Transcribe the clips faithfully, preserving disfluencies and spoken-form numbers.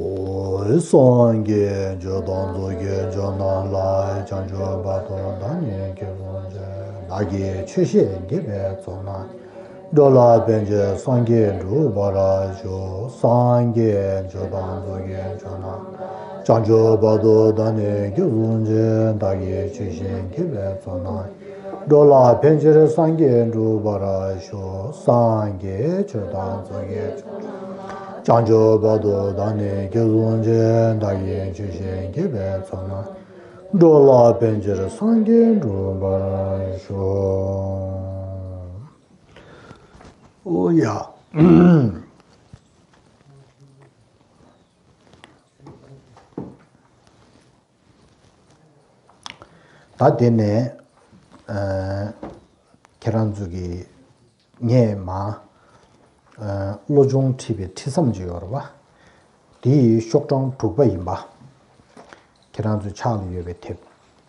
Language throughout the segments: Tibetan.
སངས་རྒྱས་ཆོས་དང་ཚོགས་ཀྱི་མཆོག་རྣམས་ལ། བྱང་ཆུབ་བར་དུ་བདག་ནི་སྐྱེ་བཟུང་ཅི། བདག་གིས་ཆོས་བཤད་དགེ་བའི་ཚོགས་རྣམས། འགྲོ་ལ་ཕན་ཕྱིར་སངས་རྒྱས་འགྲུབ་པར་ཤོག། སངས་རྒྱས་ཆོས་དང་ཚོགས་ཀྱི་མཆོག་རྣམས། བྱང་ཆུབ་བར་དུ་བདག་ནི་སྐྱེ་བཟུང་ཅི། བདག་གིས་ཆོས་བཤད་དགེ་བའི་ཚོགས་རྣམས། འགྲོ་ལ་ཕན་ཕྱིར་སངས་རྒྱས་འགྲུབ་པར་ཤོག། སངས་རྒྱས་ཆོས་དང་ཚོགས་ཀྱི་མཆོག་རྣམས། བྱང་ཆུབ་བར་དུ་བདག་ནི་སྐྱེ་བཟུང་ཅི། བདག་གིས་ཆོས་བཤད་དགེ་བའི་ཚོགས་རྣམས། འགྲོ་ལ་ཕན་ཕྱིར་སངས་རྒྱས་འགྲུབ་པར་ཤོག། ཨོ་ཡ། ད་དེ་ནས་ཨ་ཁྱེད་རང་ཚོ་གི་ངས་མ་ཨ་བློ་སྦྱོང་ཁྲིད་པའི་ཁྲིད་མཚམས་ཅིག་ཡོད་རེད་པ། དེའི་ཤོག་གྲངས་དྲུག་པ་ཡིན་པ། ཁྱེད་རང་ཚོའི་ཕྱག་ལ་ཡོད་པའི་དེབ་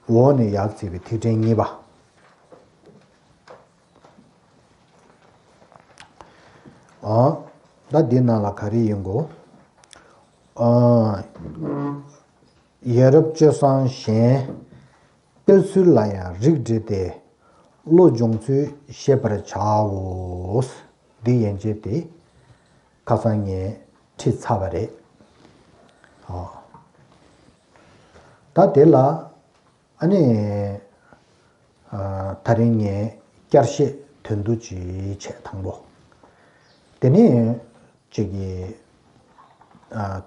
འོག་ནས་ཡར་བརྩིས་པའི་ཐིག་ཕྲེང་གཉིས་པ། ཨ། ད་འདི་ནང་ལ་ག་རེ་ཡིན་གོ། ཨ། ཡ་རབས་སྤྱོད་བཟང་གཞན། སྤེལ་ཚུལ་ལ་ཡང་རིགས་འགྲེ་སྟེ། བློ་སྦྱོང་ཚུལ་ཤེས་པར་བྱའོ། འདི་ཡན་ཆད་དེ་ཁ་སང་ངས་ཁྲིད་ཚར་བ་རེད། ཨ། ད་དེ་ལ་ཨ་ནི། ཨ། ད་རིང་ངས་བསྐྱར་བཤད་དོན་བསྡུ་ཅིག་བྱས་དང་པོ། དེ་ནས་ཅིག་གི། ཨ།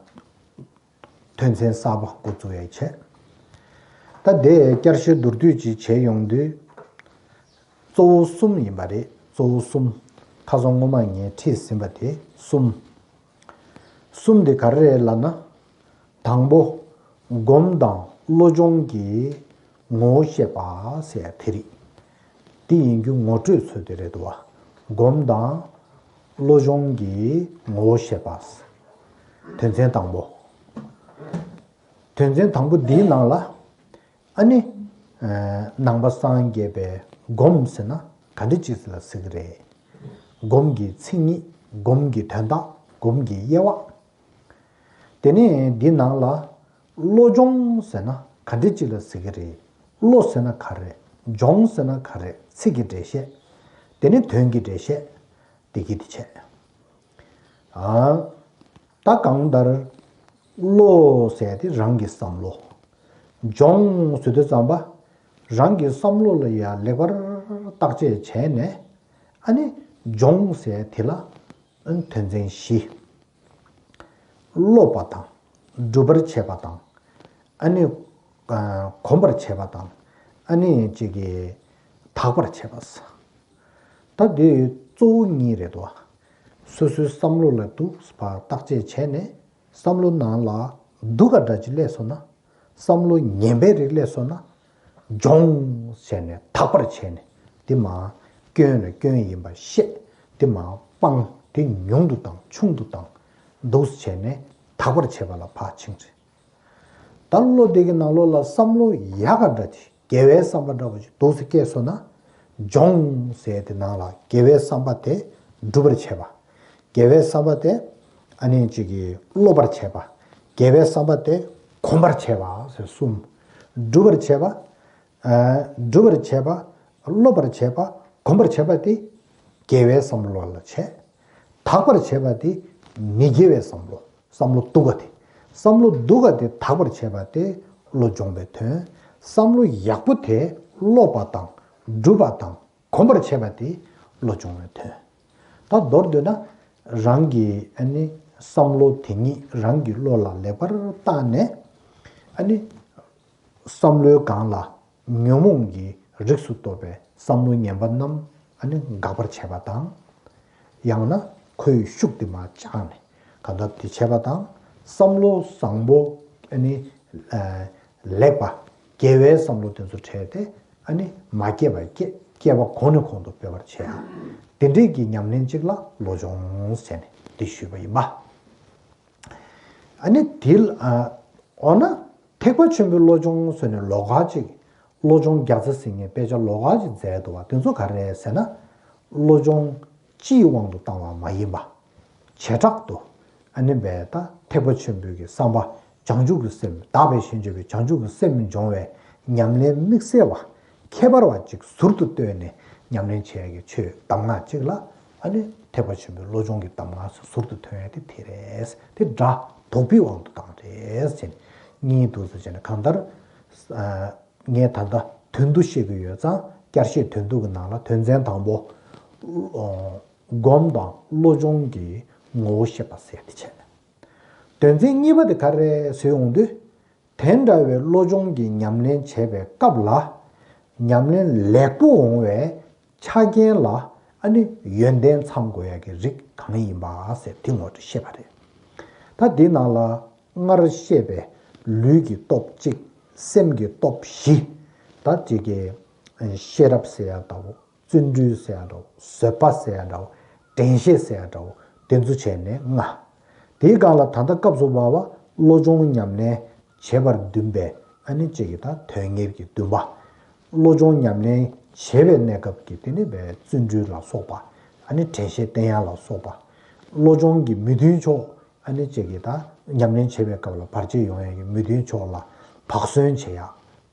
དོན་ཚན་གསར་པ་འགོ་བཙུགས་ཡས་བྱས། ད་དེ་བསྐྱར་བཤད་མདོར་བསྡུས་ཅིག་བྱས་ཡོང་དུས། གཙོ་བོ་གསུམ་ཡིན་པ་རེད། གཙོ་བོ་གསུམ། ཁ་སང་སྔོན་མ་ངས་ཁྲིད་ཟིན་པ་དེ་གསུམ། གསུམ་དེ་ག་རེ་རེད་ལབ་ན། དང་པོ། སྒོམ་དང་བློ་སྦྱོང་གི་ངོ་བོ་བཤད་པ་ཟེར་ཡ་དེ་རེད། དེ་ཡིན་རྒྱུ་ངོ་སྤྲོད་ཚུལ་དེ་རེད་འདུག་བ། སྒོམ་དང་བློ་སྦྱོང་གི་ངོ་བོ་བཤད་པ། དོན་ཚན་དང་པོ། དོན་ཚན་དང་པོ་འདིའི་ནང་ལ། ཨ་ནི། ཨ། ནང་པ་སངས་རྒྱས་པའི་སྒོམ་ཟེར་ན་ག་འདྲ་ཅིག་ལ་ཟེར་གི་རེད། སྒོམ་གྱི་མཚན་ཉིད། སྒོམ་གྱི་དོན་དག་སྒོམ་གྱི་དབྱེ་བ། དེ་ནས་འདི་ནང་ལ་བློ་སྦྱོང་ཟེར་ན་ག་འདྲ་ཅིག་ལ་ཟེར་གི་རེད། བློ་ཟེར་ན་ག་རེ། སྦྱོང་ཟེར་ན་ག་རེ། ཚིག་གི་འགྲེལ་བཤད། དེ་ནས་དོན་གྱི་འགྲེལ་བཤད། དེ་གི་དེ་བྱས། ཨ། ད་གང་ལྟར། བློ་ཟེར་དེ་རང་གི་བསམ་བློ། སྦྱོང་ཟེར་དུས་ཙམ་པ། རང་གི་བསམ་བློ་ལ་ཡང་ལེགས་པར་བརྟག་དཔྱད་བྱས་ནས། ཨ་ནི་སྦྱོང་ཟེར་དེ་ལ་དོན་ཚན་བཞི། སློབ་པ་དང་། སྒྲུབ་པར་བྱེད་པ་དང་། ཨ་ནི། ཨ། གོམས་པར་བྱེད་པ་དང་། ཨ་ནི་གཅིག་གིས་དག་པར་བྱེད་པ། ད་འདི་གཙོ་བོ་གཉིས་རེད་དོ། སོ་སོའི་བསམ་བློ་ལ་འདུག་པ་བརྟག་དཔྱད་བྱས་ནས་བསམ་བློ་ནང་ལ་སྡུག་ག་འདྲ་ཅིག་སླེབས་སོང་ན། བསམ་བློ་ངན་པའི་རིགས་སླེབས་སོང་ན། སྦྱོང་བྱས་ནས་དག་པར་བྱས་ནས་དེ་མར་སྐྱོན་ལ་སྐྱོན་ཡིན་པ་ཤེས། དེ་མར་སྤང་། དེ་ཉུང་དུ་བཏང་ཆུང་དུ་བཏང་འདུག་བྱས་ནས་དག་པར་བྱེད་པ་ལ་ཕར་ཕྱིན་རེད། ད་བློ་དེ་གི་ནང་ལོགས་ལ་བསམ་བློ་ཡག་ག་འདྲ་ཅིག་དགེ་བའི་བསམ་པ་འདྲ་བོ་ཅིག་འདུག་སེ་སྐྱེས་སོང་ན། སྦྱོང་ཟེར་དེ་ནང་ལ་དགེ་བའི་བསམ་པ་དེ་སྒྲུབ་པར་བྱེད་པ། དགེ་བའི་བསམ་པ་དེ་ཨ་ནི་གཅིག་གིས་སློབ་པར་བྱེད་པ། དགེ་བའི་བསམ་པ་དེ་གོམས་པར་བྱེད་པ་ཟེར་གསུམ། སྒྲུབ་པར་བྱེད་པ། ཨ། སྒྲུབ་པར་བྱེད་པ། སློབ་པར་བྱེད་པ། གོམས་པར་བྱེད་པ་དེ་དགེ་བའི་བསམ་བློ་ལ་བྱེད། དག་པར་བྱེད་པ་དེ་མི་དགེ་བའི་བསམ་བློ། བསམ་བློ་སྡུག་ག་དེ། བསམ་བློ་སྡུག་ག་དེ་དག་པར་བྱེད་པ་དེ་བློ་སྦྱོང་བའི་དོན། བསམ་བློ་ཡག་པོ་དེ་སློབ་པ་དང་སྒྲུབ་པ་དང་གོམས་པར་བྱེད་པ་དེ་བློ་སྦྱོང་བའི་དོན། ད་མདོར་བསྡུས་ན། རང་གི་ཨ་ནི་བསམ་བློ་དེ་ཉིད་རང་གི་བློ་ལ་ལེགས་པར་བརྟགས་ནས། ཨ་ནི། བསམ་བློའི་སྒང་ལ་ཉོན་མོངས་ཀྱི་རིགས་སུ་གཏོགས་པའི་བསམ་བློ་ངན་པ་རྣམས་ཨ་ནི་འགག་པར་བྱེད་པ་དང་། ཡང་ན་ཁོའི་ཤུགས་དེ་མར་བཅག་ནས་གང་ལྟར་དེ་བྱེད་པ་དང་། བསམ་བློ་བཟང་པོ་ཨ་ནི་ཨ་ལེགས་པ་དགེ་བའི་བསམ་བློ་དེ་ཚོ་བྲལ་ཏེ་ཨ་ནི་མ་སྐྱེས་པ་སྐྱེ། སྐྱེས་པ་གོང་ནས་གོང་དུ་སྤེལ་བར་བྱེད། དེ་འདྲའི་གི་ཉམས་ལེན་ཅིག་ལ་བློ་སྦྱོང་ཟེར་ནས་འདི་ཞུས་པ་ཡིན་པ། ཨ་ནི་དེ་ལ་ཨ་འོ་ན་ཐེག་པ་ཆེན་པོའི་བློ་སྦྱོང་ཟེར་ནས་ལོགས་ཀ་ཅིག་བློ་སྦྱོང་བརྒྱ་རྩ་ཟེར་མཁན་དཔེ་ཆ་ལོགས་ཀ་ཅིག་མཛད་འདུག་བ། དེ་ཚོ་ག་རེ་རེད་ཟེར་ན། བློ་སྦྱོང་སྤྱིའི་དབང་དུ་བཏང་བ་མ་ཡིན་པ། བྱེ་བྲག་ཏུ་ ཨ་ནི་བས་ད་ཐེག་པ་ཆེན་པོའི་གི་བསམ་པ་བྱང་ཆུབ་ཀྱི་སེམས་བདག་པས་གཞན་གཅེས་པའི་བྱང་ཆུབ་ཀྱི་སེམས་སྦྱོང་བའི་ཉམས་ལེན་དམིགས་བསལ་བ་ཁྱད་པར་བ་ཅིག་ཟུར་དུ་བཏོན་ནས་ཉམས་ལེན་བྱེད་ཡ་གི་ཆོས་གདམས་ངག་ཅིག་ལ་ཨ་ནི་ཐེག་པ་ཆེན་པོའི་བློ་སྦྱོང་གི་གདམས་ངག་ཟུར་དུ་ཐོན་ཡ་དེ་དེ་རེད། དེ་སྒྲ་དོག་པའི་དབང་དུ་བཏང་རེད་ཟེར་ནས་གཉིས་འདུག་ཟེར་བྱས་ནས་གང་ལྟར་ངས་ད་ལྟ་དོན་བསྡུ་བཤད་ཀྱི་ཡོད་ཙང་བསྐྱར་བཤད་དོན་བསྡུ་གི་ནང་ལ་དོན་ཚན་དང་པོ། སྒོམ་དང་བློ་སྦྱོང་གི་ངོ་བོ་བཤད་པ་ཟེར་ཏེ་བྱས། དོན་ཚན་གཉིས་པ་དེ་ག་རེ་ཟེར་ཡོང་དུས། དེ་འདྲ་བའི་བློ་སྦྱོང་གི་ཉམས་ལེན་བྱེད་པའི་སྐབས་ལ། ཉམས་ལེན་ལེགས་པོ་འོང་བའི་ཆ་རྐྱེན་ལ་ཨ་ནི་ཡོན་ཏན་ཚང་དགོས་ཡ་གི་རིགས་གང་ཡིན་པ་ཟེར་དེ་ངོ་སྤྲོད་བཤད་པ་རེད། ད་འདི་ནང་ལ་སྔར་བཤད་པའི་ལུས་ཀྱི་སྟོབས་གཅིག་སེམས་ཀྱི་སྟོབས་བཞི། ད་ཅིག་གི་ཤེས་རབ་ཟེར་ཡ་ལྟ་བུ། བརྩོན་འགྲུས་ཟེར་ཡ་འདྲ་བོ། བཟོད་པ་ཟེར་ཡ་འདྲ་བོ། དྲན་ཤེས་ཟེར་ཡ་འདྲ་བོ། དེ་ཚོ་བྱས་ནས་ལྔ། དེའི་སྒང་ལ་ད་ལྟ་སྐབས་སུ་བབ་པ་བློ་སྦྱོང་ཉམས་ལེན་བྱེད་པར་འདུན་པའི་ཨ་ནི་གཅིག་གི་ད་དོན་གཉེར་གྱི་འདུན་པ། བློ་སྦྱོང་ཉམས་ལེན་བྱེད་པའི་གནས་སྐབས་ཀྱི་དེ་ནི་བའི་བརྩོན་འགྲུས་ལ་སོགས་པ། ཨ་ནི་དྲན་ཤེས་བསྟེན་ཡ་ལ་སོགས་པ། བློ་སྦྱོང་གི་མི་མཐུན་ཕྱོགས། ཨ་ནི་གཅིག་གི་ད་ཉམས་ལེན་བྱེད་པའི་སྐབས་ལ་བར་ཆད་ཡོང་ཡ་གི་མི་མཐུན་ཕྱོགས་ལ་བག་ཟོན་བྱེད་ཡ།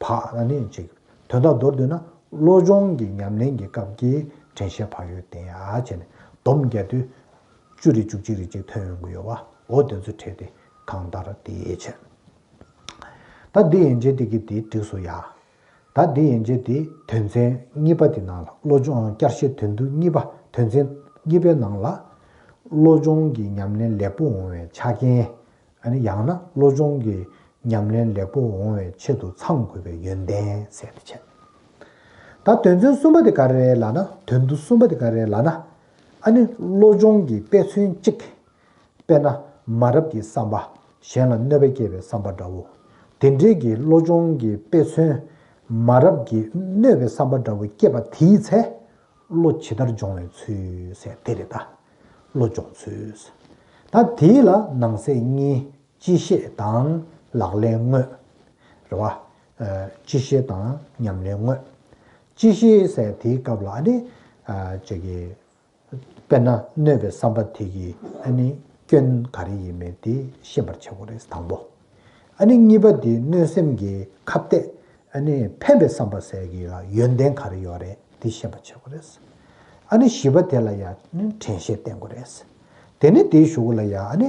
བག་ཨ་ནི་གཅིག་དོན་དག་མདོར་བསྡུས་ན་བློ་སྦྱོང་གི་ཉམས་ལེན་གྱི་སྐབས་ཀྱི་དྲན་ཤེས་བག་ཡོད་བསྟེན་ཡ་བྱས་ནས་སྡོམ་རྒྱག་དུས་བཅུ་རེ་བཅུ་གཅིག་རེ་གཅིག་ཐོན་ཡོང་གི་ཡོད་པ། འོ་དེ་ཚོ་བྲིས་ཏེ་གང་ལྟར་དེ་བྱས། ད་འདི་ཡན་ཆད་དེ་གི་དེ་འགྲིགས་སོ་ཡ། ད་འདི་ཡན་ཆད་དེ་དོན་ཚན་གཉིས་པ་དེ་ནང་ལ་བློ་སྦྱོང་བསྐྱར་བཤད་དོན་བསྡུ་གཉིས་པ་དོན་ཚན་གཉིས་པའི་ནང་ལ་བློ་སྦྱོང་གི་ཉམས་ལེན་ལེགས་པོ་འོང་བའི་ཆ་རྐྱེན། ཨ་ནི་ཡང་ན་བློ་སྦྱོང་གི་ཉམས་ལེན་ལེགས་པོ་འོང་བའི་ཆེད་དུ་ཚང་དགོས་པའི་ཡོན་ཏན་ཟེར་ཏེ་བྱས། ད་དོན་ཚན་གསུམ་པ་དེ་ག་རེ་རེད་ལབ་ན་དོན་བསྡུ་གསུམ་པ་དེ་ག་རེ་རེད་ལབ་ན། ཨ་ནི་བློ་སྦྱོང་གི་དཔེ་མཚོན་གཅིག་དཔེར་ན་མ་རབས་ཀྱི་བསམ་པ་གཞན་ལ་གནོད་པ་སྐྱེལ་བའི་བསམ་པ་འདྲ་བོ། དེ་འདྲའི་གི་བློ་སྦྱོང་གི་དཔེ་མཚོན་མ་རབས་ཀྱི་གནོད་པའི་བསམ་པ་འདྲ་བོ་སྐྱེས་པ་དེའི་ཚེ། བློ་ཇི་ལྟར་སྦྱོང་བའི་ཚུལ་ཟེར་དེ་རེད་ད། བློ་སྦྱོང་ཚུལ། ད་དེ་ལ་ནང་གསེས་གཉིས་སྤྱི་བཤད་དང་ལག་ལེན་དངོས། རེད་བ། ཨ་སྤྱི་བཤད་དང་ཉམས་ལེན་དངོས། སྤྱི་བཤད་ཟེར་དེའི་སྐབས་ལ་ཨ་ནི་ཨ་ཅིག་གི་དཔེར་ན་གནོད་པའི་བསམ་པ་དེ་གི་ཨ་ནི་སྐྱོན་ག་རེ་ཡིན་མིན་དེ་ཤེས་པར་བྱེད་དགོས་རེད་དང་པོ། ཨ་ནི་གཉིས་པ་དེ་གནོད་སེམས་ཀྱི་ཁ་གཏད། ཨ་ནི་ཕན་པའི་བསམ་པ་ཟེར་གྱི་ལ་ཡོན་ཏན་ག་རེ་ཡོད་རེད་དེ་ཤེས་པར་བྱེད་དགོས་རེད། ཨ་ནི་བཞི་པ་དེ་ལ་ཡང་ནི་དྲན་ཤེས་བསྟེན་དགོས་རེད། དེ་ནི་དེའི་གཞུག་གུ་ལ་ཡང་ཨ་ནི་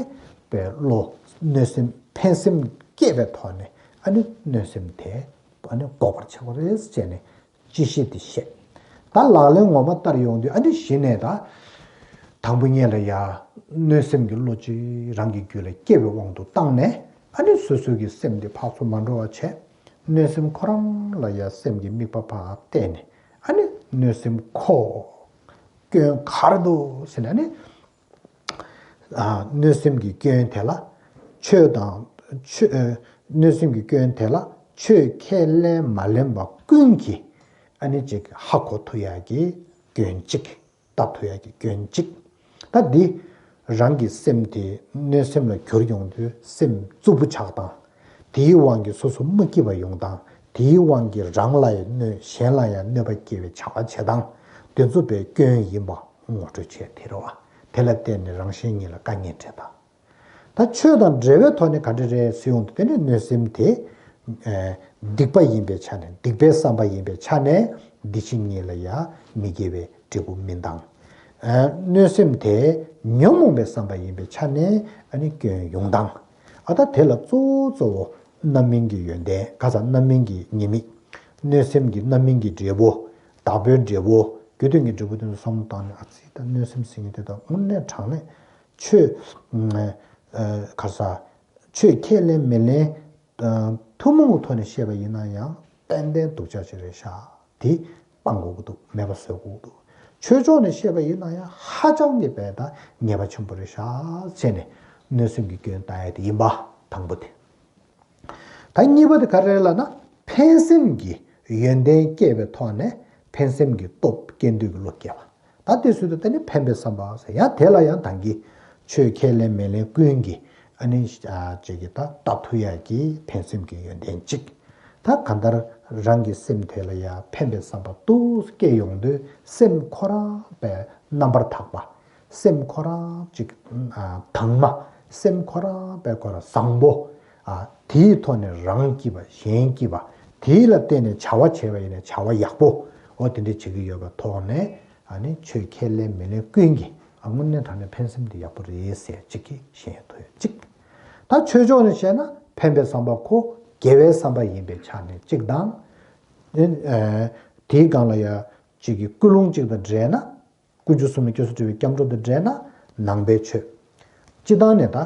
པའི་བློ་གནོད་སེམས་ཕན་སེམས་སྐྱེས་པའི་ཐོག་ནས་ཨ་ནི་གནོད་སེམས་དེ་ཨ་ནི་འགོག་པར་བྱེད་དགོས་རེད་ཅེས་ནས། ཅི་ཤེས་དེ་བཤད། ད་ལག་ལེན་ངོ་མ་ལྟར་ཡོང་དུས་ཨ་ནི་གཞི་ནས་ད། དང་པོ་ཉིད་ལ་ཡ། གནོད་སེམས་ཀྱི་བློ་ཅིག་རང་གི་རྒྱུད་ལ་སྐྱེ་བའི་དབང་དུ་བཏང་ནས་ཨ་ནི་སོ་སོའི་གི་སེམས་དེ་ཕར་ཚུར་མ་འགྲོ་བ་བྱས། གནོད་སེམས་ཁོ་རང་ལ་ཡ་སེམས་ཀྱི་དམིགས་པ་ཕར་གཏད་ནས་ཨ་ནི་གནོད་སེམས་ཁོ། སྐྱོན་ག་རེ་འདུག་ཟེར་ནས་ཨ་ནི། ཨ་གནོད་སེམས་ཀྱི་སྐྱོན་དེ་ལ་ཆོས་དང་ཆོས་ཨ་གནོད་སེམས་ཀྱི་སྐྱོན་དེ་ལ་ཆོས་ཁས་ལེན་མ་ལེན་པ་ཀུན་གྱིས་ཨ་ནི་ཅིག་ཧ་གོ་ཐུབ་ཡག་གི་སྐྱོན་གཅིག་ལྟ་ཐུབ་ཡག་གི་སྐྱོན་གཅིག་ད་འདི་རང་གི་སེམས་དེ་གནོད་སེམས་ལ་གྱུར་ཡོང་དུས་སེམས་རྩུབ་པོ་ཆགས་སྟངས། དེའི་དབང་གིས་སོ་སོ་མ་སྐྱིད་པ་ཡོང་སྟངས། དེའི་དབང་གིས་རང་ལ་ཡང་གནོད་གཞན་ལ་ཡང་གནོད་པ་སྐྱེལ་བའི་བྱ་བ་བྱེད་སྟངས། དེ་ཚོ་བའི་སྐྱོན་ཡིན་པ་ངོ་སྤྲོད་བྱས་དེ་རེད་བ། དེ་ལ་བརྟེན་ནས་རང་གཞན་གཉིས་ལ་དཀའ་ངལ་འཕྲད་སྟངས། ད་ཆོས་དང་འབྲེལ་བའི་ཐོག་ནས་ག་འདྲ་རེད་ཟེར་ཡོང་དུས་དེ་ནི་གནོད་སེམས་དེ། ཨ་སྡིག་པ་ཡིན་པའི་ཆ་ནས་སྡིག་པའི་བསམ་པ་ཡིན་པའི་ཆ་ནས་འདི་ཕྱི་གཉིས་ལ་ཡང་མི་དགེ་བའི་འབྲས་བུ་སྨིན་སྟངས། ཨ་གནོད་སེམས་དེ་ཉོན་མོངས་པའི་བསམ་པ་ཡིན་པའི་ཆ་ནས་ཨ་ནི་སྐྱོན་ཡོང་སྟངས། ཨ་ད་དེ་ལ་གཙོ་བོ་གཙོ་བོ་རྣམ་སྨིན་གྱི་ཡོན་ཏན་ག་ས་རྣམ་སྨིན་གྱི་ཉེས་དམིགས། གནོད་སེམས་ཀྱི་རྣམ་སྨིན་གྱི་འབྲས་བུ། བདག་པོའི་འབྲས་བུ། རྒྱུ་མཐུན་གྱི་འབྲས་བུ་དེ་ཚོ་བསམ་བློ་བཏང་ནས་ཨ་ཙི་ད་གནོད་སེམས་ཟེར་མཁན་དེ་དག་དངོས་གནས་དྲང་གནས་ཆོས་ཨ་ག་ས་ཆོས་ཁས་ལེན་མི་ལེན་ཐུན་མོང་གི་ཐོག་ནས་བཤད་པ་ཡིན་ན་ཡང་ཏན་ཏན་སྡུག་ཅག་ཅིག་རེད་ཤག་དེ་སྤང་དགོས་ཀྱི་འདུག་མེད་པ་བཟོ་དགོས་ཀྱི་འདུག་ཆོས་ཕྱོགས་ནས་བཤད་པ་ཡིན་ན་ཡང་ཧ་ཅང་གི་བས་ད་ཉེས་པ་ཆེན་པོ་རེད་ཤག་བྱས་ནས་གནོད་སེམས་ཀྱི་སྐྱོན་བཏང་ཡ་དེ་ཡིན་པ་དང་པོ་དེ། ད་གཉིས་པ་དེ་ག་རེ་ལབ་ན་ཕན་སེམས་ཀྱི་ཡོན་ཏན་སྐྱེས་པའི་ཐོག་ནས་ཕན་སེམས་ཀྱི་སྟོབས་སྐྱེ་འདོད་ཀྱི་བློ་སྐྱེ་བ། ད་དེ་སུ་དང་དེ་ནི་ཕན་པའི་བསམ་པ་ཟེར་ཡང་དེ་ལ་ཡང་ད་གིན་ཆོས་ཁས་ལེན་མི་ལེན་ཀུན་གྱིས་ཨ་ནི་ཅིག་གི་ད་ལྟ་ཐུབ་ཡག་གི་ཕན་སེམས་ཀྱི་ཡོན་ཏན་གཅིག་ད་གང་ལྟར་རང་གི་སེམས་དེ་ལ་ཡང་ཕན་པའི་བསམ་པ་ཏོག་ཙམ་སྐྱེ་ཡོང་དུས་སེམས་ཁོ་རང་པའི་རྣམ་པར་དག་པ། སེམས་ཁོ་རང་ཅིག་དྭངས་མ། སེམས་ཁོ་རང་དཔེ་ཁོ་རང་བཟང་པོ། ཨ། དེའི་ཐོག་ནས་རང་སྐྱིད་པ་གཞན་སྐྱིད་པ། དེ་ལ་བརྟེན་ནས་བྱ་བ་བྱས་པ་ཡིན་ན་བྱ་བ་ཡག་པོ། འོ་དེ་འདྲ་བྱེད་ཀྱི་ཡོད་པའི་ཐོག་ནས། ཨ་ནི་ཆོས་ཁས་ལེན་མི་ལེན་ཀུན་གྱིས། ཨ། དངོས་གནས་དྲང་གནས་ཕན་སེམས་དེ་ཡག་པོ་རེད་ཟེར་གཅིག་གིས་ཤེས་ཐུབ་ཡ་གཅིག་ད་ཆོས་ཕྱོགས་ནས་བཤད་ན་ཕན་པའི་བསམ་པ་ཁོ་དགེ་བའི་བསམ་པ་ཡིན་པའི་ཆ་ནས་གཅིག་དང་། ཨ། དེའི་སྒང་ལ་ཡ་གཅིག་གི་ཀུན་སློང་གཅིག་དང་འབྲེལ་ན། དཀོན་མཆོག་གསུམ་ལ་སྐྱབས་སུ་འགྲོ་བའི་སྐྱབས་འགྲོ་དང་འབྲེལ་ན་ནང་པའི་ཆོས། སྤྱི་བཏང་ནས་ད་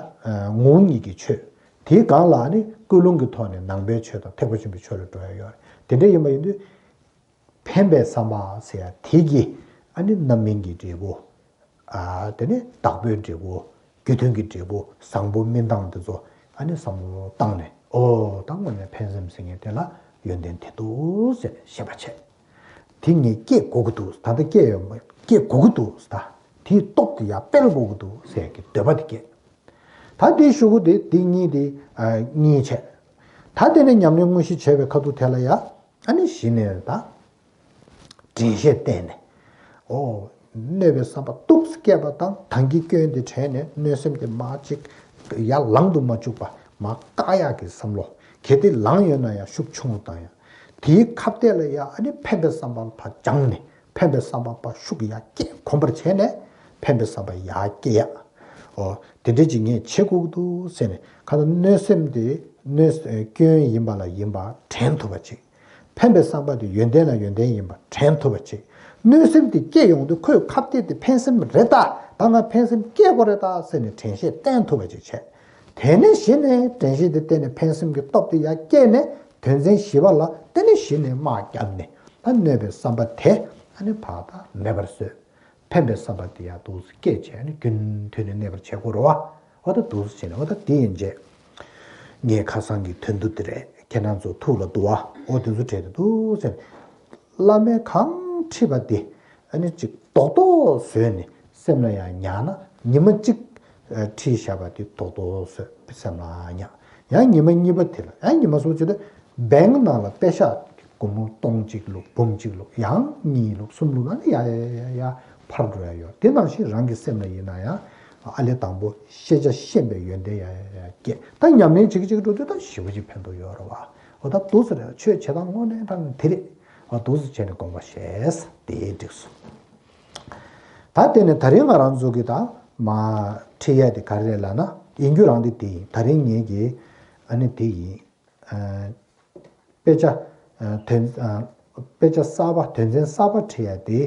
ངོ་བོ་ཉིད་ཀྱི་ཆོས། དེའི་སྒང་ལ་ནི་ཀུན་སློང་གི་ཐོག་ནས་ནང་པའི་ཆོས་དང་ཐེག་པ་ཆེན་པོའི་ཆོས་ལ་འགྲོ་ཡ་ཡོད་རེད། དེ་འདྲ་ཡིན་པ་ཡིན་དུས། ཕན་པའི་བསམ་པ་ཟེར་ཡ་དེ་གིས། ཨ་ནི་རྣམ་སྨིན་གྱི་འབྲས་བུ། ཨ། དེ་ནས་བདག་པོའི་འབྲས་བུ། རྒྱུ་མཐུན་གྱི་འབྲས་བུ། བཟང་པོ་སྨིན་སྟངས་དེ་ཚོ། ཨ་ནི་བསམ་བློ་བཏང་ནས། ཨོ། ད་དངོས་གནས་ཕན་སེམས་ཟེར་མཁན་དེ་ལ་ཡོན་ཏན་དེ་འདུག་ཟེར་ནས་ཤེས་པ་བྱས། དེ་ངས་སྐྱེ་དགོས་ཀྱི་འདུག་ད་ལྟ་སྐྱེ་ཡོད་མ། སྐྱེ་དགོས་ཀྱི་འདུག་ད་དེའི་སྟོབས་དེ་ཡར་སྤེལ་དགོས་ཀྱི་འདུག་ཟེར་གྱི་འདོད་པ་དེ་སྐྱེས། ད་དེའི་གཞུག་གུ་དེ་དེ་གཉིས་དེ། ཨ། གཉིས་བྱས། ད་དེ་ནས་ཉམས་ལེན་དངོས་གཞི་བྱས་པའི་ཁ་ཐུག་དེ་ལ་ཡ། ཨ་ནི་གཞི་ནས་ད་དྲན་ཤེས་བསྟེན་ནས། ཨོ། གནོད་པའི་བསམ་པ་ཏོག་ཙམ་སྐྱེས་པ་དང་། ད་གིན་སྐྱོན་དེ་དྲན་ནས་གནོད་སེམས་དེ་མར་ཅིག་ཡར་ལངས་དུ་མ་བཅུག་པ། མར་བཀག་ཡག་གི་བསམ་བློ། གལ་ཏེ་ལངས་ཡོད་ན་ཡང་ཤུགས་ཆུང་རུ་བཏང་ཡག་དེའི་ཁ་གཏད་ལ་ཡ། ཨ་ནི་ཕན་པའི་བསམ་པ་ཕར་སྦྱངས་ནས། ཕན་པའི་བསམ་པ་ཕར་ཤུགས་ཡར་སྐྱེད། གོམས་པར་བྱས་ནས་ཕན་པའི་བསམ་པ་ཡར་སྐྱེད་ཡག་ཨོ། དེ་འདྲ་ཅིག་ངས་བྱེད་དགོས་ཀྱི་འདུག་ཟེར་ནས། ཁ་ད་གནོད་སེམས་དེ་གནོད། ཨ། སྐྱོན་ཡིན་པ་ལ་ཡིན་པ་དྲན་ཐུབ་པ་ཅིག་ཕན་པའི་བསམ་པ་དེ་ཡོན་ཏན་ལ་ཡོན་ཏན་ཡིན་པ་དྲན་ཐུབ་པ་བྱེད། གནོད་སེམས་དེ་སྐྱེ་ཡོང་དུས་ཁོའི་ཁ་གཏད་དེ་ཕན་སེམས་རེད་ད། ད་ང་ཕན་སེམས་སྐྱེ་དགོས་རེད་ད་ཟེར་ནས་དྲན་ཤེས་བསྟེན་ཐུབ་པ་ཅིག་བྱས། དེ་ནས་གཞི་ནས་དྲན་ཤེས་དེ་བསྟེན་ནས་ཕན་སེམས་ཀྱི་སྟོབས་དེ་ཡར་སྐྱེས་ནས། དོན་ཚན་བཞི་པ་ལ་དེ་ནས་གཞི་ནས་དམག་བརྒྱབ་ནས། ད་གནོད་པའི་བསམ་པ་དེ་ཨ་ནི་ཕར་ད་མེད་པར་བཟོས། ཕན་པའི་བསམ་པ་དེ་ཡང་འདུག་སེ་སྐྱེད་བྱས་ནས་རྒྱུན་མཐུད་ནས་གནས་པར་བྱེད་དགོས་རེད་བ། འོ་ད་འདུག་སེ་བྱས་ནས། འོ་ད་དེ་ཡིན་བྱས། ངའི་ཁ་སང་གི་དོན་དུ་དེ་རེད། ཁྱེད་རང་ཚོ་ཐུགས་ལ་འདུག་བ། འོ་དེ་ཚོ་བྲིས་ཏེ་འདུག་སེ། བླ་མས་གང་ཁྲིད་པ་དེ། ཨ་ནི་ཅིག་རྡོག་རྡོག་བཟོས་ནས་སེམས་ལ་ཡང་ཉར་ན། ཉི་མ་གཅིག་ཁྲིད་བཞག་པ་དེ་རྡོག་རྡོག་བཟོས་སེམས་ལ་ཉར། ཡང་ཉི་མ་གཉིས་པ་དེ་ལ། ཡང་ཉི་མ་གསུམ་བྱས་ཏེ། བེང་ནང་ལ་པེ་ཤག་སྒོར་མོ་སྟོང་གཅིག་བླུགས། འབུམ་གཅིག་བླུགས། ཡང་གཉིས་བླུགས། གསུམ་བླུགས། ཨ་ནི་ཡ་ཡ་ཡ་ཡ་ཡ་འཕར་འགྲོ་ཡ་ཡོད། དེ་ནང་བཞིན་རང་གི་སེམས་ལ་ཡིན་ན་ཡང་། ཨ་ལས་དང་པོ་ཤེས་བྱ་ཤེས་པའི་ཡོན་ཏན་ཡ་ཡ་ཡ་སྐྱེ། ད་ཉམས་ལེན་བྱེད་ཀྱི་བྱེད་ཀྱི་འགྲོ་དུས་ད་ཞེ་པོ་ཅིག་ཕན་ཐོགས་ཡོད་རེད་བ། འོ་ད་འདུག་སེ་རེད། ཆོས་བྱེད་སྟངས་དངོས་གནས་དྲང་གནས་དེ་རེད། འོ་འདུག་སེ་བྱས་ནས་དགོངས་པ་བཞེས། དེ་འགྲིགས་སོང་། ད་དེ་ནས་ད་རིང་ང་རང་ཚོ་གི་ད་མར་ཁྲིད་ཡས་དེ་ག་རེ་རེད་ལབ་ན། ཡིན་རྒྱུ་རང་དེ་དེ་ཡིན། ད་རིང་ངེད་ཀྱི་ཨ་ནི་དེ་ཡིན། ཨ། དཔེ་ཆ། ཨ། དོན། ཨ། དཔེ་ཆ་གསར་པ། དོན་ཚན་གསར་པ་ཁྲིད་ཡ་དེ་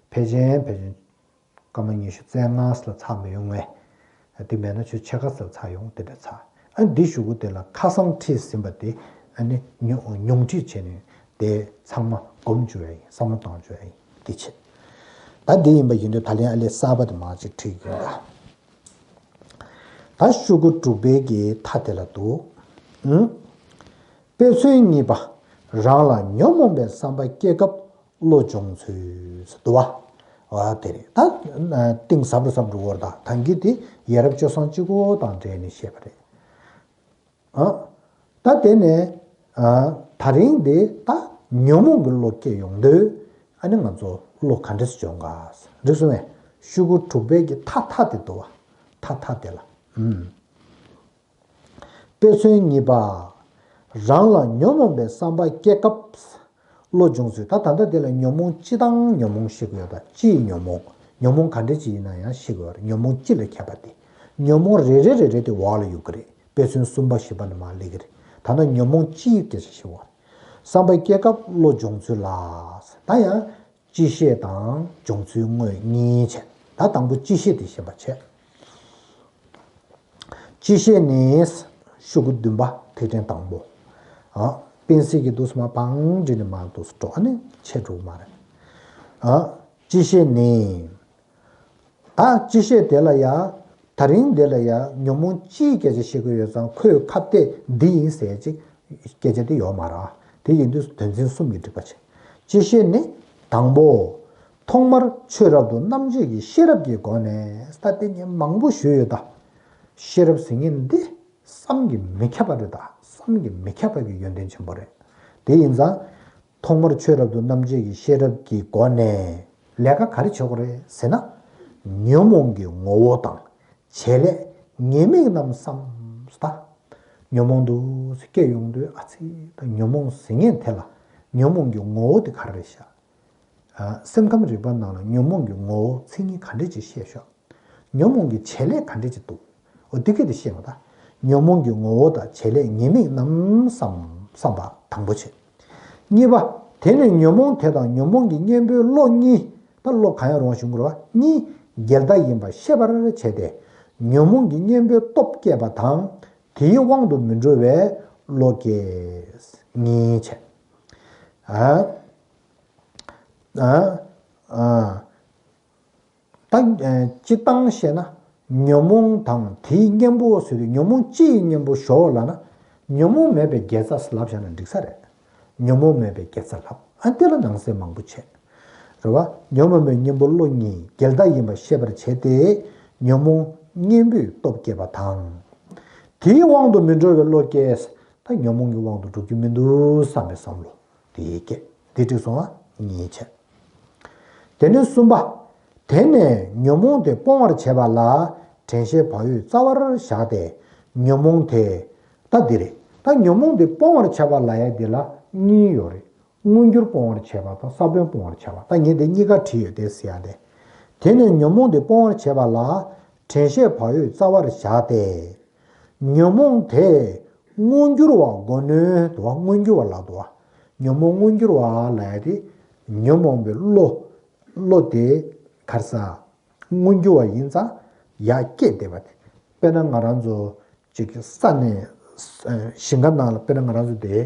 ཕལ་ཆེར། ཕལ་ཆེར་སྐར་མ་ཉི་ཤུ་རྩ་ལྔ་ལ་ཚར་མི་ཡོང་ངས། དེ་མེད་ན་ཆུ་ཕྱེད་ཀ་ཙམ་ཚར་ཡོང་། དེ་འདྲ་ཚར། ཨ། འདི་གཞུག་གུ་དེ་ལ་ཁ་སང་ཁྲིད་ཟིན་པ་དེ། ཨ་ནི་ཉུང་ཉུང་ཁྲིད་བྱས་ནས་དེ་ཚང་མ་སྒོམ་བཅུག་ཡ་ཡིན། བསམ་བློ་བཏང་བཅུག་ཡ་ཡིན། དེ་བྱེད། ད་འདི་ཡིན་པ་ཡིན་དུས་ད་ལན་ཨ་ལས་གསར་པ་དེ་མར་ཅིག་ཁྲིད་ཀྱི་ཡིན་ད། ད་གཞུག་གུ་དྲུག་པའི་གི་མཐའ་དེ་ལ་འདུག་ཨང་། དཔེ་མཚོན་གཉིས་པ། རང་ལ་ཉོན་མོངས་པའི་བསམ་པ་སྐྱེ་སྐབས་བློ་སྦྱོང་ཚུལ་ཟེར་འདུག་བ། འོ་དེ་རེད། ད་གཏིང་ཟབ་རུ་ཟབ་རུ་བོར། ད་ད་གིན་དེ་ཡ་རབས་སྤྱོད་བཟང་སྤྱི་སྒོ་དང་འབྲེལ་ནས་བཤད་པ་རེད། ཨ། ད་དེ་ནས། ཨ། ད་རིང་འདི་ད་ཉོན་མོངས་ཀྱི་བློ་སྐྱེ་ཡོང་དུས། ཨ་ནི་ང་ཚོ་བློ་ག་འདྲས་སྦྱོང་ག་འགྲིག་སོང་ངས། གཞུག་གུ་དྲུག་པའི་གི་མཐའ་མཐའ་དེ་འདུག་བ། མཐའ་མཐའ་དེ་ལ། ཨུམ། དཔེ་མཚོན་གཉིས་པ། རང་ལ་ཉོན་མོངས་པའི་བསམ་པ་སྐྱེ་སྐབས་བློ་སྦྱོང་ཚུལ། ད་ད་ལྟ་དེ་ལ་ཉོན་མོངས་སྤྱི་དང་ཉོན་མོངས་ཤེས་ཀྱི་ཡོད། ད་སྤྱིའི་ཉོན་མོངས། ཉོན་མོངས་ག་འདྲ་ཅིག་ཡིན་ན་ཡང་ཤེས་ཀྱི་ཡོད་རེད། ཉོན་མོངས་སྤྱི་ལ་ཁྱབ་པ་དེ། ཉོན་མོངས་རེ་རེ་རེ་རེ་དེ་འོག་ལ་ཡོད་ཀྱི་རེད། དཔེ་མཚོན་གསུམ་པ་བཞི་པ་ནས་མར་སླེབས་ཀྱི་རེད། ད་ལྟ་ཉོན་མོངས་སྤྱིའི་སྐད་ཆ་བཤད་པ་རེད། བསམ་པ་སྐྱེ་སྐབས་བློ་སྦྱོང་ཚུལ་ལ། ད་ཡང་སྤྱི་བཤད་དང་སྦྱོང་ཚུལ་དངོས་གཉིས་བྱས། ད་དང་པོ་སྤྱི་བཤད་དེ་ཤེས་པ་བྱས། སྤྱི་བཤད་ནི། གཞུག་གུ་བདུན་པ་ཐིག་ཕྲེང་དང་པོ། ཨ། སྤེན་སྲིད་ཀྱི་འདུག་སེ་མར་བང་སྒྲིག་ནས་མར་འདུག་སེ་འགྲོ། ཨ་ནི་ཆད་འགྲོ་གི་མ་རེད། ཨ། སྤྱི་བཤད་ནི། ད་སྤྱི་བཤད་དེ་ལ་ཡ། ད་རིང་དེ་ལ་ཡ་ཉོན་མོངས་སྤྱིའི་སྐད་ཆ་བཤད་ཀྱི་ཡོད་ཙང་། ཁོའི་ཁ་གཏད་འདི་ཡིན་ཟེར་ཅིག་སྐད་ཆ་དེ་ཡོད་མ་རེད། དེ་ཡིན་དུས་དོན་ཚན་གསུམ་གྱིས་འགྲིག་པ་བྱེད། སྤྱི་བཤད་ནི། དང་པོ། ཐོག་མར་ཆོས་རབ་ཏུ་རྣམ་འབྱེད་ཀྱི་ཤེས་རབ་ཀྱི་སྒོ་ནས། ད་དེ་ངས་མང་པོ་ཞུས་ཡོད་ད། ཤེས་རབ་ཟེར་མཁན་འདི་བསམ་གྱིས་མི་ཁྱབ་པ་རེད་ད། བསམ་གྱིས་མི་ཁྱབ་པ་གི་ཡོན་ཏན་ཆེན་པོ་རེད། དེ་ཡིན་ཙང་། ཐོག་མར་ཆོས་རབ་ཏུ་རྣམ་འབྱེད་ཀྱི་ཤེས་རབ་ཀྱི་སྒོ་ནས་ལས་ཀ་ག་རེ་བྱེད་དགོས་རེད་ཟེར་ན། ཉོན་མོངས་ཀྱི་ངོ་བོ་དང་བྱེད་ལས་ ཉེས་དམིགས་རྣམས་བསམ། ད་ཉོན་མོངས་འདུག་སེ་སྐྱེ་ཡོང་དུས་ཨ་ཙི། ད་ཉོན་མོངས་ཟེར་མཁན་དེ་ལ་ཉོན་མོངས་ཀྱི་ངོ་བོ་དེ་ག་རེ་རེད་ཤག་ཨ། སེམས་ཁམས་རིག་པ་ནང་ལ་ཉོན་མོངས་ཀྱི་ངོ་བོ་མཚན་ཉིད་ག་འདྲས་ཅིག་བཤད་ཤག་ཉོན་མོངས་ཀྱི་བྱེད་ལས་ག་འདྲས་ཅིག་འདུག་འོ་དེ་སྐད་དུ་བཤད་པ་དང་། ཉོན་མོངས་ཀྱི་ངོ་བོ་དང་བྱེད་ལས་ཉེས་དམིགས་རྣམས་བསམ། བསམ་པ་དང་པོ་བྱེད། གཉིས་པ། དེ་ནས་ཉོན་མོངས་དེ་དང་ཉོན་མོངས་ཀྱི་གཉེན་པོའི་བློ་གཉིས། ད་བློ་གང་ཡང་རུང་བ་ཞིག་འགོར་བ་གཉིས་འགལ་ཟླ་ཡིན་པ་ཤེས་པར་བྱས་ཏེ། ཉོན་མོངས་ཀྱི་གཉེན་པོའི་སྟོབས་བསྐྱེད་པ་དང་། དེའི་དབང་དུ་མི་འགྲོ་བའི་བློ་སྐྱེས། གཉིས་བྱེད། ཨ། ཨ། ཨ། ད་སྤྱིར་བཏང་བཤད་ན། ཉོན་མོངས་དང་དེའི་གཉེན་པོ་ཟེར་དུས་ཉོན་མོངས་སྤྱི་ཡི་གཉེན་པོ་ཞོག་ལབ་ན། ཉོན་མོངས་མེད་པའི་དགེ་རྩ་ཟེར་ལབ་བཞག་ན་འགྲིག་ས་རེད། ཉོན་མོངས་མེད་པའི་དགེ་རྩ་ལབ། ཨ། དེ་ལ་ནང་གསེས་མང་པོ་བྱེད། རེད་བ། ཉོན་མོངས་མེད་གཉེན་པོ་བློ་གཉིས་འགལ་ཟླ་ཡིན་པ་ཤེས་པར་བྱས་ཏེ། ཉོན་མོངས་གཉེན་པོའི་སྟོབས་བསྐྱེད་པ་དང་། དེའི་དབང་དུ་མི་འགྲོ་བའི་བློ་སྐྱེས། ད་ཉོན་མོངས་ཀྱི་དབང་དུ་འགྲོ་རྒྱུ་མི་འདུག་བསམ་པའི་བསམ་བློ། དེ་ཡི་སྐད་དེ་འགྲིག་སོང་ང་། གཉིས་བྱས། དེ་ནས་གསུམ་པ། དེ་ནས་ཉོན་མོངས་དེ་སྤོང་བར་བྱེད་པ་ལ་དྲན་ཤེས་བག་ཡོད་རྩ་བར་བཞག་སྟེ། ཉོན་མོངས་དེ། ད་འདི་རེད། ད་ཉོན་མོངས་དེ་སྤོང་བར་བྱ་བ་ལབ་ཡ་འདི་ལ་གཉིས་ཡོད་རེད། མངོན་གྱུར་སྤོང་བར་བྱེད་པ་དང་ས་བོན་སྤོང་བར་བྱ་བ། ད་ངས་འདི་གཉིས་ཀ་བྲིས་ཡོད་དེ་ཟེར་ཡ་དེ། དེ་ནས་ཉོན་མོངས་དེ་སྤོང་བར་བྱེད་པ་ལ་དྲན་ཤེས་བག་ཡོད་རྩ་བར་བཞག་སྟེ། ཉོན་མོངས་དེ་མངོན་གྱུར་བ་མགོ་གནོན་དུ་བ། མངོན་གྱུར་བ་ལབ་དུ་བ། ཉོན་མོངས་མངོན་གྱུར་བ་ལབ་ཡ་དེ། ཉོན་མོངས་པའི་བློ། བློ་དེ་ག་རེ་ཟ། མངོན་གྱུར་བ་ཡིན་ཙང་ཡར་སྐྱེས་བསྡད་པ་དེ། དཔེར་ན་ང་རང་ཚོ་ཅིག་ས་ནས། ཞིང་ཁ་ནང་ལ་དཔེར་ན་ང་རང་ཚོ་དེ་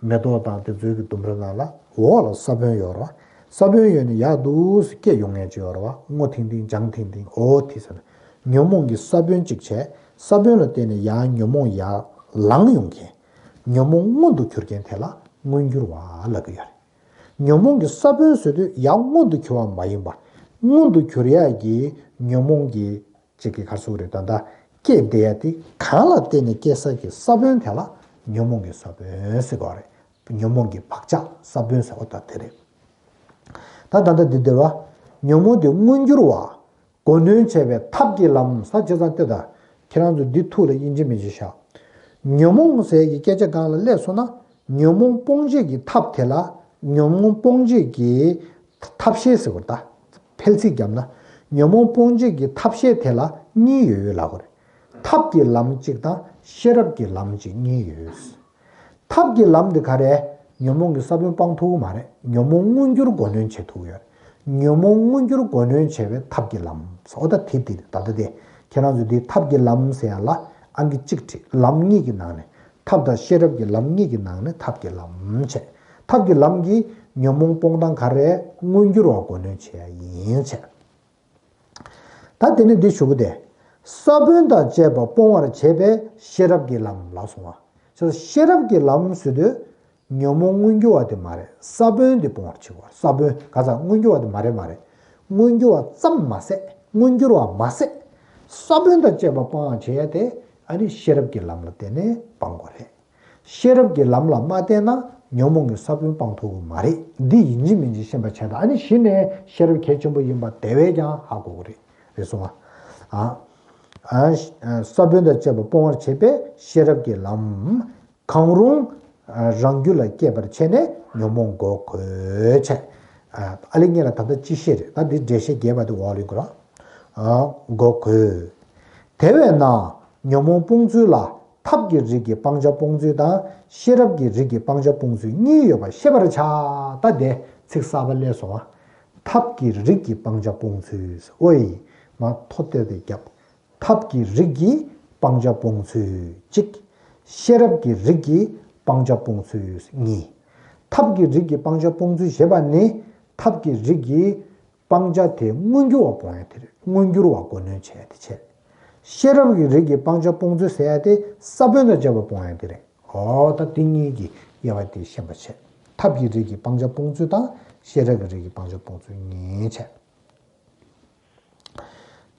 མེ་ཏོག་དང་དེ་ཚོའི་གི་ལྡུམ་ར་ནང་ལ་འོག་ལ་ས་བོན་ཡོད་རེད་བ། ས་བོན་ཡོད་ནས་ཡར་འདུག་སེ་སྐྱེས་ཡོང་མཁན་ཅིག་ཡོད་རེད་བ། སྔོ་ཐིང་ཐིང་ལྗང་ཐིང་ཐིང་འོ་དེ་ཟེར་ན། ཉོན་མོངས་ཀྱི་ས་བོན་གཅིག་བྱས། ས་བོན་ལ་བརྟེན་ནས་ཡར་ཉོན་མོངས་ཡར་ལངས་ཡོང་མཁན། ཉོན་མོངས་མངོན་དུ་གྱུར་མཁན་དེ་ལ་མངོན་གྱུར་བ་ལབ་ཀྱི་ཡོད་རེད། ཉོན་མོངས་ཀྱི་ས་བོན་ཟེར་དུས་ཡར་མངོན་དུ་གྱུར་བ་མ་ཡིན་པ། མངོན་དུ་གྱུར་ཡག་གི་ཉོན་མོངས་ཀྱི་ཅིག་གི་ག་རེ་ཟེར་དགོས་རེད། ད་ལྟ་སྐྱེས་བསྡད་ཡ་དེ་གང་ལ་བརྟེན་ནས་སྐྱེ་ས་ཀྱི་ས་བོན་དེ་ལ་ཉོན་མོངས་ཀྱི་ས་བོན་ཟེར་གྱི་ཡོད་རེད། ཉོན་མོངས་ཀྱི་བག་ཆགས་ས་བོན་ཟེར་བ་ད་དེ་རེད། ད་ད་ལྟ་འདི་འདིར་བ། ཉོན་མོངས་དེ་མངོན་གྱུར་བ། མགོ་གནོན་བྱས་པའི་ཐབས་ཀྱི་ལམ་ཟེར་བྱས་ཙང་སྟེ། ད་ཁྱེད་རང་ཚོ་འདི་ཐུགས་ལ་ཡིན་གཅིག་མིན་གཅིག་བཞག་ཉོན་མོངས་ཟེར་གྱི་སྐད་ཆ་སྒང་ལ་སླེབས་སོང་ན། ཉོན་མོངས་སྤོང་བྱེད་ཀྱི་ཐབས་དེ་ལ་ཉོན་མོངས་སྤོང་བྱེད་ཀྱི་ཐབས་ཤེས་ཟེར་བ་ད། ཕལ་ཚིག་བརྒྱབ་ན། ཉོན་མོངས་སྤོང་བྱེད་ཀྱི་ཐབས་ཤེས་དེ་ལ་གཉིས་ཡོད་ཡོད་ལབ་དགོས་རེད། ཐབས་ཀྱི་ལམ་གཅིག་དང་ཤེས་རབ་ཀྱི་ལམ་གཅིག་གཉིས་ཡོད། ཐབས་ཀྱི་ལམ་དེ་ག་རེ། ཉོན་མོངས་ཀྱི་ས་བོན་སྤང་ཐུབ་ཀྱི་མ་རེད། ཉོན་མོངས་མངོན་གྱུར་མགོ་གནོན་བྱེད་ཐུབ་ཀྱི་ཡོད་རེད། ཉོན་མོངས་མངོན་གྱུར་མགོ་གནོན་བྱེད་པའི་ཐབས་ཀྱི་ལམ་ཟེར་བ་ད་དེ་དེ་རེད། ད་ལྟ་དེ་ཁྱེད་རང་ཚོས་དེ་ཐབས་ཀྱི་ལམ་ཟེར་ཡ་ལ་ཨང་ཀི་གཅིག་བྲིས། ལམ་གཉིས་ཀྱི་ནང་ནས། ཐབས་དང་ཤེས་རབ་ཀྱི་ལམ་གཉིས་ཀྱི་ནང་ནས་ཐབས་ཀྱི་ལམ་བྱས། ཐབས་ཀྱི་ལམ་གྱིས་ཉོན་མོངས་སྤོང་སྟངས་ག་རེ། མངོན་གྱུར་བ་མགོ་གནོན་བྱེད་ཡ་ཡིན་བྱས། ད་དེ་ནས་འདི་ཞུ་གི་དེ། ས་བོན་དང་བཅས་པ་སྤོང་བར་བྱེད་པའི་ཤེས་རབ་ཀྱི་ལམ་ལ་སོང་བ། ཤེས་རབ་ཀྱི་ལམ་ཟེར་དུས། ཉོན་མོངས་མངོན་གྱུར་བ་དེ་མ་རེད། ས་བོན་དེ་སྤོང་བར་བྱེད་དགོས། ས་བོན་ག་ས་མངོན་གྱུར་བ་དེ་མ་རེད་མ་རེད། མངོན་གྱུར་བ་ཙམ་མ་ཟད། མངོན་གྱུར་བ་མ་ཟད། ས་བོན་དང་བཅས་པ་སྤོང་བར་བྱེད་ཡ་དེ། ཨ་ནི་ཤེས་རབ་ཀྱི་ལམ་ལ་བརྟེན་ནས་སྤང་དགོས་རེད། ཤེས་རབ་ཀྱི་ལམ་ལ་མ་བརྟེན་ན་ཉོན་མོངས་ཀྱི་ས་བོན་སྤང་ཐུབ་ཀྱི་མ་རེད། འདི་ཡིན་གཅིག་མིན་གཅིག་ཤེས་པ་བྱས་དང་། ཨ་ནི་གཞི་ནས་ཤེས་རབ་གལ་ཆེན་པོ་ཡིན་པ་དེ་བས་ཀྱང་ཧ་གོ་གི་རེད། རེད་སོང་ང་། ཨ། ཨ། ས་བོན་དང་བཅས་པ་སྤོང་བར་བྱེད་པའི་ཤེས་རབ་ཀྱི་ལམ། གང་རུང་རང་རྒྱུད་ལ་སྐྱེས་པར་བྱས་ནས་ཉོན་མོངས་འགོག་དགོས་བྱས། ཨ་ལེ་ངེད་ལ་ད་ལྟ་སྤྱི་བཤད་རེད། ད་འདི་འགྲེལ་བཤད་རྒྱས་པ་དེ་འོག་ལ་ཡོད་ཀྱི་རེད། འགོག་དགོས། དེ་བས་ན་ཉོན་མོངས་སྤོང་ཚུལ་ལ་ཐབས་ཀྱི་རིགས་ཀྱི་སྤང་བྱ་སྤོང་ཚུལ་དང་ཤེས་རབ་ཀྱི་རིགས་ཀྱི་སྤང་བྱ་སྤོང་ཚུལ་གཉིས་ཡོད་པ་ཤེས་པར་བྱ། ད་དེ་ཚིག་གསར་པ་སླེབས་སོང་ང་། ཐབས་ཀྱི་རིགས་ཀྱི་སྤང་བྱ་སྤོང་ཚུལ། ཨོའི། མ་མཐོ་གཏད་དེ་བརྒྱབ། ཐབས་ཀྱི་རིགས་ཀྱི་སྤང་བྱ་སྤོང་ཚུལ་གཅིག་ཤེས་རབ་ཀྱི་རིགས་ཀྱི་སྤང་བྱ་སྤོང་ཚུལ་གཉིས། ཐབས་ཀྱི་རིགས་ཀྱི་སྤང་བྱ་སྤོང་ཚུལ་ཞེས་པ་ནི། ཐབས་ཀྱི་རིགས་ཀྱི་སྤང་བྱ་དེ་མངོན་གྱུར་བ་སྤོང་ཡ་དེ་རེད། མངོན་གྱུར་བ་མགོ་གནོན་བྱས་ཏེ་བྱས། ཤེས་རབ་ཀྱི་རིགས་ཀྱི་སྤང་བྱ་སྤོང་ཚུལ་ཟེར་ཡ་དེ་ས་བོན་དང་བཅས་པ་སྤོང་ཡ་དེ་རེད། འོ་ད་དེ་གཉིས་ཀྱི་དབྱེ་བ་དེ་ཤེས་པ་བྱས། ཐབས་ཀྱི་རིགས་ཀྱི་སྤང་བྱ་སྤོང་ཚུལ་དང་ཤེས་རབ་ཀྱི་རིགས་ཀྱི་སྤང་བྱ་སྤོང་ཚུལ་གཉིས་བྱས།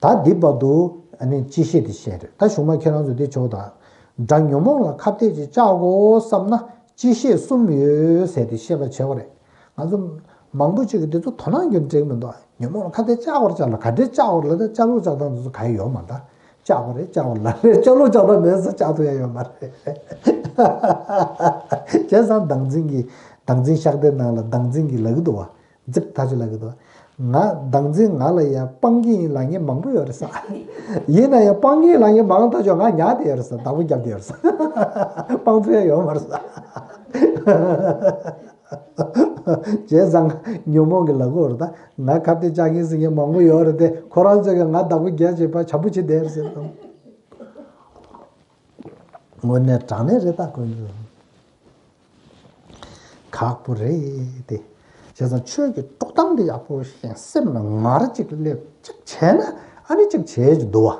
ད་འདི་བར་དུ་ཨ་ནི་སྤྱི་བཤད་དེ་བཤད་རེད། ད་གཞུག་མ་ཁྱེད་རང་ཚོ་འདི་ཆོག་ད། དགྲ་ཉོན་མོངས་ལ་ཁ་གཏད་ཅིག་བཅག་དགོས་བསམ་ན། སྤྱི་བཤད་གསུམ་ཡོད་ཟེར་དེ་བཤད་པ་བྱེད་པ་རེད། ང་ཚོ་མང་པོ་ཅིག་གིས་འདི་ཚོ་དོ་སྣང་རྒྱུ་འགྲིག་མི་འདུག་ཉོན་མོངས་ལ་ཁ་གཏད་བཅག་དགོས་རེད། བཅག་ལ་ག་འདྲས་བཅག་དགོས་རེད་ལ། ད་བཅག་ལུགས་བཅག་སྟངས་འདི་ཚོ་ག་ཡོད་མ་ད། བཅག་པ་རེད། བཅག་པ་ལ་རེད། ལྕགས་ལོག་བཅག་ཐབས་མེད་ཟེར། བཅག་ཐུབ་ཡ་ཡོད་མ་རེད། བྱས་ཙང་བདག་འཛིན་གྱི་བདག་འཛིན་ཤག་དེ་ནང་ལ་བདག་འཛིན་གྱི་ལབ་ཀྱི་འདུག་བ། འཛིན་ཐག་ཆོད་ལབ་ཀྱི་འདུག་ང་བདག་འཛིན་ང་ལ་ཡ་སྤང་གི་ཡིན་ལབ་མཁན་མང་པོ་ཡོད་རེད་ས། ཡིན་ན་ཡང་སྤང་གི་ཡིན་ལབ་མཁན་མང་ཐག་ཆོད། ང་ཉར་བསྡད་ཡོད་རེད་ས། བདག་པོ་རྒྱབ་བསྡད་ཡོད་རེད་ས། སྤང་ཐུབ་ཡ་ཡོད་མ་རེད་ས། བྱས་ཙང་ཉོན་མོངས་ཀྱི་ལབ་ཀྱི་ཡོད་རེད། ད་ང་ཁ་གཏད་བཅག་མཁན་ཟེར་མཁན་མང་པོ་ཡོད་རེད་དེ། ཁོ་རང་ཚོས་ཀྱི་ང་བདག་པོ་རྒྱབ་བྱས་པ་བྱ་སྤུ་བྱེད་བསྡད་རེད་ཟེར། དངོས་གནས་དྲང་གནས་རེད། ད་ཁོ་ཚོ་ཁག་པོ་རེད་དེ། བྱས་ཙང་ཆོས་ཀྱི་དཀྲོག་གཏམ་དེ་ཡག་པོ་ཤེས། སེམས་ལ་ངར་ཅིག་སླེབས་ཅིག་བྱས་ན་ཨ་ནི་ཅིག་བྱེད་ཀྱི་འདུག་བ།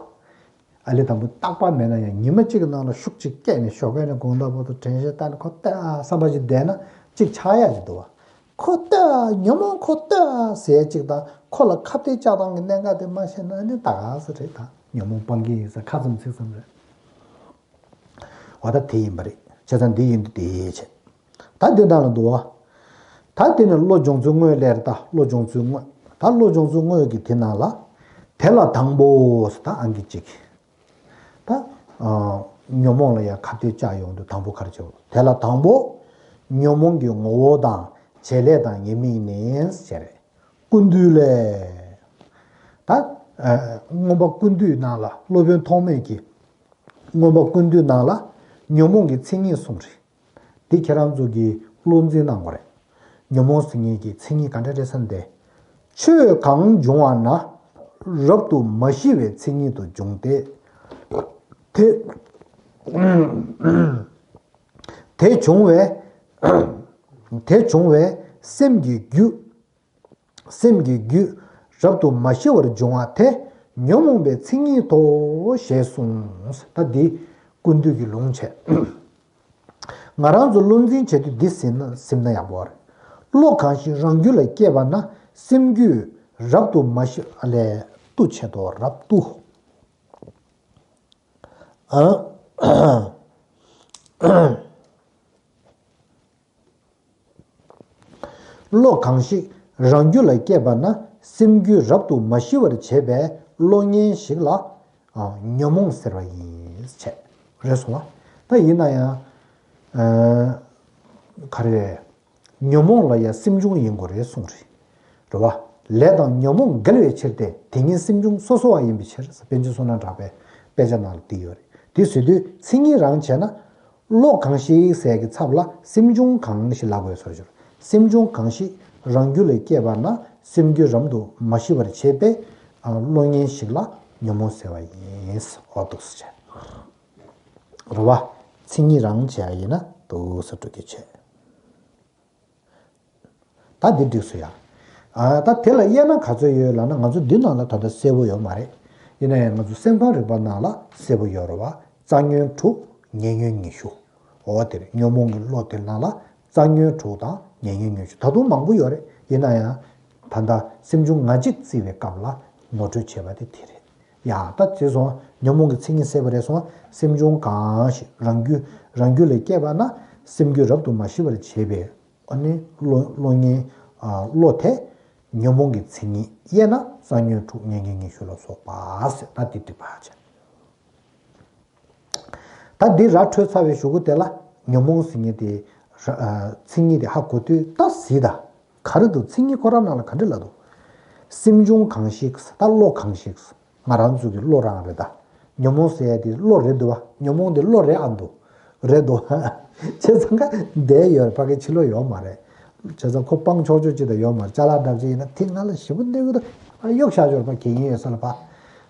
ཨ་ལས་དང་པོ་རྟག་པ་མེད་ན་ཡང་ཉི་མ་གཅིག་གི་ནང་ལ་ཤུགས་གཅིག་སྐྱེས་ནས་ཞོགས་པ་ནས་དགོང་དག་བར་དུ་དྲན་ཤེས་བཏང་ནས་ཁོ་ལྟོས་བསམ་པ་ཞིག་བསྡད་ན་གཅིག་ཆགས་ཡ་ཞིག་འདུག་བ། ཁོ་ལྟོས། ཉོན་མོངས་ཁོ་ལྟོས་ཟེར་གཅིག་དང་། ཁོ་ལ་ཁ་གཏད་བཅག་སྟངས་ཀྱི་གནད་འགག་དེ་མ་ཤེས་ན་ནི་ད་ག་ས་རེད། ད་ཉོན་མོངས་སྤང་གི་ཡིན་ཟེར་ཁ་ཙམ་ཚིག་ཙམ་རེད། འོ་ད་དེ་ཡིན་པ་རེད། བྱས་ཙང་འདི་ཡིན་དུས་དེ་བྱས། ད་འདི་ནང་ལ་འདུག་བ། ད་དེ་ནི་བློ་སྦྱོང་ཚུལ་དངོས་ལས་རེད། ད་བློ་སྦྱོང་ཚུལ་དངོས། ད་བློ་སྦྱོང་ཚུལ་དངོས་ཀྱི་དེ་ནང་ལ། དེ་ལ་དང་པོ་ཟེར། ད་ཨང་ཀི་གཅིག་ད་ཨ་ཉོན་མོངས་ལ་ཡང་ཁ་གཏད་བཅག་ཡོང་དུས་དང་པོ་ག་རེ་བྱེད། དེ་ལ་དང་པོ་ཉོན་མོངས་ཀྱི་ངོ་བོ་དང་བྱེད་ལས་དང་ཉེས་དམིགས་ནི་ཟེར། ཀུན་བཏུས་ལས། ད་ཨ་མངོན་པ་ཀུན་བཏུས་ནང་ལ་སློབ་དཔོན་ཐོགས་མེད་ཀྱིས། མངོན་པ་ཀུན་བཏུས་ནང་ལ་ཉོན་མོངས་ཀྱི་མཚན་ཉིད་གསུངས་རེད། འདི་ཁྱེད་རང་ཚོ་གིས་བློ་འཛིན་གནང་དགོས་རེད། ཉོན་མོངས་ཟེར་མཁན་གྱི་མཚན་ཉིད་ག་འདྲ་རེད་ཟེར་ན། དེ་ཆོས་གང་འབྱུང་བ་ན་རབ་ཏུ་མ་ཞི་བའི་མཚན་ཉིད་དུ་འབྱུང་སྟེ། དེ་དེ་བྱུང་བས། དེ་བྱུང་བས་སེམས་ཀྱི་རྒྱུད། སེམས་ཀྱི་རྒྱུད་རབ་ཏུ་མ་ཞི་བར་འབྱུང་བ་དེ་ཉོན་མོངས་པའི་མཚན་ཉིད་དོ་ཞེས་གསུངས། ད་འདི་ཀུན་བཏུས་ཀྱི་ལུང་བྱས། ང་རང་ཚོ་བློ་འཛིན་བྱེད་དུས་འདི་ཟིན་ན་ཟིན་ན་ཡག་པོ་རེད། བློ་གང་ཞིག་རང་རྒྱུད་ལ་སྐྱེས་པ་ན་སེམས་རྒྱུད་རབ་ཏུ་མ་ཞི། ཨ་ལས་ཏུ་ཆེ་དོ་རབ་ཏུ། ཨ། བློ་གང་ཞིག་རང་རྒྱུད་ལ་སྐྱེས་པ་ན་སེམས་རྒྱུད་རབ་ཏུ་མ་ཞི་བར་བྱེད་པའི་བློ་ངན་ཞིག་ལ་ཉོན་མོངས་ཟེར་བ་ཡིན། བྱས། རེད་སོང་བ། ད་ཡིན་ན་ཡང་ག་རེ་རེད། ཉོན་མོངས་ལ་ཡང་སེམས་བྱུང་ཡིན་དགོས་རེད་གསུངས་རེད། རེད་བ། ལས་དང་ཉོན་མོངས་འགལ་བའི་ཕྱིར་ཏེ། དེ་ཉིད་སེམས་བྱུང་སོ་སོ་བ་ཡིན་པའི་ཕྱིར། པཎ་ཆེན་བསོད་ནམས་གྲགས་པའི་དཔེ་ཆ་ནང་ལ་འདི་ཡོད་རེད། དེ་ཟེར་དུས་མཚན་ཉིད་རང་བྱས་ན། བློ་གང་ཞིག་ཟེར་གྱི་ཚབ་ལ་སེམས་བྱུང་གང་ཞིག་ལབ་དགོས་སོ་སྦྱོར། སེམས་བྱུང་གང་ཞིག་རང་རྒྱུད་ལ་སྐྱེས་པ་ན་སེམས་རྒྱུད་རབ་ཏུ་མ་ཞི་བར་བྱེད་པའི་བློ་ངན་ཞིག་ལ་ཉོན་མོངས་ཟེར་བ་ཡིན། འོ་འདུག་སེ་བྱས། རེད་བ། མཚན་ཉིད་རང་བྱས་ཡིན་ན་འདུག་སེ་འགྲོ་རྒྱུ་བྱས། ད་འདི་འགྲིག་སོང་ཡ། ཨ་ད་དེ་ལ་དབྱེ་ན་ག་ཚོད་ཡོད་ལབ་ན། ང་ཚོ་འདི་ནང་ལ་ད་ལྟ་གསལ་པོ་ཡོད་མ་རེད། ཡིན་ན་ཡང་ང་ཚོ་སེམས་ཁམས་རིག་པ་ནང་ལ་གསལ་པོ་ཡོད་རེད་བ། རྩ་ཉོན་དྲུག་ཉེ་ཉོན་ཉི་ཤུ། འོ་དེ་རེད། ཉོན་མོངས་ཀྱི་བློ་དེ་ནང་ལ་རྩ་ཉོན་དྲུག་དང་ཉེ་ཉོན་ཉི་ཤུ། ད་དུང་མང་པོ་ཡོད་རེད། ཡིན་ན་ཡང་ད་ལྟ་སེམས་བྱུང་ང་གཅིག་བརྩི་བའི་སྐབས་ལ་ངོ་སྤྲོད་བྱས་པ་དེ་དེ་རེད། ཡ་ད་བྱས་སོང་། ཉོན་མོངས་ཀྱི་མཚན་ཉིད་གསལ་པོ་རེད་སོང་། སེམས་བྱུང་གང་ཞིག་རང་རྒྱུད་རང་རྒྱུད་ལ་སྐྱེས་པ་ན་སེམས་རྒྱུད་རབ་ཏུ་མ་ཞི་བར་བྱེད་པའི། ཨ་ནི་བློ་བློ་ངན། ཨ་བློ་དེ་ཉོན་མོངས་ཀྱི་མཚན་ཉིད། དབྱེ་ན་རྩ་ཉོན་དྲུག་ཉེ་ཉོན་ཉི་ཤུ་ལ་སོགས་པ་ཟེར། ད་འདི་འགྲིག་པ་བྱས། ད་འདི་ར་འཕྲོད་ཚར་བའི་གཞུག་གུ་དེ་ལ་ཉོན་མོངས་ཟེར་མཁན་དེ་ར་ཨ་མཚན་ཉིད་དེ་ཧ་གོ་དུས་ད་གཟིགས་དང་། ག་རེ་འདུག་མཚན་ཉིད་ཁོ་རང་ནང་ལ་ག་འདྲ་ལབ་འདུག་སེམས་བྱུང་གང་ཞིག་ད་བློ་གང་ཞིག་ང་རང་ཚོ་གི་བློ་རང་རེད་ད། ཉོན་མོངས་ཟེར་ཡ་དེ་བློ་རེད་འདུག་བ། ཉོན་མོངས་དེ་བློ་རེད་ཨ་འདུག་རེད་འདུག་བྱས་ཙང་ཀ་བསྡད་ཡོད་རེད། ཕ་གི་ཕྱི་ལོགས་ཡོད་མ་རེད། བྱས་ཙང་ཁོ་སྤང་ཆོག་ཆོག་ཅིག་ད་ཡོད་མ་རེད། ཅ་ལག་འདྲ་ཅིག་ཡིན་ན་དེ་ང་ལ་ཞེ་པོ་གནོད་གི་འདུག་ཨ་གཡུག་བཞག་ཆོག་རེད། ཕ་གི་ཡིན་ཡོད་ས་ལ་ཕ།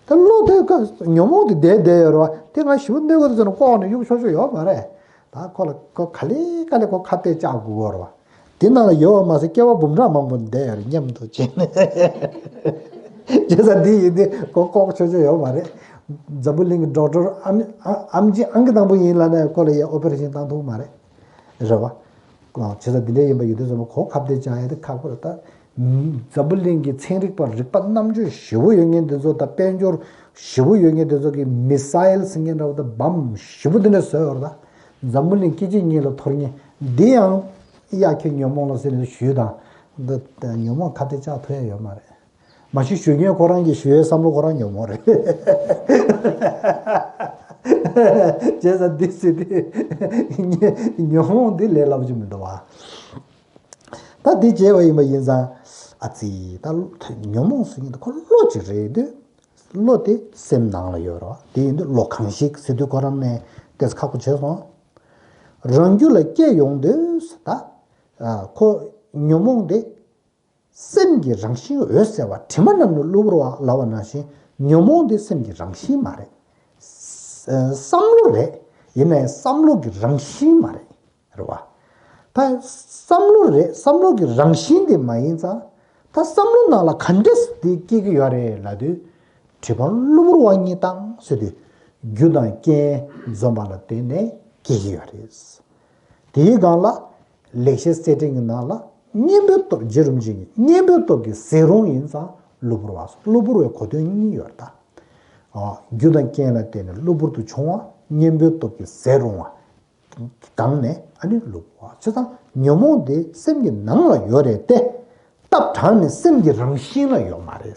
ད་བློ་དེ་ཀ་ཉོན་མོངས་དེ་བསྡད་བསྡད་ཡོད་རེད་བ། དེ་ང་ཞེ་པོ་གནོད་གི་འདུག་ཟེར་ནས་ལྐོག་ནས་གཡུག་ཆོག་ཆོག་ཡོད་མ་རེད། ད་ཁོ་ལ་ཁོ་ག་ལེ་ག་ལེ་ཁོ་ཁ་གཏད་བཅག་དགོས་ཀྱི་ཡོད་རེད་བ། དེ་ནང་ལ་ཡོད་པ་མ་ཟད་སྐྱེ་བ་འབུམ་ཕྲག་མང་པོ་བསྡད་ཡོད་རེད་སྙམ་དུ་བྱས་ནས། བྱས་ཙང་འདི་ཡིན་ཏེ་ཁོ་ལྐོག་ཆོག་ཆོག་ཡོད་མ་རེད། འཛམ་བུ་གླིང་གི་ཌོག་ཊར་ཨམ་ཨམ་ཆི་ཨང་ཀི་དང་པོ་ཡིན་ལབ་ནས་ཁོ་ལ་ཡ་ཨོ་པ་རེ་ཤན་བཏང་ཐུབ་མ་རེད། རེད་བ། བྱས་ཙང་འདི་འདྲ་ཡིན་པ་ཡོད་དུས་ཙམ་པ་ཁོ་ཁ་གཏད་བཅག་ཡ་དེ་ཁག་པོ་རེད་ད། འཛམ་བུ་གླིང་གི་ཚན་རིག་པ་རིག་པ་རྣམ་དཔྱོད་ཞེ་པོ་ཡོད་མཁན་དེ་ཚོ་དང་དཔལ་འབྱོར་ཞེ་པོ་ཡོད་མཁན་དེ་ཚོ་གི་མི་སི་ཡལ་ཟེར་མཁན་འདྲ་བོ་དང་བམ་ཞེ་པོ་དེ་འདྲ་བཟོས་ཡོད་རེད་ད། འཛམ་བུ་གླིང་སྐད་ཅིག་ཉིད་ལ་འཐོར་མཁན་འདི་ཡང་གཡག་ཁྱི་ཉོན་མོངས་ལ་ཟེར་ནས་ཞུས་དང་། འདི་ཉོན་མོངས་ཁ་གཏད་བཅག་ཐུབ་ཡ་ཡོད་མ་རེད། མ་གཞི་ཞུ་མཁན་ཁོ་རང་གི་ཞུ་ཡའི་བསམ་བློ་ཁོ་རང་ཉོན་མོངས་རེད། བྱས་ཙང་འདི་ཟེར་དུས་ཉོན་མོངས་འདི་ལས་སླ་པོ་ཅིག་མི་འདུག་བ། ད་འདི་བྱས་པ་ཡིན་པ་ཡིན་ཙང་ཨ་ཙི། ད་ཉོན་མོངས་ཟེར་མཁན་འདི་ཁོ་བློ་ཅིག་རེད་དུས། བློ་དེ་སེམས་ནང་ལ་ཡོད་རེད་བ། དེ་ཡིན་དུས་བློ་གང་ཞིག་ཟེར་དུས་ཁོ་རང་ནས་ཏོག་ཙམ་ཁག་པོ་བྱས་སོང་། རང་རྒྱུད་ལ་སྐྱེ་ཡོང་དུས་ད་ཁོ་ཉོན་མོངས་དེ། སེམས་ཀྱི་རང་བཞིན་འོད་གསལ་བ། དྲི་མ་རྣམས་ནི་གློ་བུར་བ་ལབ་པ་ནང་བཞིན་ཉོན་མོངས་དེ་སེམས་ཀྱི་རང་བཞིན་མ་རེད། ས་བསམ་བློ་རེད། ཡིན་ནའི་བསམ་བློ་གི་རང་བཞིན་མ་རེད། རེད་བ། ད་བསམ་བློ་རེད། བསམ་བློ་གི་རང་བཞིན་དེ་མ་ཡིན་ཙང་། ད་བསམ་བློ་ནང་ལ་ག་འདྲས་དེ་སྐྱེ་གི་ཡོད་རེད་ལབ་དུས། དྲི་མ་གློ་བུར་བ་གཉིས་དང་ཟེར་དུས། རྒྱུ་དང་རྐྱེན་འཛོམས་པ་ལ་བརྟེན་ནས་སྐྱེ་གི་ཡོད་རེད། དེའི་སྒང་ལ། ལེགས་བཤད་གསེར་ཕྲེང་གི་ནང་ལ་གཉེན་པོའི་སྟོབས། རྗེ་རིན་པོ་ཆེ་གི་གཉེན་པོའི་སྟོབས་ཀྱིས་ཟད་རུང་ཡིན་ཙང་གློ་བུར་བ། གློ་བུར་བའི་གོ་དོན་གཉིས་ཡོད་ད། ཨ། རྒྱུ་དང་རྐྱེན་ལ་བརྟེན་ནས་གློ་བུར་དུ་བྱུང་བ། གཉེན་པོའི་སྟོབས་ཀྱིས་ཟད་རུང་བ། གང་ནས་ཨ་ནི་གློ་བུར་བ། བྱས་ཙང་ཉོན་མོངས་དེ་སེམས་ཀྱི་ནང་ལ་ཡོད་རེད་དེ། ལྟ་བ་དྲངས་ནས་སེམས་ཀྱི་རང་བཞིན་ལ་ཡོད་མ་རེད།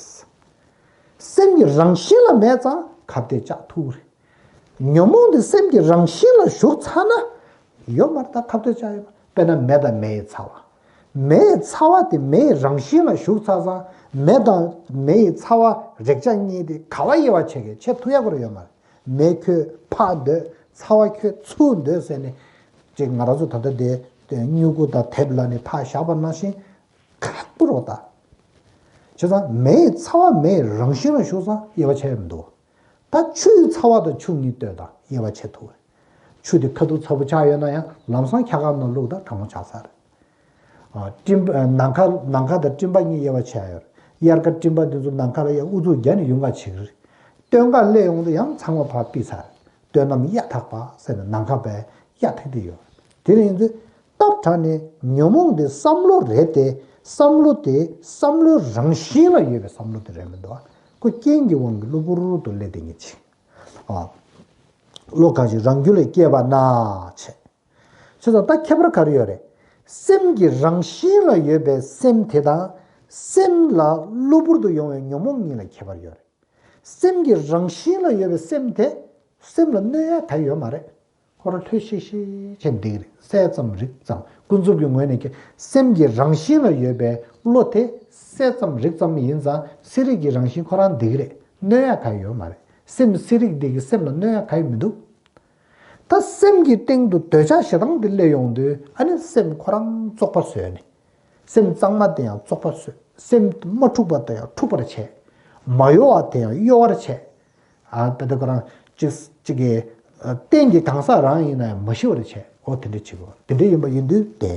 སེམས་ཀྱི་རང་བཞིན་ལ་མེད་ཙང་ཁ་གཏད་བཅག་ཐུབ་རེད། ཉོན་མོངས་དེ་སེམས་ཀྱི་རང་བཞིན་ལ་ཞུགས་ཚར་ན། ཡོད་མ་རེད། ད་ཁ་གཏད་བཅག་ཡོད་པ། དཔེར་ན་མེ་དང་མེ་ཡི་ཚ་བ། མེ་ཡི་ཚ་བ་དེ་མེ་ཡི་རང་བཞིན་ལ་ཞུགས་ཚར་ཙང་། མེ་དང་མེ་ཡི་ཚ་བ་རེག་བྱ་གཉིས་དེ་ག་པར་དབྱེ་བ་ཕྱེ་གི། ཕྱེ་ཐུབ་ཡག་པོ་ཡོད་མ་རེད། མེ་ཁྱོད་ཕར་སྡོད། ཚ་བ་ཁྱོད་ཚུར་སྡོད་ཟེར་ནས། ཅིག་ང་རང་ཚོ་ད་ལྟ་དེ་སྨྱུ་གུ་དང་དེབ་ལ་ནི་ཕར་བཞག་པ་ནང་བཞིན་ཁག་པོ་རེད་ད། བྱས་ཙང་མེ་ཡི་ཚ་བ་མེ་ཡི་རང་བཞིན་ལ་ཞུགས་ཙང་དབྱེ་བ་ཕྱེ་ཡ་མི་འདུག་ད་ཆུ་ཡི་ཚ་བ་དང་ཆུ་གཉིས་ལྟོས་དང་དབྱེ་བ་ཕྱེ་ཐུབ་རེད། ཆུ་དེ་ཁ་ཐུག་ཚ་པོ་ཆགས་ཡོད་ན་ཡང་ལམ་སང་འཁྱག་སྒམ་ནང་བླུགས་དང་གྲང་མོ་ཆགས་ཚར་རེད། ཨ། སྤྲིན་པ། ནམ་མཁའ། ནམ་མཁའ་དང་སྤྲིན་པ་གཉིས་དབྱེ་བ་ཕྱེ་ཡ་ཡོད་རེད། དབྱར་ཁ་སྤྲིན་པ་དེ་ཚོ་ནམ་མཁའ་ལ་ཡར་ཨུ་ཚུགས་བརྒྱབ་ནས་ཡོང་ག་བྱེད་ཀྱི་རེད། སྟོན་ཁ་སླེབས་ཡོང་དུས་ཡང་ཚང་མ་ཕར་ཕུད་ཚར་རེད། སྟོན་གནམ་གཡའ་དག་པ་ཟེར་ནས་ནམ་མཁའ་བས་གཡའ་དག་དེ་ཡོད་རེད། དེ་ཡིན་དུས་ལྟ་བ་དྲངས་ནས་ཉོན་མོངས་དེ་བསམ་བློ་རེད་དེ། བསམ་བློ་དེ་བསམ་བློའི་རང་བཞིན་ལ་ཡོད་པའི་བསམ་བློ་དེ་རེད་མི་འདུག་ཁོ་རྐྱེན་གྱི་དབང་གིས་གློ་བུར་དུ་སླེབས་བསྡད་མཁན་ཅིག་ཨ། བློ་གང་ཞིག་རང་རྒྱུད་ལ་སྐྱེས་པ་ན་བྱས། བྱས་ཙང་ད་ཁྱད་པར་ག་རེ་ཡོད་རེད། སེམས་ཀྱི་རང་བཞིན་ལ་ཡོད་པའི་སེམས་དེ་དང་། སེམས་ལ་གློ་བུར་དུ་ཡོང་བའི་ཉོན་མོངས་གཉིས་ལ་ཁྱད་པར་ཡོད་རེད། སེམས་ཀྱི་རང་བཞིན་ལ་ཡོད་པའི་སེམས་དེ་སེམས་ལ་གནོད་ཡ་ག་ཡོད་མ་རེད། ཁོ་རང་ལྷོད་ཤིག་ཤིག་བྱས་འདུག་རེད། བསལ་ཙམ་རིག་ཙམ། ཀུན་རྫོབ་ཀྱི་ངོས་ནས་ཀྱང་སེམས་ཀྱི་རང་བཞིན་ལ་ཡོད་པའི་བློ་དེ་བསལ་ཙམ་རིག་ཙམ་ཡིན་ཙང་། སེམས་རིག་གི་རང་བཞིན་ཁོ་རང་འདུག་རེད། གནོད་ཡ་ག་ཡོད་མ་རེད། སེམས་སེམས་རིག་འདི་གིས་སེམས་ལ་གནོད་ཡ་ག་ཡོད་མི་འདུག་ད་སེམས་ཀྱི་སྟེང་དུ་འདོད་ཆགས་ཞེ་སྡང་འདི་སླེབས་ཡོང་དུས། ཨ་ནི་སེམས་ཁོ་རང་བཙོག་པ་བཟོས་ནས། སེམས་གཙང་མ་དེ་ཡང་བཙོག་པ་བཟོས། སེམས་མ་འཁྲུགས་པ་དེ་ཡང་འཁྲུགས་པར་བྱས། མ་གཡོ་བ་དེ་ཡང་གཡོ་བར་བྱས། ཨ། ད་ལྟ་ཁོ་རང་གཅིག་གཅིག་གི་ཨ། རྟེན་གྱི་གང་ཟག་རང་ཡིན་ན་ཡང་མ་ཤི་བར་བྱས། འོ་དེ་འདྲ་བྱེད་དགོས། དེ་འདྲ་ཡིན་པ་ཡིན་དུས་དེ།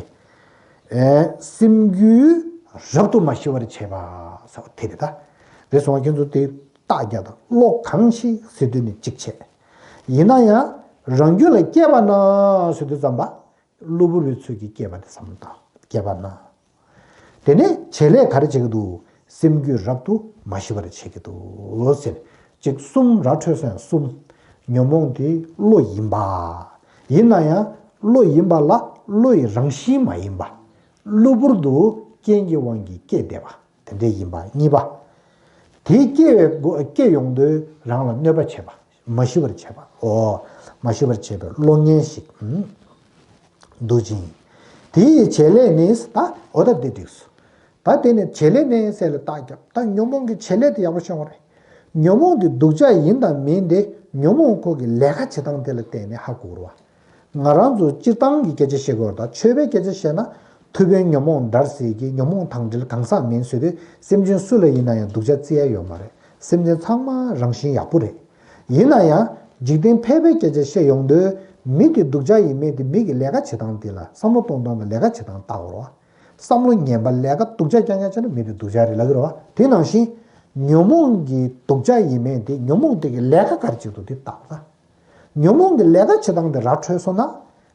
ཨེ། སེམས་རྒྱུད་རབ་ཏུ་མ་ཤི་བར་བྱེད་པ་ཟེར་བ་དེ་རེད་ད། རེད་སོང་བ། ཁྱེད་ཚོ་དེ་རྟགས་རྒྱག་དང་། བློ་གང་ཞིག་ཟེར་དུས་ནི་གཅིག་བྱས། ཡིན་ན་ཡང་རང་རྒྱུད་ལ་སྐྱེས་པ་ན་ཟེར་དུས་ཙམ་པ། གློ་བུར་བའི་ཚུལ་གྱིས་སྐྱེས་པ་དེ་བསམ་བློ་བཏང་། སྐྱེས་པ་ན། དེ་ནས་བྱེད་ལས་ག་རེ་བྱེད་ཀྱི་འདུག་སེམས་རྒྱུད་རབ་ཏུ་མ་ཤི་བར་བྱེད་ཀྱི་འདུག་ཟེར། གཅིག་གསུམ་ར་འཕྲོད་སོང་། གསུམ། ཉོན་མོངས་དེ་བློ་ཡིན་པ། ཡིན་ན་ཡང་བློ་ཡིན་པ་ལ་བློ་ཡི་རང་བཞིན་མ་ཡིན་པ། གློ་བུར་དུ་རྐྱེན་གྱི་དབང་གིས་སྐྱེས་བསྡད་པ། དེ་འདྲ་ཡིན་པ། གཉིས་པ། དེ་སྐྱེ་བའི་སྒོ། སྐྱེ་ཡོང་དུས་རང་ལ་གནོད་པ་བྱེད་པ། མ་ཤི་བར་བྱེད་པ། འོ། མ་ཤི་བར་བྱེད་པའི་བློ་ངན་ཞིག་ཨང་། འདུག་ཅིང་། དེ་ཡི་བྱེད་ལས་ནི། ད་འོ་ད་འདི་འགྲིག་སོང་། ད་དེ་ནི་བྱེད་ལས་ནི་ཟེར་ལ་རྟགས་རྒྱབ། ད་ཉོན་མོངས་ཀྱི་བྱེད་ལས་དེ་ཡག་པོ་ཤེས་དགོས་རེད། ཉོན་མོངས་དེ་སྡུག་ཅག་ཡིན་དང་མིན་དེ་ཉོན་མོངས་ཁོ་གི་ལས་ཀ་བྱེད་སྟངས་དེ་ལ་བལྟས་ནས་ཧ་གོ་དགོས་རེད་བ། ང་རང་ཚོ་སྤྱིར་བཏང་གི་སྐད་ཆ་བཤད་དགོས་རེད། ད་ཆོས་པའི་སྐད་ཆ་བཤད་ན། ཐུབ་པས་ཉོན་མོངས་འདར་ཟེར་གྱི། ཉོན་མོངས་དང་འབྲེལ་གང་ཟག་མིན་ཟེར་དུས། སེམས་ཅན་སུ་ལ་ཡིན་ན་ཡང་སྡུག་ཅག་བརྩི་ཡ་ཡོད་མ་རེད། སེམས་ཅན་ཚང་མ་རང་བཞིན་ཡག་པོ་རེད། ཡིན་ན་ཡང་འཇིག་རྟེན་ཕལ་པའི་སྐད་ཆ་བཤད་ཡོང་དུས། མི་དེ་སྡུག་ཅག་ཡིན་མིན་དེ་མི་གི་ལས་ཀ་བྱེད་སྟངས་དེ་ལ། བསམ་བློ་གཏོང་སྟངས་དང་ལས་ཀ་བྱེད་སྟངས་ལྟ་དགོས་རེད་བ། བསམ་བློ་ངན་པ་ལས་ཀ་སྡུག་ཅག་རྐྱང་རྐྱང་བྱས་ན་མི་དེ་སྡུག་ཅག་རེད་ལབ་ཀྱི་རེད་བ། དེ་ནང་བཞིན་ཉོན་མོངས་ཀྱི་སྡུག་ཅག་ཡིན་མིན་དེ། ཉོན་མོངས་དེ་གི་ལས་ཀ་ག་རེ་བྱེད་འདུག་དེ་ལྟ་དགོས། ཉོན་མོངས་ཀྱི་ལས་ཀ་བྱེད་སྟངས་དེ་ར་འཕྲོད་སོང་ན།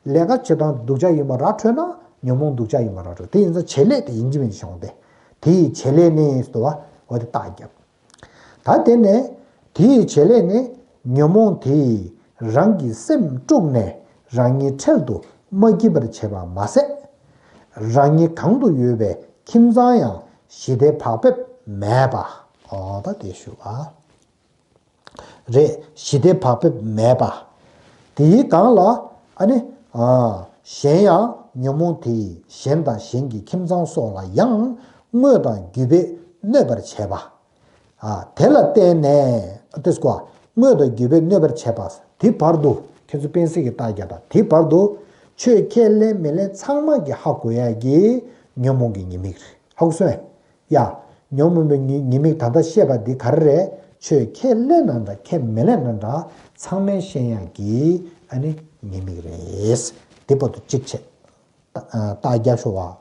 ལས་ཀ་བྱེད་སྟངས་སྡུག་ཅག་ཡིན་པ་ར་འཕྲོད་ན། ཉོན་མོངས་སྡུག་ཅག་ཡིན་པ་ར་འཕྲོད། དེ་ཡིན་ཙང་བྱེད་ལས་དེ་ཡིན་གཅིག་མིན་གཅིག་བྱུང་སྟེ། དེ་ཡི་བྱེད་ལས་ནི་ཟེར་བ། འོ་དེ་རྟགས་རྒྱབ། ད་དེ་ནས་དེ་ཡི་བྱེད་ལས་ནི། ཉོན་མོངས་དེས་རང་གི་སེམས་དཀྲུགས་ནས་རང་ཉིད་འཕྲལ་དུ་མ་སྐྱིད་པར་བྱེད་པ་མ་ཟད། རང་ཉིད་གང་དུ་ཡོད་པའི་ཁྱིམ་ཚང་ཡང་ཞི་བདེ་བག་ཕེབས་མེད་པ། ཨོ་ད་དེ་ཞུ་བ། རེད། ཞི་བདེ་བག་ཕེབས་མེད་པ། དེའི་སྒང་ལ་ཨ་ནི། ཨ། གཞན་ཡང་ཉོན་མོངས་དེས་གཞན་དང་གཞན་གྱི་ཁྱིམ་ཚང་སོགས་ལ་ཡང་དངོས་དང་བརྒྱུད་པས་གནོད་པར་བྱེད་པ། ཨ། དེ་ལ་བརྟེན་ནས་དེ་སྐོར་དངོས་དང་བརྒྱུད་པས་གནོད་པར་བྱེད་པ། དེ་བར་དུ་ཁྱེད་ཚོ་པེན་སི་གི་རྟགས་རྒྱག་དང་། དེ་བར་དུ་ཆོས་ཁས་ལེན་མི་ལེན་ཚང་མ་གི་ཧ་གོ་ཡ་གི་ཉོན་མོངས་ཀྱི་ཉེས་དམིགས་རེད། ཧ་གོ་སོང་ངས། ཡ། ཉོན་མོངས་པའི་ཉེས་ཉེས་དམིགས་ད་ལྟ་བཤད་པ་འདི་ག་རེ་རེད། ཆོས་ཁས་ལེན་ན་འདྲ་ཁས་མི་ལེན་ན་འདྲ་ཚང་མས་ཤེས་ཡག་གི་ཨ་ནི་ཉེས་དམིགས་རེད། དེ་བར་དུ་གཅིག་བྱས། ད་རྟགས་རྒྱག་ཤོག་ཨ།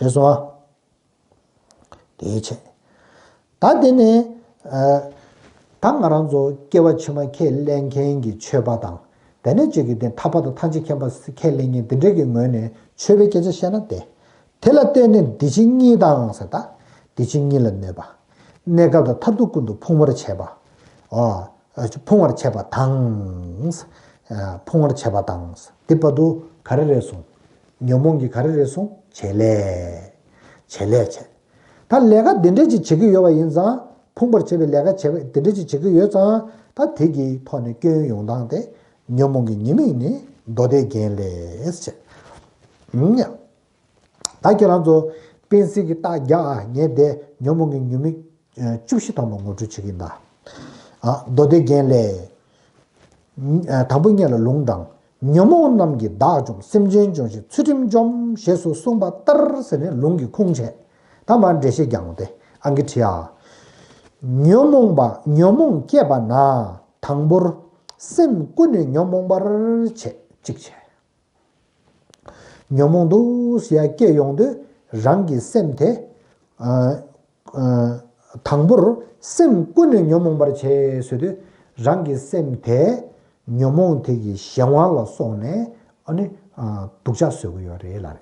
རེད་སོང་ཨ། དེ་བྱས། ད་དེ་ནས་ཨ། ད་ང་རང་ཚོ་སྐྱེ་བ་ཕྱི་མ་ཁས་ལེན་མཁན་གྱི་ཆོས་པ་དང་། དེ་ནས་གཅིག་གིས་དེ་ཐར་པ་དང་ཐམས་ཅད་མཁྱེན་པ་ཁས་ལེན་མཁན་དེ་འདྲས་ཀྱི་ངོས་ནས་ཆོས་པའི་སྐད་ཆ་བཤད་ན་དེ། དེ་ལ་བརྟེན་ནས་འདི་ཕྱི་གཉིས་དང་ཟེར་ད། འདི་ཕྱི་གཉིས་ལ་གནོད་པ། གནས་སྐབས་དང་མཐར་ཐུག་ཀུན་ཏུ་ཕུང་བར་བྱེད་པ། ཨ། ཕུང་བར་བྱེད་པ་དང་། ཕུང་བར་བྱེད་པ་དང་། དེ་བར་དུ་ག་རེ་རེད་གསུངས། ཉོན་མོངས་ཀྱིས་ག་རེ་རེད་གསུངས། བྱེད་ལས། བྱེད་ལས་བྱེད། ད་ལས་ཀ་འདི་འདྲས་ཅིག་བྱེད་ཀྱི་ཡོད་པ་ཡིན་ཙང་། ཕུང་བར་བྱེད་པའི་ལས་ཀ་བྱེད་པ་འདི་འདྲས་ཅིག་བྱེད་ཀྱི་ཡོད་ཙང་། ད་དེ་གི་ཐོག་ནས་སྐྱོན་ཡོང་སྟངས་དེ་ཉོན་མོངས་ཀྱི་ཉེས་དམིགས་ནི་མདོ་སྡེ་རྒྱན་ལས་བྱེད། ཡ། ད་ཁྱེད་རང་ཚོ་པེན་སི་གི་རྟགས་རྒྱག་ཨ། ངས་དེ་ཉོན་མོངས་ཀྱི་ཉེས་དམིགས་བཅུ་བཞི་ཐམ་པ་ངོ་སྤྲོད་བྱེད་ཀྱི་ཡིན་ད། ཨ། མདོ་སྡེ་རྒྱན་ལས། དང་པོ་ཉིད་ལ་ལུང་དྲངས། ཉོན་མོངས་རྣམས་ཀྱིས་བདག་འཇོམས། སེམས་ཅན་འཇོམས་ཤིང་ཚུལ་ཁྲིམས་འཇོམས་ཞེས་སུ་གསུངས་པ་ལྟར་ཟེར་ནས་ལུང་གི་ཁུངས་བྱས། ད་མར་འགྲེལ་བཤད་རྒྱག་དགོས་ཏེ་ཨང་ཀི་བྲིས་ཨ། ཉོན་མོངས་པ་ཉོན་མོངས་སྐྱེས་པ་ན་དང་པོར་སེམས་ཀུན་ནས་ཉོན་མོངས་པར་བྱེད། གཅིག་བྱས། ཉོན་མོངས་འདུག་ཟེར་ཡ་སྐྱེ་ཡོང་དུས་རང་གི་སེམས་དེ། ཨ། ཨ། དང་པོར་སེམས་ཀུན་ནས་ཉོན་མོངས་པར་བྱེད་ཟེར་དུས་རང་གི་སེམས་དེ་ཉོན་མོངས་དེ་གི་གཞན་དབང་ལ་སོང་ནས་ཨ་ནི། ཨ། སྡུག་ཅག་བཟོ་གི་ཡོད་རེད་ལབ་རེད།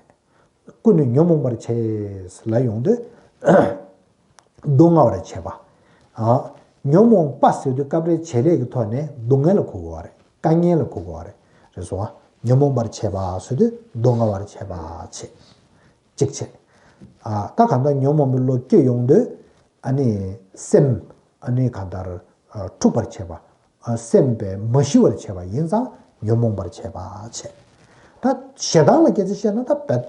ཀུན་ནས་ཉོན་མོངས་པར་བྱེད་ལབ་ཡོང་དུས། སྡུག་བསྔལ་བར་བྱེད་པ། ཨ། ཉོན་མོངས་པ་ཟེར་དུས་སྐབས་རེ་བྱེད་ལས་ཀྱི་ཐོག་ནས་སྡུག་བསྔལ་ལ་གོ་དགོས་པ་རེད། དཀའ་ངལ་ལ་གོ་དགོས་པ་རེད། རེད་སོང་ཨ། ཉོན་མོངས་པར་བྱེད་པ་ཟེར་དུས་སྡུག་བསྔལ་བར་བྱེད་པ་བྱེད། གཅིག་བྱེད། ཨ། ད་གང་ལྟར་ཉོན་མོངས་པའི་བློ་སྐྱེ་ཡོང་དུས་ཨ་ནི་སེམས་ཨ་ནི་གང་ལྟར་འཁྲུགས་པར་བྱེད་པ། སེམས་པས་མ་ཞི་བར་བྱེད་པ་ཡིན་ཙང་ཉོན་མོངས་པར་བྱེད་པ་བྱེད། ད་ཞེ་སྡང་ལ་སྐད་ཆ་བཤད་ན་ད་རྦད་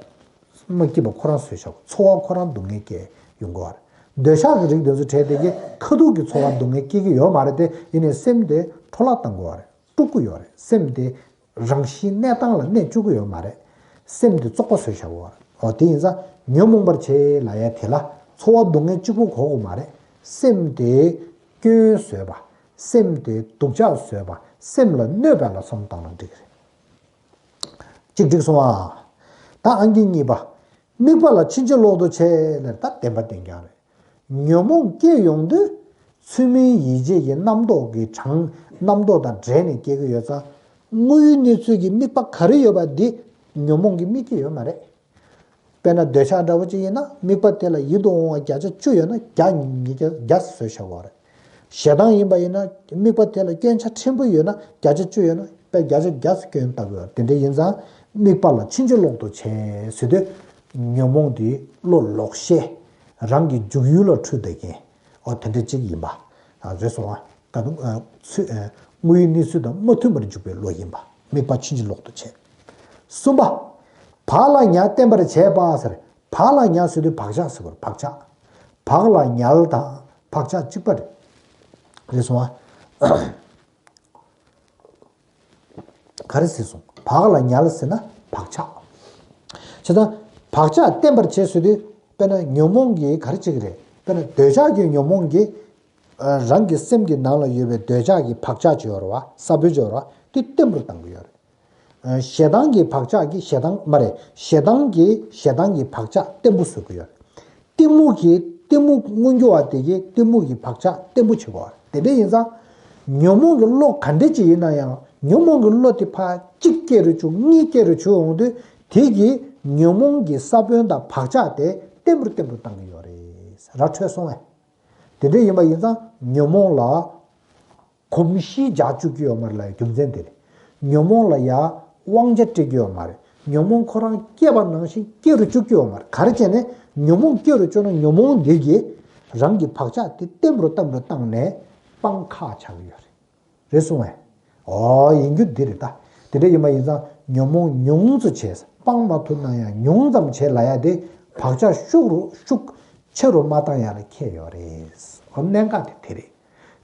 མ་སྐྱིད་པ་ཁོ་རང་བཟོས་བཞག་ཚོར་བ་ཁོ་རང་སྡུག་བསྔལ་སྐྱེ་ཡོང་གི་ཡོད་རེད། འདོད་ཆགས་ཀྱི་རིགས་དེ་ཚོ་བྲལ་དེ་གི་ཁ་ཐུག་གི་ཚོར་བ་སྡུག་བསྔལ་སྐྱེ་གི་ཡོད་མ་རེད་དེ། ཡིན་ནའི་སེམས་དེ་འཕྲོ་བརླག་བཏང་གི་ཡོད་རེད། དཀྲུག་གི་ཡོད་རེད། སེམས་དེ་རང་བཞིན་གནས་སྟངས་ལ་གནས་བཅུག་གི་ཡོད་མ་རེད། སེམས་དེ་བཙོག་པ་བཟོས་བཞག་གི་ཡོད་རེད། འོ་དེ་ཡིན་ཙང་ཉོན་མོངས་པར་བྱེད་ལབ་ཡ་དེ་ལ་ཚོར་བ་སྡུག་བསྔལ་གཅིག་པུ་གོ་དགོས་མ་རེད། སེམས་དེ་སྐྱོན་བཟོས་པ། སེམས་དེ་སྡུག་ཅག་བཟོས་པ། སེམས་ལ་གནོད་པ་ལ་བསམ་བཏང་ན་འགྲིག་གི་རེད། གཅིག་འགྲིག་སོང་ཨ། ད་ཨང་ཀི་གཉིས་པ། དམིགས་པ་ལ་ཕྱིན་ཅི་ལོག་ཏུ་བྱེད་ལབ་ད་བདེན་པ་བདེན་རྐྱང་རེད། ཉོན་མོངས་སྐྱེ་ཡོང་དུས་ཚུལ་མིན་ཡིད་བྱེད་ཀྱི་རྣམ་རྟོག་གི་གྲངས་རྣམ་རྟོག་དང་འབྲེལ་ནས་སྐྱེ་གི་ཡོད་ཙང་། དངོས་ཡོད་གནས་ཚུལ་གྱི་དམིགས་པ་ག་རེ་ཡོད་པ་འདི་ཉོན་མོངས་ཀྱིས་དམིགས་ཀྱི་ཡོད་མ་རེད། དཔེར་ན་འདོད་ཆགས་འདྲ་བོ་ཅིག་ཡིན་ན་དམིགས་པ་དེ་ལ་ཡིད་དུ་འོང་བ་བརྒྱ་ཆ་བཅུ་ཡོད་ན་བརྒྱ་ཉིས་བརྒྱ་བརྒྱ་བཟོས་བཞག་པ་རེད། ཞེ་སྡང་ཡིན་པ་ཡིན་ན་དམིགས་པ་དེ་ལ་སྐྱོན་ཆ་ཕྲན་བུ་ཡོད་ན་བརྒྱ་ཆ་བཅུ་ཡོད་ན་དཔེ་བརྒྱ་ཆ་བརྒྱ་སྐྱོན་བཏགས་ཡོད་རེད། དེ་འདྲ་ཡིན་ཙང་དམིགས་པ་ལ་ཕྱིན་ཅི་ལོག་ཏུ་བྱེད་ཟེར་དུས་ཉོན་མོངས་དེ་བློ་ལོག་ཤེས་རང་གི་འཇུག་ཡུལ་ལ་འཁྲུལ་བསྡད་མཁན་འོ་དེ་འདྲ་ཅིག་ཡིན་པ་རེད་སོང་ཨ། ད་དུང་ཚུལ་དངོས་ཡོད་གནས་ཚུལ་དང་མ་མཐུན་པར་འཇུག་པའི་བློ་ཡིན་པ། དམིགས་པ་ཕྱིན་ཅི་ལོག་ཏུ་བྱེད། གསུམ་པ། བག་ལ་ཉལ་བརྟན་པར་བྱེད་པ་ཟེར། བག་ལ་ཉལ་ཟེར་དུས་བག་ཆགས་ཟེར་བར་བག་ཆགས། བག་ལ་ཉལ་དང་བག་ཆགས་གཅིག་པ་རེད། རེད་སོང་ཨ། ག་རེ་ཟེར་སོང་། བག་ལ་ཉལ་ཟེར་ན་བག་ཆགས། བྱས་ཙང་བག་ཆགས་བརྟན་པར་བྱེད་ཟེར་དུས་དཔེར་ན་ཉོན་མོངས་ཀྱི་ག་རེ་བྱེད་ཀྱི་རེད། དཔེར་ན་འདོད་ཆགས་ཀྱི་ཉོན་མོངས་ཀྱི་རང་གི་སེམས་ཀྱི་ནང་ལ་ཡོད་པའི་འདོད་ཆགས་ཀྱི་བག་ཆགས་ཅིག་ཡོད་རེད་བ། ས་བོན་ཅིག་ཡོད་རེད་བ། དེ་བརྟན་པོར་བཏང་གི་ཡོད་རེད། ཞེ་སྡང་གི་བག་ཆགས་ཀྱིས་ཞེ་སྡང་མ་རེད། ཞེ་སྡང་གིས་ཞེ་སྡང་གི་བག་ཆགས་བརྟན་པོ་བཟོ་གི་ཡོད་རེད། གཏི་མུག་གིས་གཏི་མུག་མངོན་གྱུར་བ་དེ་གིས་གཏི་མུག་གི་བག་ཆགས་བརྟན་པོ་བྱེད་དགོས་རེད། དེ་འདྲ་ཡིན་ཙང་ཉོན་མོངས་ཀྱི་བློ་ག་འདྲ་ཅིག་ཡིན་ན་ཡང་ཉོན་མོངས་ཀྱི་བློ་དེ་ཕར་གཅིག་སྐྱེ་རུ་བཅུག་གཉིས་སྐྱེ་རུ་བཅུག་འོང་དུས་དེ་གིས་ཉོན་མོངས་ཀྱི་ས་བོན་དང་བག་ཆགས་དེ་བརྟན་པོར་བརྟན་པོར་བཏང་གི་ཡོད་རེད། ར་འཕྲོད་སོང་ངས། དེ་འདྲ་ཡིན་པ་ཡིན་ཙང་ཉོན་མོངས་ལ་གོམས་གཤིས་རྒྱག་བཅུག་གི་ཡོད་མ་རེད་ལབ་ཡ་རྒྱུ་མཚན་དེ་རེད། ཉོན་མོངས་ལ་ཡ་དབང་ཆ་སྤྲད་ཀྱི་ཡོད་མ་རེད། ཉོན་མོངས་ཁོ་རང་སྐྱེས་པ་ནང་བཞིན་སྐྱེ་རུ་བཅུག་གི་ཡོད་མ་རེད། ག་རེ་བྱས་ནས་ཉོན་མོངས་སྐྱེ་རུ་བཅུག་ན་ཉོན་མོངས་འདི་གིས་ རང་གི་བག་ཆགས་དེ་བརྟན་པོར་བརྟན་པོར་བཏང་ནས་སྤང་ཁག་ཆགས་ཀྱི་ཡོད་རེད། རེད་གསུངས་བས། ཨོ་ཡིན་རྒྱུ་འདི་རེད་ད། དེ་འདྲ་ཡིན་པ་ཡིན་ཙང་ཉོན་མོངས་ཉུང་ཙམ་བྱས། སྤང་མ་ཐུབ་ན་ཡང་ཉུང་ཙམ་བྱས་ལབ་ཡ་དེ་བག་ཆགས་ཤུགས་རུ་ཤུགས་ཆེ་རུ་མ་བཏང་ཡ་ལ་ཁྱད་ཡོད་རེད། ཨོ་གནད་འགག་དེ་དེ་རེད།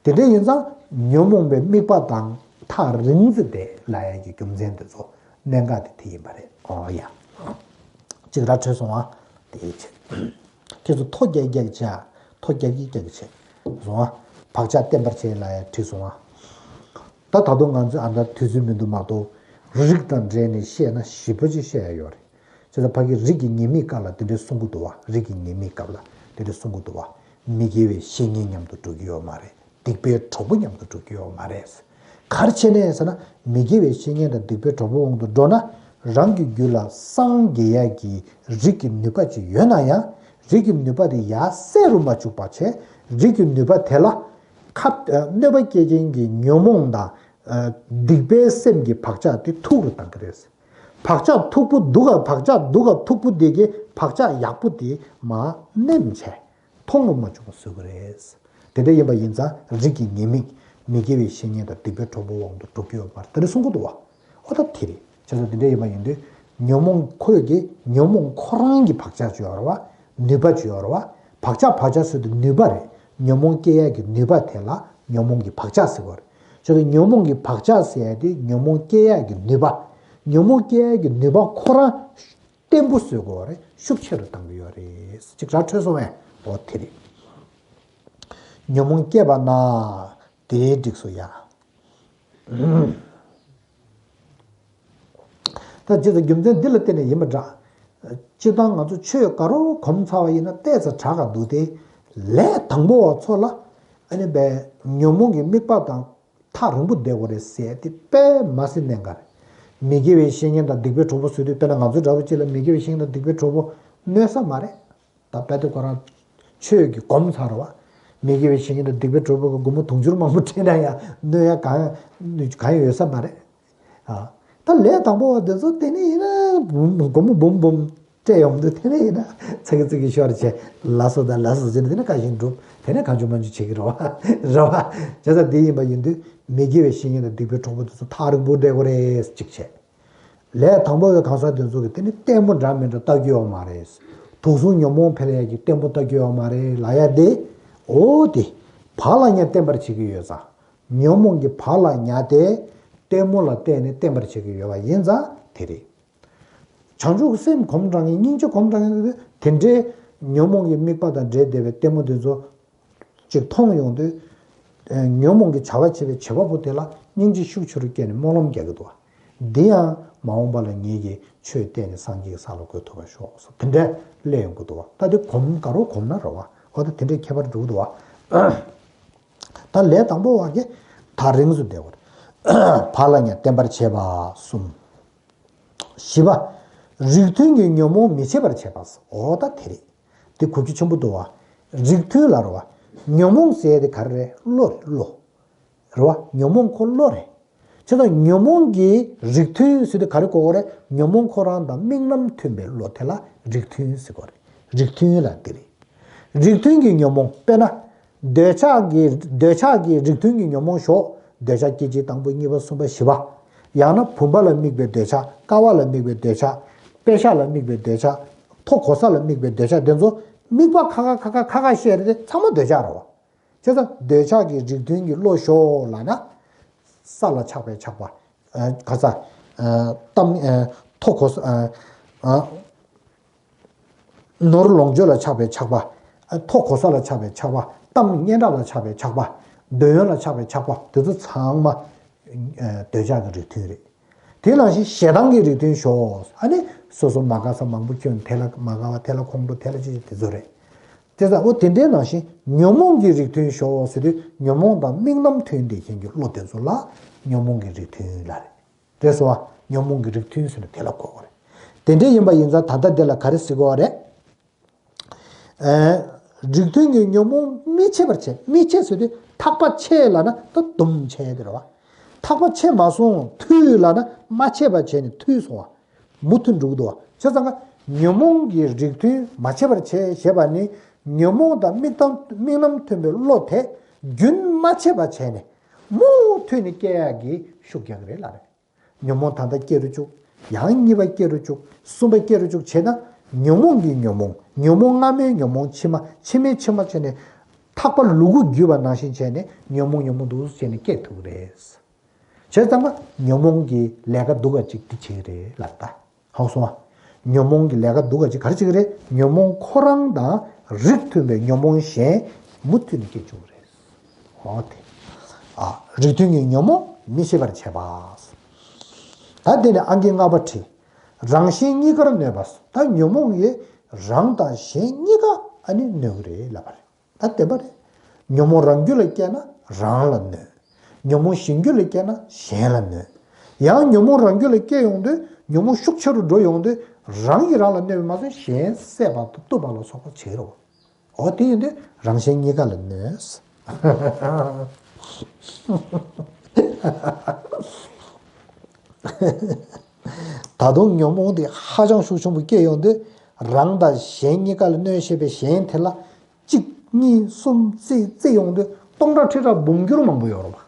དེ་འདྲ་ཡིན་ཙང་ཉོན་མོངས་པའི་དམིགས་པ་དང་ཐག་རིང་ཙམ་བསྡད་ལབ་ཡ་གི་རྒྱུ་མཚན་དེ་ཚོ་གནད་འགག་དེ་དེ་ཡིན་པ་རེད། ཨོ་ཡ། ཅིག་ར་འཕྲོད་སོང་ཨ། དེ་ཡིན་ཕྱིར། ཁྱེད་ཚོ་ཐོ་རྒྱག་རྒྱག་བྱས། ཐོ་རྒྱག་གི་རྒྱག་གི་བྱས་སོང་ཨ། བག་ཆགས་བརྟན་པར་བྱེད་ལབ་ཡ་བྲིས་སོང་ཨ། ད་ད་དུང་ང་ཚོས་ཨ་ད་དུས་ཚོད་མི་འདུག་མ་གཏོགས། རིགས་དང་འབྲེལ་ནས་བཤད་ན་ཞིབ་པོ་ཅིག་བཤད་ཡ་ཡོད་རེད། བྱས་ཙང་ཕ་གི་རིགས་ཀྱི་ཉེས་དམིགས་སྐབས་ལ་དེ་འདྲའི་གསུང་གི་འདུག་བ། རིགས་ཀྱི་ཉེས་དམིགས་སྐབས་ལ་དེ་འདྲའི་གསུང་གི་འདུག་བ། མི་དགེ་བའི་བཤེས་གཉེན་མཉམ་དུ་འགྲོ་གི་ཡོད་མ་རེད། སྡིག་པའི་གྲོགས་པོ་མཉམ་དུ་འགྲོ་གི་ཡོད་མ་རེད། ག་རེ་བྱས་ནས་ཟེར་ན། མི་དགེ་བའི་བཤེས་གཉེན་དང་སྡིག་པའི་གྲོགས་པོའི་དབང་དུ་འགྲོ་ན། རང་གི་རྒྱུད་ལ་སངས་རྒྱས་ཡ་གི་རིགས་ཀྱི་ནུས་པ་ཅིག་ཡོད་ན་ཡང་། རིགས་ཀྱི་ནུས་པ་དེ་ཡར་གསལ་རུ་མ་བཅུག་པ་བྱས། རིགས་ཀྱི་ནུས་པ་དེ་ལ་ཁ། ཨ། གནོད་པ་སྐྱེལ་མཁན་གྱི་ཉོན་མོངས་དང་། ཨ། སྡིག་པའི་སེམས་ཀྱི་བག་ཆགས་དེ་མཐུག་རུ་བཏང་གི་རེད། བག་ཆགས་མཐུག་པོ་འདུག་ག་བག་ཆགས་འདུག་ག་མཐུག་པོ་དེ་གིས་བག་ཆགས་ཡག་པོ་དེ་མར་ནེམ་བྱས། མཐོང་རུ་མ་བཅུག་པ་བཟོ་གི་རེད། དེ་འདྲ་ཡིན་པ་ཡིན་ཙང་རིགས་ཀྱི་ཉེས་དམིགས། མི་དགེ་བའི་བཤེས་གཉེན་དང་སྡིག་པའི་གྲོགས་པོའི་དབང་དུ་འགྲོ་གི་ཡོད་མ་རེད། དེ་འདྲ་གསུང་གི་འདུག་བ། ཨོ་ད་དེ་རེད། བྱས་ཙང་དེ་འདྲ་ཡིན་པ་ཡིན་དུས། ཉོན་མོངས་ཁོས་ཀྱི་ཉོན་མོངས་ཁོ་རང་གི་བག་ཆགས་ཅིག་ཡོད་རེད་བ། ནུས་པ་ཅིག་ཡོད་རེད་བ། བག་ཆགས་བག་ཆགས་ཟེར་དུས་ནུས་པ་རེད། ཉོན་མོངས་སྐྱེ་ཡས་ཀྱི་ནུས་པ་དེ་ལ་ཉོན་མོངས་ཀྱི་བག་ཆགས་ཟེར་བ་རེད། བྱས་ཙང་ཉོན་མོངས་ཀྱི་བག་ཆགས་ཟེར་ཡས་དེ་ཉོན་མོངས་སྐྱེ་ཡས་ཀྱི་ནུས་པ། ཉོན་མོངས་སྐྱེ་ཡས་ཀྱི་ནུས་པ་ཁོ་རང་བརྟན་པོ་བཟོ་དགོས་རེད། ཤུགས་ཆེ་རུ་བཏང་གི་ཡོད་རེད། ཅིག་ར་འཕྲོད་སོང་བས། འོ་དེ་རེད། ཉོན་མོངས་སྐྱེས་པ་ན་དེའི་འགྲིགས་སོ་ཡ། ད་ཅི་ཙམ་རྒྱུ་མཚན་འདི་ལ་བརྟེན་ནས་ཡིན་པ་འདྲ། སྤྱིར་བཏང་ང་ཚོ་ཆོས་ག་རུ་གོམས་ཚར་བ་ཡིན་ན་ཏོག་ཙམ་དྲག་ག་འདུག་སྟེ། ལས་དང་པོ་བ་ཚོ་ལ་ཨ་ནི་བས་ཉོན་མོངས་ཀྱི་དམིགས་པ་དང་ཐག་རིང་པོ་བསྡད་དགོས་རེད་ཟེར་དེ་དཔེ་མ་སྲིད་གནད་འགག་རེད། མི་དགེ་བའི་བཤེས་གཉེན་དང་སྡིག་པའི་གྲོགས་པོ་བཟོས་དུས་དཔེར་ན་ང་ཚོའི་འདྲ་བོ་ཅིག་ལ་མི་དགེ་བའི་བཤེས་གཉེན་དང་སྡིག་པའི་གྲོགས་པོ་གནོད་ས་མ་རེད། ད་དཔེ་དེ་ཁོ་རང་ཆོས་ཀྱི་སྒོམ་ཚར་བ། མི་དགེ་བའི་བཤེས་གཉེན་དང་སྡིག་པའི་གྲོགས་པོ་གི་སྒོར་མོ་དུང་ཕྱུར་མང་པོ་སྤྲད་ན་ཡང་གནོད་ཡ་གང་གང་ཡང་ཡོད་ས་མ་རེད། ཨ། ད་ལས་དང་པོ་བ་དེ་ཚོ་དེ་ནས་ཡིན་ན་སྒོར་མོ་འབུམ་འབུམ་སྤྲད་ཡོང་དུས་དེ་ནས་ཡིན་ན་ཚ་གི་ཚི་གི་ཤོར་བྱས་ལ་སོ་དང་ལ་སོ་ཟེར་ནས་དེ་ནས་བཀའ་བཞིན་སྒྲུབ། དེ་ནས་གང་བྱུང་མང་བྱུང་བྱེད་ཀྱི་རེད་བ། རེད་བ། བྱས་ཙང་དེ་ཡིན་པ་ཡིན་དུས་མི་དགེ་བའི་བཤེས་གཉེན་དང་སྡིག་པའི་གྲོགས་པོ་དེ་ཚོ་ཐག་རིང་པོ་བསྡད་དགོས་རེད་གཅིག་བྱས། ལས་དང་པོ་བའི་གང་ཟག་དེ་ཚོ་གིས་དེ་ནི་ལྟད་མོ་འདྲ་མི་འདྲ་ལྟ་རྒྱུ་ཡོད་མ་རེད། དུག་གསུམ་ཉོན་མོངས་འཕེལ་ཡས་ཀྱི་ལྟད་མོ་ལྟ་རྒྱུ་ཡོད་མ་རེད་ལབ་ཡ་དེ། འོ་དེ། བག་ལ་ཉལ་བརྟན་པར་བྱེད་ཀྱི་ཡོད་ཙང་། ཉོན་མོངས་ཀྱི་བག་ལ་ཉལ་ཏེ། ལྟད་མོ་ལ་བལྟས་ནས་བརྟན་པར་བྱེད་ཀྱི་ཡོད་པ་ཡིན་ཙང་དེ་རེད། བྱང་ཆུབ་ཀྱི་སེམས་གོམས་དྲགས་ངེས་སྙིང་རྗེ་གོམས་དྲགས་ངེས་དེ་འདྲའི་ཉོན་མོངས་ཀྱི་དམིགས་པ་དང་འབྲེལ་བསྡད་པའི་ལྟད་མོ་དེ་ཚོ། ཅིག་མཐོང་ཡོང་དུས། ཨེ། ཉོན་མོངས་ཀྱི་བྱ་བ་བྱེད་པའི་བྱེད་པ་པོ་དེ་ལ་སྙིང་རྗེ་ཤུགས་ཆེ་རུ་སྐྱེས་ནས་སྨོན་ལམ་རྒྱག་གི་འདུག་བ། འདི་ཡང་མ་འོངས་པ་ལ་ངེད་ཀྱིས་ཆོས་བསྟན་ནས་སངས་རྒྱས་ཀྱི་ས་ལ་འགོད་ཐུབ་པར་ཤོག་སོགས་དེ་འདྲའི་སླད་ཡོང་གི་འདུག་བ། ད་དེ་གོམས་ག་རུ་གོམས་ན་རེད་བ། འོ་ད་དེ་འདྲའི་ཁྱད་པར་འགྲོ་གི་འདུག་བ། ད་ལས་དང་པོ་བ་གི་ཐག་རིང་སུ་བསྡད་དགོས་རེད། བག་ལ་ཉལ་བརྟན་པར་བྱེད་པ་གསུམ། བཞི་པ། རིགས་མཐུན་གྱི་ཉོན་མོངས་མི་བྱེད་པར་བྱེད་པ། འོ་ད་དེ་རེད། དེ་གོ་རྒྱུ་ཆེན་པོ་འདུག་བ། རིགས་མཐུན་ལ་རེད་བ། ཉོན་མོངས་ཟེར་དེ་ག་རེ་རེད། བློ་རེད་བློ། རེད་བ། ཉོན་མོངས་ཁོ་བློ་རེད། བྱས་ཙང་ཉོན་མོངས་ཀྱི་རིགས་མཐུན་ཟེར་དེ་ག་རེ་གོ་དགོས་རེད། ཉོན་མོངས་ཁོ་རང་དང་དམིགས་རྣམ་མཐུན་པའི་བློ་དེ་ལ་རིགས་མཐུན་ཟེར་གོ་རེད། རིགས་མཐུན་ལ་དེ་རེད། རིགས་མཐུན་གྱི་ཉོན་མོངས་དཔེར་ན། འདོད་ཆགས་ཀྱི་འདོད་ཆགས་ཀྱི་རིགས་མཐུན་གྱི་ཉོན་མོངས་ཞོག་འདོད་ཆགས་སྐྱེ་མཆེད་དང་པོ་གཉིས་པ་གསུམ་པ་བཞི་པ། ཡང་ན་བུམ་པ་ལ་དམིགས་པའི་འདོད་ཆགས། ཀ་བ་ལ་དམིགས་པའི་འདོད་ཆགས། པེ་ཤ་ལ་དམིགས་པའི་འདོད་ཆགས། ཐོ་གོ་ས་ལ་དམིགས་པའི་འདོད་ཆགས་དེ་ཚོ་དམིགས་པ་ཁ་ཁ་ཁ་ཁ་ཁ་ཁ་བཤད་རེད་དེ་ཚང་མ་འདོད་ཆགས་རེད་བ། བྱས་ཙང་འདོད་ཆགས་ཀྱི་རིགས་མཐུན་གྱི་བློ་ཞོག་ལབ་ན། ས་ལ་ཆགས་པའི་ཆགས་པ། ཨ། ག་ས། ཨ། གཏམ། ཨ། ཐོ་གོ་ས། ཨ། ཨ། ནོར་ལོངས་སྤྱོད་ལ་ཆགས་པའི་ཆགས་པ། ཐོ་གོ་ས་ལ་ཆགས་པའི་ཆགས་པ། གཏམ་སྙན་གྲགས་ལ་ཆགས་པའི་ཆགས་པ། འདོད་ཡོན་ལ་ཆགས་པའི་ཆགས་པ་དེ་ཚོ་ཚང་མ་འདོད་ཆགས་ཀྱི་རིགས་མཐུན་རེད། དེ་ནང་བཞིན་ཞེ་སྡང་གི་རིགས་མཐུན་ཞོག་ཨ་ནི་སོ་སོ་མ་དགའ་ས་མང་པོ་ཁྱོན་དེ་ལ་མ་དགའ་བ་དེ་ལ་ཁོང་ཁྲོ་དེ་ལ་ཅི་ཅི་དེ་ཚོ་རེད། དེ་ཙང་འོ་དེ་འདྲའི་ནང་བཞིན་ཉོན་མོངས་ཀྱི་རིགས་མཐུན་ཞོག་ཟེར་དུས་ཉོན་མོངས་དང་དམིགས་རྣམ་མཐུན་དེ་ཤེས་ཀྱི་བློ་དེ་ཚོ་ལ་ཉོན་མོངས་ཀྱི་རིགས་མཐུན་ལ་རེད། རེད་སོ། ཉོན་མོངས་ཀྱི་རིགས་མཐུན་ཟེར་ན་དེ་ལ་གོ་དགོས་རེད། དེ་འདྲ་ཡིན་པ་ཡིན་ཙང་ད་ལྟ་འདི་ལ་ག་རེ་ཟེར་དགོས་རེད། ཨེ། རིགས་མཐུན་གྱི་ཉོན་མོངས་མི་བྱེད་པར་བྱེད། མི་བྱེད་ཟེར་དུས་ཐག་པ་ཆད་ལབ་ན་ད་དུམ་ཆད་དེ་རེད་བ། ཐག་པ་ཆད་མ་སོང་མཐུད་ལབ་ན་མ་ཆད་པ་བྱས་ནས་མཐུད་སོང་བ། མུ་མཐུད་འགྲོ་གི་འདུག་བ། བྱས་ཙང་ཀ་ཉོན་མོངས་ཀྱི་རིགས་མཐུན་མ་བྱེད་པར་བྱེད་ཞེས་པ་ནི། ཉོན་མོངས་དང་དམིགས་གཏམ་དམིགས་རྣམ་མཐུན་པའི་བློ་དེ་རྒྱུན་མ་ཆད་པ་བྱས་ནས་མུ་མཐུད་ནས་སྐྱེ་ཡག་གི་ཤུགས་རྒྱག་གི་རེད་ལབ་རེད། ཉོན་མོངས་ད་ལྟ་སྐྱེ་རུ་བཅུག་ཡང་གཉིས་པ་སྐྱེ་རུ་བཅུག་གསུམ་པ་སྐྱེ་རུ་བཅུག་བྱས་ན། ཉོན་མོངས་ཀྱི་ཉོན་མོངས། ཉོན་མོངས་སྔ་མའི་ཉོན་མོངས། ཕྱི་མ། ཕྱི་མའི་ཕྱི་མ་བྱས་ནས། ཐག་པ་ལུ་གུ་བརྒྱུས་པ་ནང་བཞིན་བྱས་ནས་ཉོན་མོངས་ཉོན་མོངས་འདུག་བྱས་ནས་སྐྱེ་ཐུབ་ཀྱི་རེད། བྱས་ཙང་ཀ་ཉོན་མོངས་ཀྱི་ལས་ཀ་སྡུག་ག་ཅིག་འདི་བྱེད་ཀྱི་རེད་ལབ་ད། ཧ་གོ་སོང་ཨ། ཉོན་མོངས་ཀྱི་ལས་ཀ་སྡུག་ག་ཅིག་ག་རེ་བྱེད་ཀྱི་རེད། ཉོན་མོངས་ཁོ་རང་དང་རིགས་མཐུན་པའི་ཉོན་མོངས་གཞན་མུ་མཐུད་ནས་སྐྱེ་བཅུག་གི་རེད། འོ་དེ། ཨ། རིགས་མཐུན་གྱི་ཉོན་མོངས་མི་ཤེས་པར་བྱེད་པ། ད་དེ་ནས་ཨང་ཀི་ལྔ་པ་བྲིས། རང་གཞན་གཉིས་ཀར་གནོད་པ། ད་ཉོན་མོངས་ཀྱིས་རང་དང་གཞན་གཉིས་ཀ་ཨ་ནི་གནོད་ཀྱི་རེད་ལབ་པ་རེད། ད་བདེན་པ་རེད། ཉོན་མོངས་རང་རྒྱུད་ལ་སྐྱེས་ན་རང་ལ་གནོད། ཉོན་མོངས་གཞན་རྒྱུད་ལ་སྐྱེས་ན་གཞན་ལ་གནོད། ཡང་ཉོན་མོངས་རང་རྒྱུད་ལ་སྐྱེ་ཡོང་དུས་ཉོན་མོངས་ཤུགས་ཆེ་རུ་འགྲོ་ཡོང་དུས་རང་གིས་རང་ལ་གནོད་པ་མ་ཟད་གཞན་བསད་པ་དང་གཏུབ་པ་ལ་སོགས་པ་བྱེད་རོགས། འོ་དེ་ཡིན་དུས་རང་གཞན་གཉིས་ཀ་ལ་གནོད། ད་དུང་ཉོན་མོངས་དེ་ཧ་ཅང་ཤུགས་ཆེན་པོ་སྐྱེ་ཡོང་དུས་རང་དང་གཞན་གཉིས་ཀ་ལ་གནོད་ཤེས་པའི་གཞན་དེ་ལ་གཅིག་གཉིས་གསུམ་བརྩི་བརྩི་ཡོང་དུས་སྟོང་ཕྲག་ཁྲི་ཕྲག་འབུམ་འགྱུར་མང་པོ་ཡོད་རེད་པ།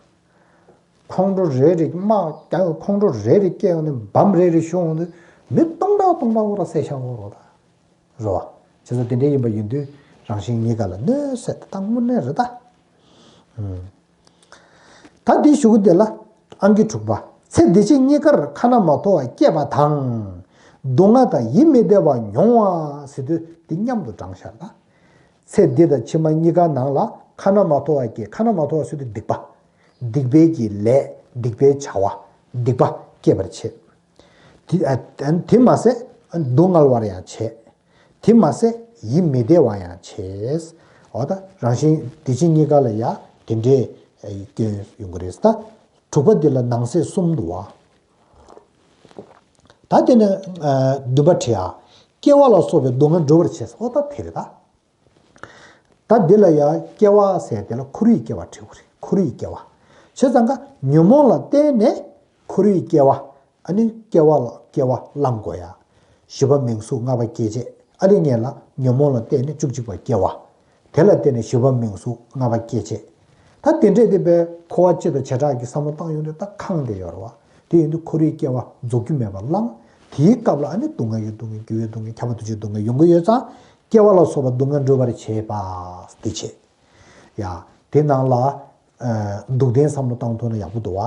ཁོང་ཁྲོ་རེ་རེ་དམག་རྒྱག་ཁོང་ཁྲོ་རེ་རེ་སྐྱེ་ཡོང་དུས་འབམ་རེ་རེ་ཤོར་ཡོང་དུས་མི་སྟོང་ཕྲག་སྟོང་ཕྲག་འོ་ར་བསད་ཤག་འོ་རོ་ད། རེད་པ། བྱས་ཙང་དེ་འདྲ་ཡིན་པ་ཡིན་དུས་རང་གཞན་གཉིས་ཀ་ལ་གནོད་ཟེར་དེ་ད་དངོས་གནས་རེད་ད། ཨུམ། ད་འདི་གཞུག་གུ་དེ་ལ་ཨང་ཀི་དྲུག་པ། ཚེ་འདི་ཕྱི་གཉིས་ཀར་ཁ་ན་མ་ཐོ་བ་སྐྱེས་པ་དང་། སྡུག་བསྔལ་དང་ཡིད་མི་བདེ་བ་མྱོང་བ་ཟེར་དུས་འདི་མཉམ་དུ་བགྲངས་ཤག་ད། ཚེ་འདི་དང་ཕྱི་མ་གཉིས་ཀ་ནང་ལ་ཁ་ན་མ་ཐོ་བ་སྐྱེ། ཁ་ན་མ་ཐོ་བ་ཟེར་དུས་སྡིག་པ། སྡིག་པའི་གི་ལས། སྡིག་པའི་བྱ་བ། སྡིག་པ་སྐྱེད་པར་བྱེད། དེ་ཨ་དེ་མ་ཟད་སྡུག་བསྔལ་བར་ཡང་བྱེད། དེ་མ་ཟད་ཡིད་མི་བདེ་བ་ཡང་བྱེད། འོ་ད་རང་གཞན་དེ་བཞིན་གཉིས་ཀ་ལ་ཡང་དེ་འདྲའི་སྐྱོན་ཡོང་གི་རེད་ད། དྲུག་པ་འདི་ལ་ནང་གསེས་གསུམ་འདུག་པ། ད་དེ་ནས་བདུན་པ་བྲིས་ཨ། སྐྱེ་བ་ལ་སོགས་པའི་སྡུག་བསྔལ་འགྲོ་བར་བྱེད། འོ་ད་དེ་རེད་ད། ད་འདི་ལ་ཡང་སྐྱེ་བ་ཟེར་དེ་ལ་འཁོར་བའི་སྐྱེ་བ་བྲིས་པ་རེད། འཁོར་བའི་སྐྱེ་བ། བྱས་ཙང་ཀ་ཉོན་མོངས་ལ་བརྟེན་ནས་འཁོར་བའི་སྐྱེ་བ། ཨ་ནི་སྐྱེ་བ་ལ་སྐྱེ་བ་བླང་དགོས་ཡ། བཞི་པ་མིང་གཟུགས་ལྔ་པ་སྐྱེ་མཆེད། ཨ་ནི་ངེད་ལ་ཉོན་མོངས་ལ་བརྟེན་ནས་བཅུ་གཅིག་པ་སྐྱེ་བ། དེ་ལ་བརྟེན་ནས་བཞི་པ་མིང་གཟུགས་ལྔ་པ་སྐྱེ་མཆེད། ད་དེ་འདྲས་དེ་བས་འཁོར་བ་སྤྱི་དང་བྱེ་བྲག་གི་བསམ་བློ་བཏང་ཡོང་དུས་ད་ཁེངས་བསྡད་ཡོད་རེད་པ། དེ་ཡིན་དུས་འཁོར་བའི་སྐྱེ་བ་རྫོགས་རྒྱུ་མེད་པ་བླང་། དེའི་སྐབས་ལ་ཨ་ནི་སྡུག་བསྔལ་གྱི་སྡུག་བསྔལ། འགྱུར་བའི་སྡུག་བསྔལ། ཁྱབ་པ་འདུ་བྱེད་སྡུག་བསྔལ་ཡོང་གི་ཡོད་ཙང་། སྐྱེ་བ་ལ་སོགས་པ་སྡུག་བསྔལ་འགྲོ་བར་བྱེད་པ། དེ་བྱེད། ཡ། དེ་ནང་ལ། ཨ། སྡུག་བདེན་བསམ་བློ་བཏང་ཐུབ་ན་ཡག་པོ་འདུག་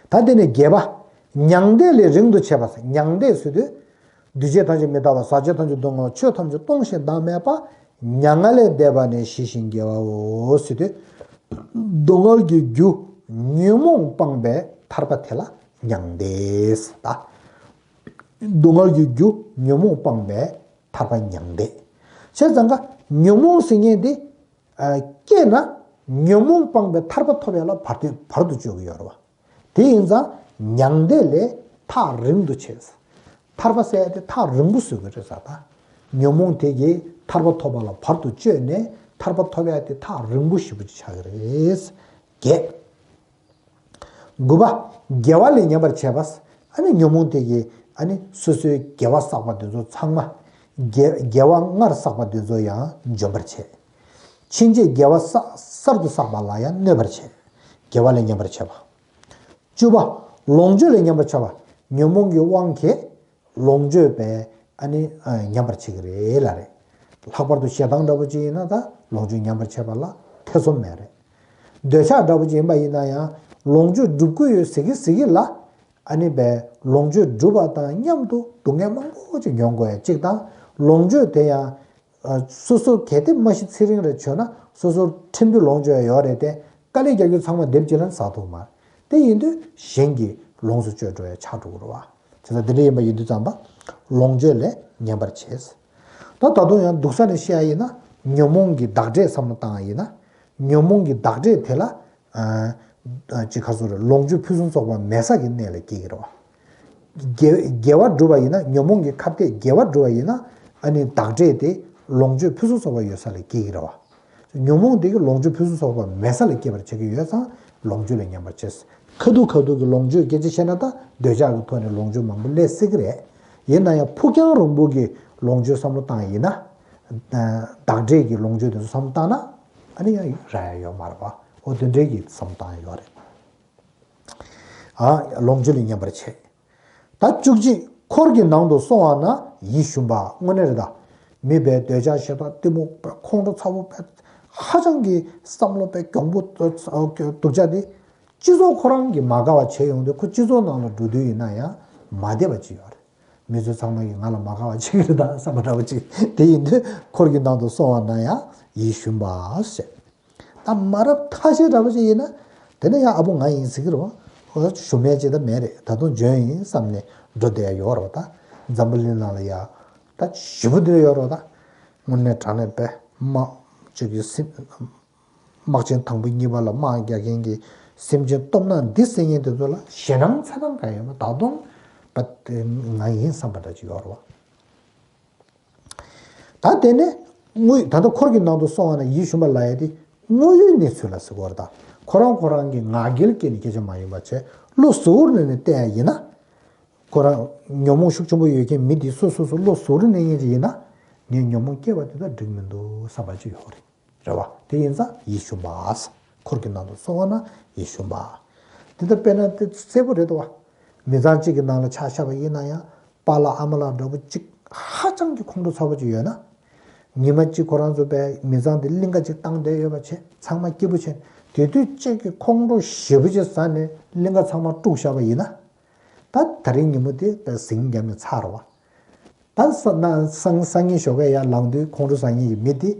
པ། ད་དེ་ནས་བརྒྱད་པ། མྱང་འདས་ལས་རིང་དུ་བྱེད་པ། མྱང་འདས་ཟེར་དུས། འདུས་བྱས་ཐམས་ཅད་མི་རྟག་པ། ཟག་བཅས་ཐམས་ཅད་སྡུག་བསྔལ་བ། ཆོས་ཐམས་ཅད་སྟོང་ཞིང་བདག་མེད་པ། མྱ་ངན་ལས་འདས་པ་ནི་ཞི་ཞིང་རྒྱས་པའོ་ཟེར་དུས། སྡུག་བསྔལ་གྱི་རྒྱུ་ཉོན་མོངས་སྤངས་པའི་ཐར་པ་དེ་ལ་མྱང་འདས་ཟེར་ད། སྡུག་བསྔལ་གྱི་རྒྱུ་ཉོན་མོངས་སྤངས་པའི་ཐར་པ་མྱང་འདས། བྱས་ཙང་ཀ་ཉོན་མོངས་ཟེར་མཁན་དེ། ཨ། སྐྱེས་ན་ཉོན་མོངས་སྤངས་པའི་ཐར་པ་ཐོབ་ཡ་ལ་བར་དུ་བར་དུ་གཅོད་ཀྱི་ཡོད་རེད་པ། དེ་ཡིན་ཙང་མྱང་འདས་ལས་ཐག་རིང་དུ་བྱེད། ཐར་པ་ཟེར་ཡ་དེ་ཐག་རིང་པོ་བཟོ་གི་རེད་ཟེར་ད། ཉོན་མོངས་དེ་གིས་ཐར་པ་ཐོབ་པ་ལ་བར་དུ་གཅོད་ནས་ཐར་པ་ཐོབ་ཡ་དེ་ཐག་རིང་པོ་ཞེ་པོ་ཅིག་ཆགས་ཀྱི་རེད། བརྒྱད། དགུ་པ། དགེ་བ་ལས་ཉམས་པར་བྱེད་པ། ཨ་ནི་ཉོན་མོངས་དེ་གིས་ཨ་ནི་སོ་སོའི་དགེ་བ་བསགས་པ་དེ་ཚོ་ཚང་མ། དགེ་དགེ་བ་སྔར་བསགས་པ་དེ་ཚོ་ཡང་འཇོམས་པར་བྱེད། ཕྱིན་ཆད་དགེ་བ་བསགས་གསར་དུ་བསགས་པ་ལ་ཡང་གནོད་པར་བྱེད། དགེ་བ་ལས་ཉམས་པར་བྱེད་པ། བཅུ་པ། ལོངས་སྤྱོད་ལས་ཉམས་པར་བྱེད་པ། ཉོན་མོངས་ཀྱི་དབང་གིས་ལོངས་སྤྱོད་པས་ཨ་ནི་ཨ་ཉམས་པར་བྱེད་ཀྱི་རེད་ལབ་རེད། ལྷག་པར་དུ་ཞེ་སྡང་འདྲ་པོ་ཅིག་ཡིན་ན་ད་ལོངས་སྤྱོད་ཉམས་པར་བྱེད་པ་ལ་ཐེ་ཚོམ་མེད་རེད། འདོད་ཆགས་འདྲ་པོ་ཅིག་ཡིན་པ་ཡིན་ན་ཡང་ལོངས་སྤྱོད་སྒྲུབ་ཀྱི་ཡོད་ཟེར་གི་ཟེར་གི་ལ། ཨ་ནི་བས་ལོངས་སྤྱོད་སྒྲུབ་པ་དང་མཉམ་དུ་སྡུག་བསྔལ་མང་པོ་ཅིག་མྱོང་དགོས་ཡ་གཅིག་དང་། ལོངས་སྤྱོད་དེ་ཡང་། ཨ། སོ་སོ་གལ་ཏེ་མ་གཞི་ཚེ་རིང་རེ་བྱོས་ན་སོ་སོར་ཕྲན་བུའི་ལོངས་སྤྱོད་ཡོད་རེད་དེ། དཀའ་ལས་རྒྱག་རྒྱུ་ཚང་མ་སྡེབ་གཅིག་ལ་ཟ་ཐུབ་མ་རེད། དེ་ཡིན་དུས་གཞན་གྱིས་ལོངས་སུ་སྤྱོད་འགྲོ་ཡ་ཆགས་འགྲོ་གི་རེད་པ། བྱས་ཙང་དེ་འདྲ་ཡིན་པ་ཡིན་དུས་ཙམ་པ། ལོངས་སྤྱོད་ལས་ཉམས་པར་བྱེད། ད་ད་དུང་ཡང་སྡུག་ས་ནས་བཤད་ཡ་ཡིན་ན། ཉོན་མོངས་ཀྱི་བདག་འབྲས་བསམ་བློ་བཏང་ཡ་ཡིན་ན། ཉོན་མོངས་ཀྱི་བདག་འབྲས་དེ་ལ། ཨ། ཅིག་ཁ་སོ་རེ་ལོངས་སྤྱོད་ཕུན་སུམ་ཚོགས་པ་མེད་ས་གི་གནས་ལ་སྐྱེ་གི་རེད་པ། དགེ་དགེ་བ་སྒྲུབ་པ་ཡིན་ན། ཉོན་མོངས་ཀྱི་ཁ་གཏད་དགེ་བ་སྒྲུབ་པ་ཡིན་ན། ཨ་ནི་བདག་འབྲས་དེ་ལོངས་སྤྱོད་ཕུན་སུམ་ཚོགས་པ་ཡོད་ས་ལ་སྐྱེ་གི་རེད་པ། ཉོན་མོངས་དེ་གིས་ལོངས་སྤྱོད་ཕུན་སུམ་ཚོགས་པ་མེད་ས་ལ་སྐྱེ་བར་བྱེད་ཀྱི་ཡོད་ཙང་ལོངས་སྤྱོད་ལས་ཉམས་པར་བྱེད། ཁ་ཐུག་ཁ་ཐུག་གི་ལོངས་སྤྱོད་སྐད་ཆ་བཤད་ན་ད་འདོད་ཆགས་ཀྱི་ཐོག་ནས་ལོངས་སྤྱོད་མང་པོ་སླེབས་སྲིད་ཀྱི་རེད། ཡིན་ན་ཡང་ཕུགས་རྒྱང་རིང་པོ་གི་ལོངས་སྤྱོད་བསམ་བློ་བཏང་ཡིན་ན། བདག་འབྲས་ཀྱི་ལོངས་སྤྱོད་དེ་ཚོ་བསམ་བཏང་ན་ཨ་ནི་ཡང་རག་ཡ་ཡོད་མ་རེད་པ། འོ་དེ་འདྲའི་གི་བསམ་བཏང་ཡ་ཡོད་རེད། ཨ་ལོངས་སྤྱོད་ལ་ཉན་པར་བྱེད། ད་བཅུ་གཅིག་འཁོར་གྱི་ནང་དུ་སོང་བ་ན་ཡིད་ཞུམ་པ། དངོས་གནས་རེད་ད། མི་དཔེ་འདོད་ཆགས་ཞེ་སྡང་གཏི་མུག་དཔེ་ཁོང་ཁྲོ་ཚ་པོ་དཔེ་ཧ་ཅང་གི་བསམ་བློ་དཔེ་གྱོང་པོ་སྡུག་ཅག་དེ། སྤྱི་ཚོགས་ཁོ་རང་གིས་མ་དགའ་བ་བྱས་ཡོང་དུས་ཁོ་སྤྱི་ཚོགས་ནང་ལ་འགྲོ་དུས་ཡིན་ན་ཡང་མ་བདེ་བ་ཅིག་ཡོད་རེད། མི་ཚོ་ཚང་མ་གིས་ང་ལ་མ་དགའ་བ་བྱེད་ཀྱི་རེད་ད་བསམ་པ་འདྲ་བོ་ཅིག་དེ་ཡིན་དུས་འཁོར་གྱི་ནང་དུ་སོང་བ་ན་ཡང་ཡིད་ཞུམ་པ་ཟེར། ད་མ་རབས་ཐ་ཤལ་འདྲ་པོ་ཅིག་ཡིན་ན། དེ་ནས་ཡང་ཨ་བོ་ང་ཡིན་ཟེར་གྱི་རེད་བ། ཞུམ་ཡས་ཅི་ད་མེད་རེད། ད་དུང་འཇོན་ཡིན་བསམ་ནས་འགྲོ་བསྡད་ཡ་ཡོད་རེད་བ། ད་འཛམ་བུ་གླིང་ནང་ལ་ཡ་ད་ཞེ་པོ་འདི་ཡོད་རེད་བ། ད་དངོས་གནས་དྲང་གནས་དཔེ་དམག་ཅིག་གི་སེམས། དམག་ཆེན་དང་པོ་གཉིས་པ་ལ་དམག་རྒྱག་མཁན་གྱི་སེམས་ཅན་སྟོབས་ན་འདི་སེམས་ཅན་དེ་ཚོ་ལ་ཞེད་སྣང་ཚ་སྣང་གང་ཡོད་མ། ད་དུང་པ་ང་ཡིན་བསམ་པ་འདྲ་ཅིག་ཡོད་རེད་བ། ད་དེ་ནས་དངོས་ད་ལྟ་འཁོར་གྱི་ནང་དུ་སོང་བ་ན་ཡིད་ཞུམ་པ་ལབ་ཡ་དེ་དངོས་ཡོད་གནས་ཚུལ་ལ་ཟེར་གྱི་ཡོད་རེད་ད། ཁོ་རང་ཁོ་རང་གི་ང་རྒྱལ་སྐྱེས་ནས་སྐད་ཆ་མ་ཡིན་པ་བྱས་བློ་གཟུ་བོར་གནས་ནས་བལྟས་ཡ་ཡིན་ན། ཁོ་རང་ཉོན་མོངས་ཤུགས་ཆེན་པོ་ཡོད་མཁན་མི་དེ་སོ་སོ་སོ་བློ་གཟུ་བོར་གནས་མཁན་ཅིག་ཡིན་ན། ངས་ཉོན་མོངས་སྐྱེས་པ་དེ་དག་འགྲིག་མི་འདུག་བསམ་པ་ཅིག་ཡོད་རེད། རེད་བ། དེ་ཡིན་ཙང་ཡིད་ཞུམ་པ། འཁོར་གྱི་ནང་དུ་སོང་བ་ན་ཡིད་ཞུམ་པ། དེ་ལྟར་དཔེར་ན་དེ་གསལ་པོ་རེད་དོ་བ། མི་ཚང་གཅིག་གི་ནང་ལ་ཆ་བཞག་པ་ཡིན་ན་ཡང་པཱ་ལགས་ཨ་མ་ལགས་འདྲ་པོ་གཅིག་ཧ་ཅང་གི་ཁོང་ཁྲོ་ཚ་པོ་ཅིག་ཡོད་ན། ཉི་མ་གཅིག་ཁོ་རང་ཚོ་པའི་མི་ཚང་དེ་གླིང་ག་གཅིག་བཏང་བསྡད་ཡོད་པ་བྱས་ཚང་མ་སྐྱིད་པོ་བྱས། དེ་དུས་གཅིག་གི་ཁོང་ཁྲོ་ཞེ་པོ་ཅིག་ཟ་ནས་གླིང་ག་ཚང་མ་དཀྲུགས་བཞག་པ་ཡིན་ན། ད་ད་རིང་ཉིན་མོ་དེ་པའི་ཟིང་རྒྱབ་ནས་ཚར་རོ་བ། ད་ས་ན་སང་སང་ཉིན་ཞོགས་ཀས་ཡར་ལངས་དུས་ཁོང་ཁྲོ་ཟ་མཁན་གྱི་མི་དེ་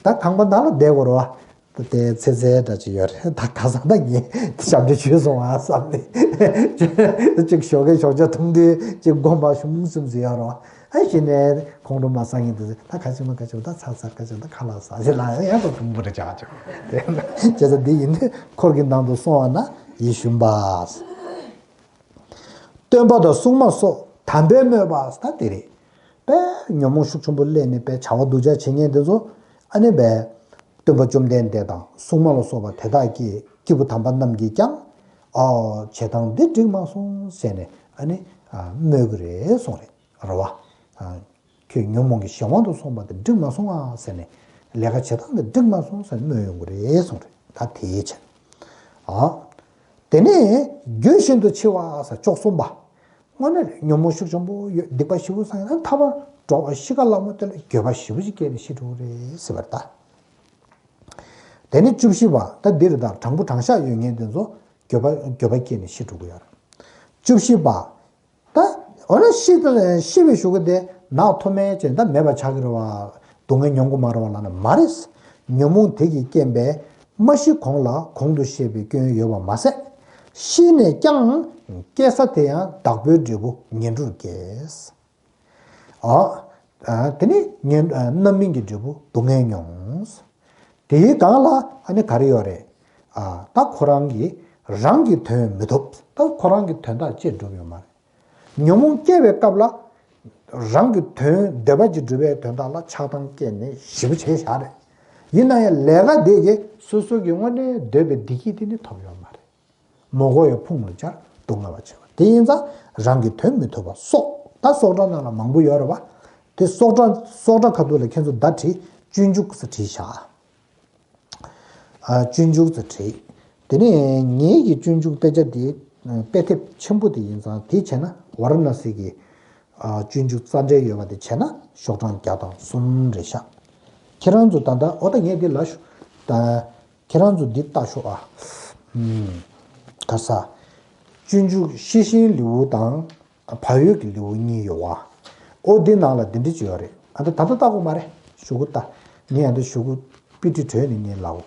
ད་ཁང་པ་ནང་ལ་བསྡད་དགོས་རེད་བ། ད་དེ་ཚེ་ཚད་འདྲ་ཅིག་ཡོད་རེད། ད་ཁ་སང་ད་ངས་ཞབས་འདྲེན་བྱས་སོང་ཨ་བསམ་ནས་ཅིག་ཞོགས་ཀས་ཞོགས་ཇ་འཐུང་དུས་ཅིག་དགོངས་པ་ཞུམ་སུམ་སུ་ཡོད་རེད་བ། ཨ་གཞི་ནས་ཁོང་ཁྲོ་མ་ཟ་མཁན་དེ་ཚོ་ད་ཁ་ཆེ་མ་ཁ་ཆེ་མ་ད་ཚར་ཚར་ཁ་ཆེ་མ་ད་ཁ་ལག་ཟ་ཞེས་ལ་ཡང་ཡང་ད་དུམ་བུ་རེ་བྱ་ཆོག་དེ་བྱས་ཙང་འདི་ཡིན་དུས་འཁོར་གྱི་ནང་དུ་སོང་བ་ན་ཡིད་ཞུམ་པ། སྟོན་པ་དང་སྲུང་མ་སོགས་དམ་པས་སྨོད་པ་ཟེར་ད་དེ་རེད། པས་ཉོན་མོངས་ཤུགས་ཆེན་པོ་སླེབས་ནས་པས་བྱ་བ་སྡུག་ཅག་བྱེད་མཁན་དེ་ཚོ་ཨ་ནི་པས་སྟོན་པ་བཅོམ་ལྡན་འདས་དང་སྲུང་མ་ལ་སོགས་པ་དེ་དག་གིས་སྐྱེས་བུ་དམ་པ་རྣམས་ཀྱིས་ཀྱང་ཨ་བྱེད་སྟངས་འདི་འགྲིག་མ་སོང་ཟེར་ནས་ཨ་ནི་སྨོད་ཀྱི་རེད་གསུངས་རེད་རེད་བ། ཁྱོད་ཉོན་མོངས་ཀྱི་གཞན་དབང་དུ་སོང་བ་དེ་འགྲིག་མ་སོང་ཨ་ཟེར་ནས་ལས་ཀ་བྱེད་སྟངས་དེ་འགྲིག་མ་སོང་ཟེར་ནས་སྨོད་ཡོང་གི་རེད་གསུངས་རེད། ད་དེའི་ཕྱིར། ཨ། དེ་ནས་རྒྱུན་ཤིན་ཏུ་འཆི་བ་ཟེར་བཅུ་གསུམ་པ། དངོས་གནས་ཉོན་མོངས་ཤུགས་ཆེན་པོ་ཡོད་སྡིག་པ་ཞེ་པོ་བསགས་ཡིན་ན་མཐའ་མར་འགྲོ་བ་ཤི་ཁ་སླ་མོ་དེ་ལ་འགྱོད་པ་ཞེ་པོ་ཞིག་སྐྱེས་ནས་ཤི་འགྲོ་གི་རེད་ཟེར་བ་རེད་ད། དེ་ནས་བཅུ་བཞི་པ་ད་འདི་རེད་ད། དྲང་པོ་དྲང་བཞག་ཡོད་མཁན་དེ་ཚོ་འགྱོད་པ་འགྱོད་པ་སྐྱེས་ནས་ཤི་འགྲོ་གི་ཡོད་རེད། བཅུ་བཞི་པ། ད་འོ་ན་ཤི་ཤི་བའི་གཞུག་གུ་དེ་ནག་ཐོགས་མེད་ཅེས་ད་མེད་པ་ཆགས་ཀྱི་རེད་བ། སྡུག་བསྔལ་མྱོང་དགོས་མ་རེད་བ་ལབ་ན་མ་རེད། ཉོན་མོངས་དེ་གི་རྐྱེན་པས་མ་ཤི་གོང་ལ་གོང་དུ་བཤད་པའི་སྐྱོན་ཡོད་པ་མ་ཟད། ཤི་ནས་ཀྱང་སྐྱེ་ས་དེ་ཡང་བདག་པོའི་འབྲས་བུ་ངན་འགྲོར་སྐྱེས། ཨ། ཨ། དེ་ནི་ངན་ཨ། རྣམ་སྨིན་གྱི་འབྲས་བུ་སྡུག་བསྔལ་མྱོང་། དེའི་སྒང་ལ་ཨ་ནི་ག་རེ་ཡོད་རེད། ཨ། ད་ཁོ་རང་གིས་རང་གི་དོན་མི་ཐོབ། ད་ཁོ་རང་གི་དོན་དག་ཅིག་འགྲུབ་ཡོད་མ་རེད། ཉོན་མོངས་སྐྱེ་བའི་སྐབས་ལ་རང་གི་དོན་འདོད་པ་ཅིག་འགྲུབ་པའི་དོན་དག་ལ་ཆགས་སྡང་སྐྱེས་ནས་ཞེ་པོ་བྱས་བཞག་རེད། ཡིན་ན་ཡང་ལས་ཀ་དེ་གིས་སོ་སོ་གི་དངོས་གནས་འདོད་པའི་བདེ་སྐྱིད་དེ་ནི་ཐོབ་ཡོད་མ་རེད། མོ་གོ་ཡི་ཕུང་ལ་སྦྱར་སྡུག་བསྔལ་བ་བྱེད་པ་དེ་ཡིན་ཙང་རང་གི་དོན་མི་ཐོབ་པ་སོགས། ད་སོགས་སྒྲ་ནང་ལ་མང་པོ་ཡོད་རེད་བ། དེ་སོགས་སྒྲ་སོགས་སྒྲ་ཁ་ཐུག་ལ་ཁྱེད་ཚོ་བརྡ་བྲིས་སྤྱོད་འཇུག་ཟེར་བྲིས་བཞག་ཨ། སྤྱོད་འཇུག་ཟེར་བྲིས། དེ་ནས་ངེད་ཀྱི་སྤྱོད་འཇུག་དཔེ་ཆ་དེ་དཔེ་དེབ་ཆེན་པོ་དེ་ཡིན་ཙང་དེ་བྱས་ན་ཝཱ་ར་ཎ་སི་གི་ཨ། སྤྱོད་འཇུག་རྩ་འགྲེལ་ཡོད་པ་དེ་བྱས་ན་ཤོག་གྲངས་བརྒྱ་དང་གསུམ་རེད་ཤག་ཁྱེད་རང་ཚོ་ད་ལྟ་འོ་ད་ངས་འདི་ལབ་ཤོག་ད། ཁྱེད་རང་ཚོ་འདི་ལྟ་ཤོག་ཨ། ཨུམ། ག་ས། སྤྱོད་འཇུག་ཤེར་ཕྱིན་ལེའུ་དང་། བག་ཡོད་ཀྱི་ལེའུ་གཉིས་ཡོད་བ། ཨོ་འདི་ནང་ལ་འདི་འདྲ་ཅིག་ཡོད་རེད། ཨ་ད་ད་ལྟ་ལྟ་དགོས་མ་རེད། གཞུག་གུ་ལྟ། ངས་ཨ་ད་གཞུག་གུ་པི་ཏི་བྲོས་ནས་ངས་ལབ།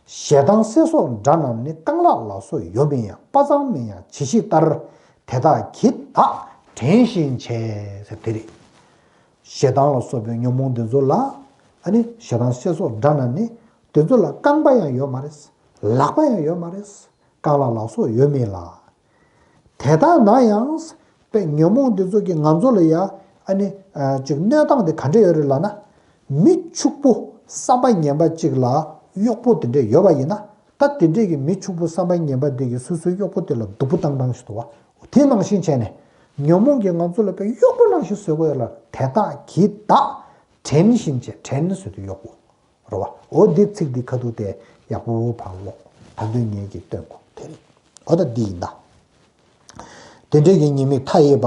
ཞེ་སྡང་སེལ་སོགས་སྒྲ་རྣམས་ནི། རྐང་ལག་ལ་སོགས་ཡོད་མིན་ཡང་། དཔའ་མཛངས་མིན་ཡང་བྱི་ཤིང་ལྟར། དེ་དག་གྱིས་བདག་བྲན་བཞིན་བྱས་ཟེར་དེ་རེད། ཞེ་སྡང་ལ་སོགས་པའི་ཉོན་མོངས་འདི་ཚོ་ལ། ཨ་ནི་ཞེ་སྡང་སེལ་སོགས་སྒྲ་རྣམས་ནི། འདི་ཚོ་ལ་རྐང་པ་ཡང་ཡོད་མ་རེད། ལག་པ་ཡང་ཡོད་མ་རེད། རྐང་ལག་ལ་སོགས་ཡོད་མིན་ལ། དེ་ལྟ་ན་ཡང་། པའི་ཉོན་མོངས་འདི་ཚོ་གིས་ང་ཚོ་ལ་ཡ། ཨ་ནི་ཅིག་གནོད་སྟངས་དེ་ག་འདྲ་ཡོད་རེད་ལབ་ན། མི་ཕྱུག་པོ་བསམ་པ་ངན་པ་ཅིག་ལ་གཡོག་པོ་དེ་འདྲ་ཡོད་པ་ཡིན་ན། ད་དེ་འདྲས་ཀྱི་མི་ཕྱུག་པོ་བསམ་པ་ངན་པ་དེ་གིས་སོ་སོའི་གཡོག་པོ་དེ་ལ་སྡུག་པོ་བཏང་བཏང་ཞིག་འདུག་བ། དེ་ནང་བཞིན་བྱས་ནས་ཉོན་མོངས་ཀྱིས་ང་ཚོ་ལ་དཔེ་གཡོག་པོ་ནང་བཞིན་བཟོས་དགོས་ཡོད་ལ། དེ་དག་གིས་བདག་བྲན་ དྲན་བཞིན་བྱས། དྲན་ཟེར་དུས་གཡོག་པོ་རེད་བ། འོ་འདི་ཚིག་འདི་ཁ་ཐུག་དེ་ཡག་པོ་ཕར་ཀློག་ད་དུང་ངེད་ཀྱིས་སྟོན་དགོས་དེ་རེད། འོ་ད་འདི་ཡིན་ད། དེ་འདྲའི་གི་ཉེས་དམིགས་མཐའ་ཡས་པ་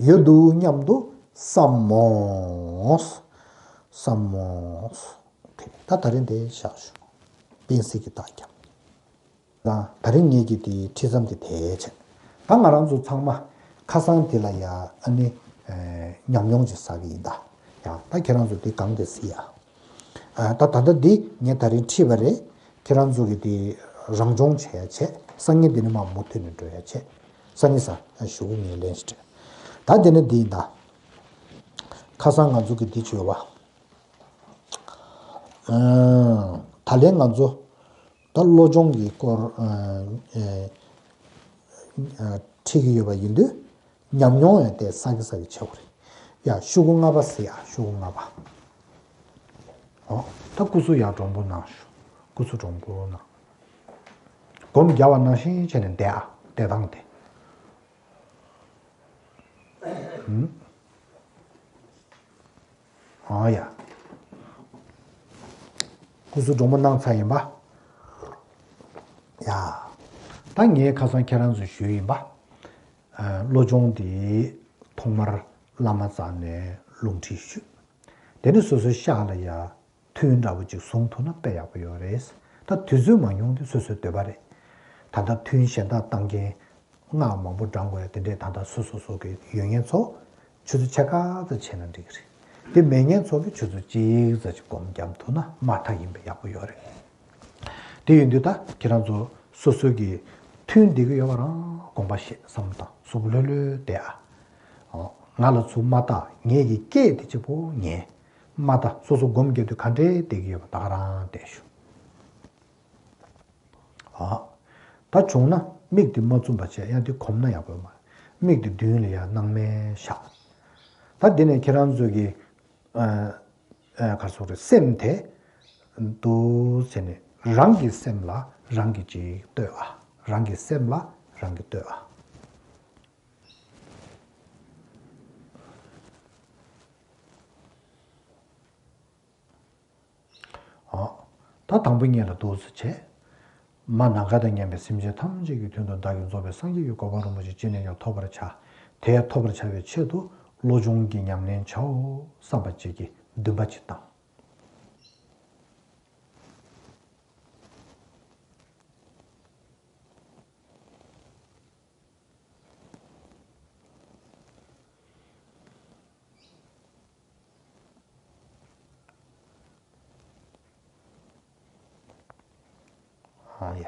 ཡོད་འདུག་སྙམ་དུ་བསམ་མོ། བསམ་མོ། དེ་ད་ད་རིང་དེ་བཞག་ཞུ། སྤེན་སྲིད་ཀྱི་རྟགས་རྒྱབ། ད་རིང་ངེད་ཀྱི་དེའི་ཁྲིད་མཚམས་དེ་དེའི་ཆེད། ད་ང་རང་ཚོ་ཚང་མ་ཁ་སང་དེ་ལ་ཡ་ཨ་ནི་ཨེ་ཉམས་མྱོང་ཅིག་བསགས་ཀྱི་ཡིན་ད། ཡ་ད་ཁྱེད་རང་ཚོ་དེ་གང་དེ་སྲིད་ཡ། ཨ་ད་ད་ལྟ་འདི་ངས་ད་རིང་ཁྲིད་པ་རེད། ཁྱེད་རང་ཚོ་གི་དེ་རང་སྦྱོང་བྱེད་ཡ་བྱེད། སང་ཉིན་འདི་ནས་མར་མུ་མཐུད་ནས་འགྲོ་ཡ་བྱེད། སང་ཉིན་ས་ཞུ་གུ་ངས་ལན་ཞིག་སྤྲད། ད་དེ་ནས་འདི་ཡིན་ད། ཁ་སང་ང་ཚོ་གི་འདི་བྱོས་བ། ཨ་ད་ལན་ང་ཚོ་ད་བློ་སྦྱོང་གི་སྐོར་ཨ་ཨ་ཨ་ཁྲིད་ཀྱི་ཡོད་པ་ཡིན་དུས། ཉམས་མྱོང་ཡང་དེ་བསགས་ཀྱི་བསགས་ཀྱི་ཆེ་བ་རེད། ཡ་ཤོག་གུ་ལྔ་པ་ཟེར་ཡ། ཤོག་གུ་ལྔ་པ། ཨོ། ད་སྐུ་གཟུགས་ཡར་འདྲོང་པོ་གནང་ཞུ། སྐུ་གཟུགས་འདྲོང་པོ་གནང་། སྒོམ་རྒྱག་པ་ནང་བཞིན་བྱས་ནས་བསྡད་ཨ། བསྡད་སྟངས་དེ། ཨང་། ཨོ་ཡ། སྐུ་གཟུགས་འདྲོང་པོ་གནང་ཚར་ཡིན་པ། ཡ། ད་ངས་ཁ་སང་ཁྱེད་རང་ཚོ་ཞུས་ཡིན་པ། ཨ་བློ་སྦྱོང་དེ་ཐོག་མར་བླ་མ་རྩ་ནས་ལུང་ཁྲིད་ཞུས། དེ་ནས་སོ་སོའི་ཤག་ལ་ཡ་ཐུན་འདྲ་པོ་ཅིག་བཟུང་ཐུབ་ན་དཔེ་ཡག་པོ་ཡོད་རེད། ད་དུས་ཚོད་མ་ཉུང་དེ་སོ་སོའི་འདོད་པ་རེད། ད་ལྟ་ཐུན་གཞན་དག་བཏང་མཁན་སྔགས་མང་པོ་བགྲང་དགོས་ཡ་དེ་འདྲས་ད་ལྟ་སོ་སོ་སོ་གི་ཡོད་མཁན་ཚོ་ཆུ་ཚོད་ཕྱེད་ཀ་ཙམ་བྱས་ན་འགྲིག་གི་རེད། དེ་མེད་མཁན་ཚོ་གི་ཆུ་ཚོད་གཅིག་ཙམ་ཅིག་སྒོམ་བརྒྱབ་ཐུབ་ན་མ་མཐའ་ཡིན་པ་ཡག་པོ་ཡོད་རེད། དེ་ཡིན་དུས་ད་ཁྱེད་རང་ཚོ་སོ་སོ་གི་ཐུན་བསྡད་ཀྱི་ཡོད་པ་རང་དགོངས་པ་བཞེས། བསམ་བློ་བཏང་། གཟུགས་པོ་ལྷོད་ལྷོད་བསྡད་ཨ། ང་ལ་ཚུར་མ་ལྟ། ངེད་ཀྱི་སྐད་དེ་གཅིག་པོ་ཉན། མ་ལྟ། སོ་སོ་སྒོམ་རྒྱག་དུས་ག་འདྲས་བསྡད་ཀྱི་ཡོད་པ་ད་ག་རང་བསྡད་ཞུ། ཨ། ད་བྱུང་ན་མིག་དེ་མ་བཙུམ་པ་བྱས། ཡང་དེ་གོམས་ན་ཡག་པོ་མ་རེད། མིག་དེ་མདུན་ལ་ཡར་སྣང་མེད་བཞག་ད་འདི་ནས་ཁྱེད་རང་ཚོ་གི་ཨ་ཨ་ག་རེ་ཟེར་དགོས་རེད། སེམས་དེ་འདུག་ཟེར་ནས་རང་གི་སེམས་ལ་རང་གིས་ཅིག་ལྟོས་ཨ། རང་གི་སེམས་ལ་རང་གིས་ལྟོས་ཨ། ཨོ། ད་དང་པོ་ཉིད་ལ་འདུག་སེ་བྱས། མ་ནམ་མཁའ་དང་མཉམ་པའི་སེམས་ཅན་ཐམས་ཅད་ཀྱི་དོན་དུ་བདག་གིས་རྫོགས་པའི་སངས་རྒྱས་ཀྱི་གོ་འཕང་རིན་པོ་ཆེ་ཅི་ནས་ཀྱང་ཐོབ་པར་བྱ། དེ་ཐོབ་པར་བྱ་བའི་ཆེད་དུ་བློ་སྦྱོང་གི་ཉམས་ལེན་བྱའོ་བསམ་པ་གཅིག་གིས་འདུན་པ་གཅིག་བཏང་། ཨ་ཡ།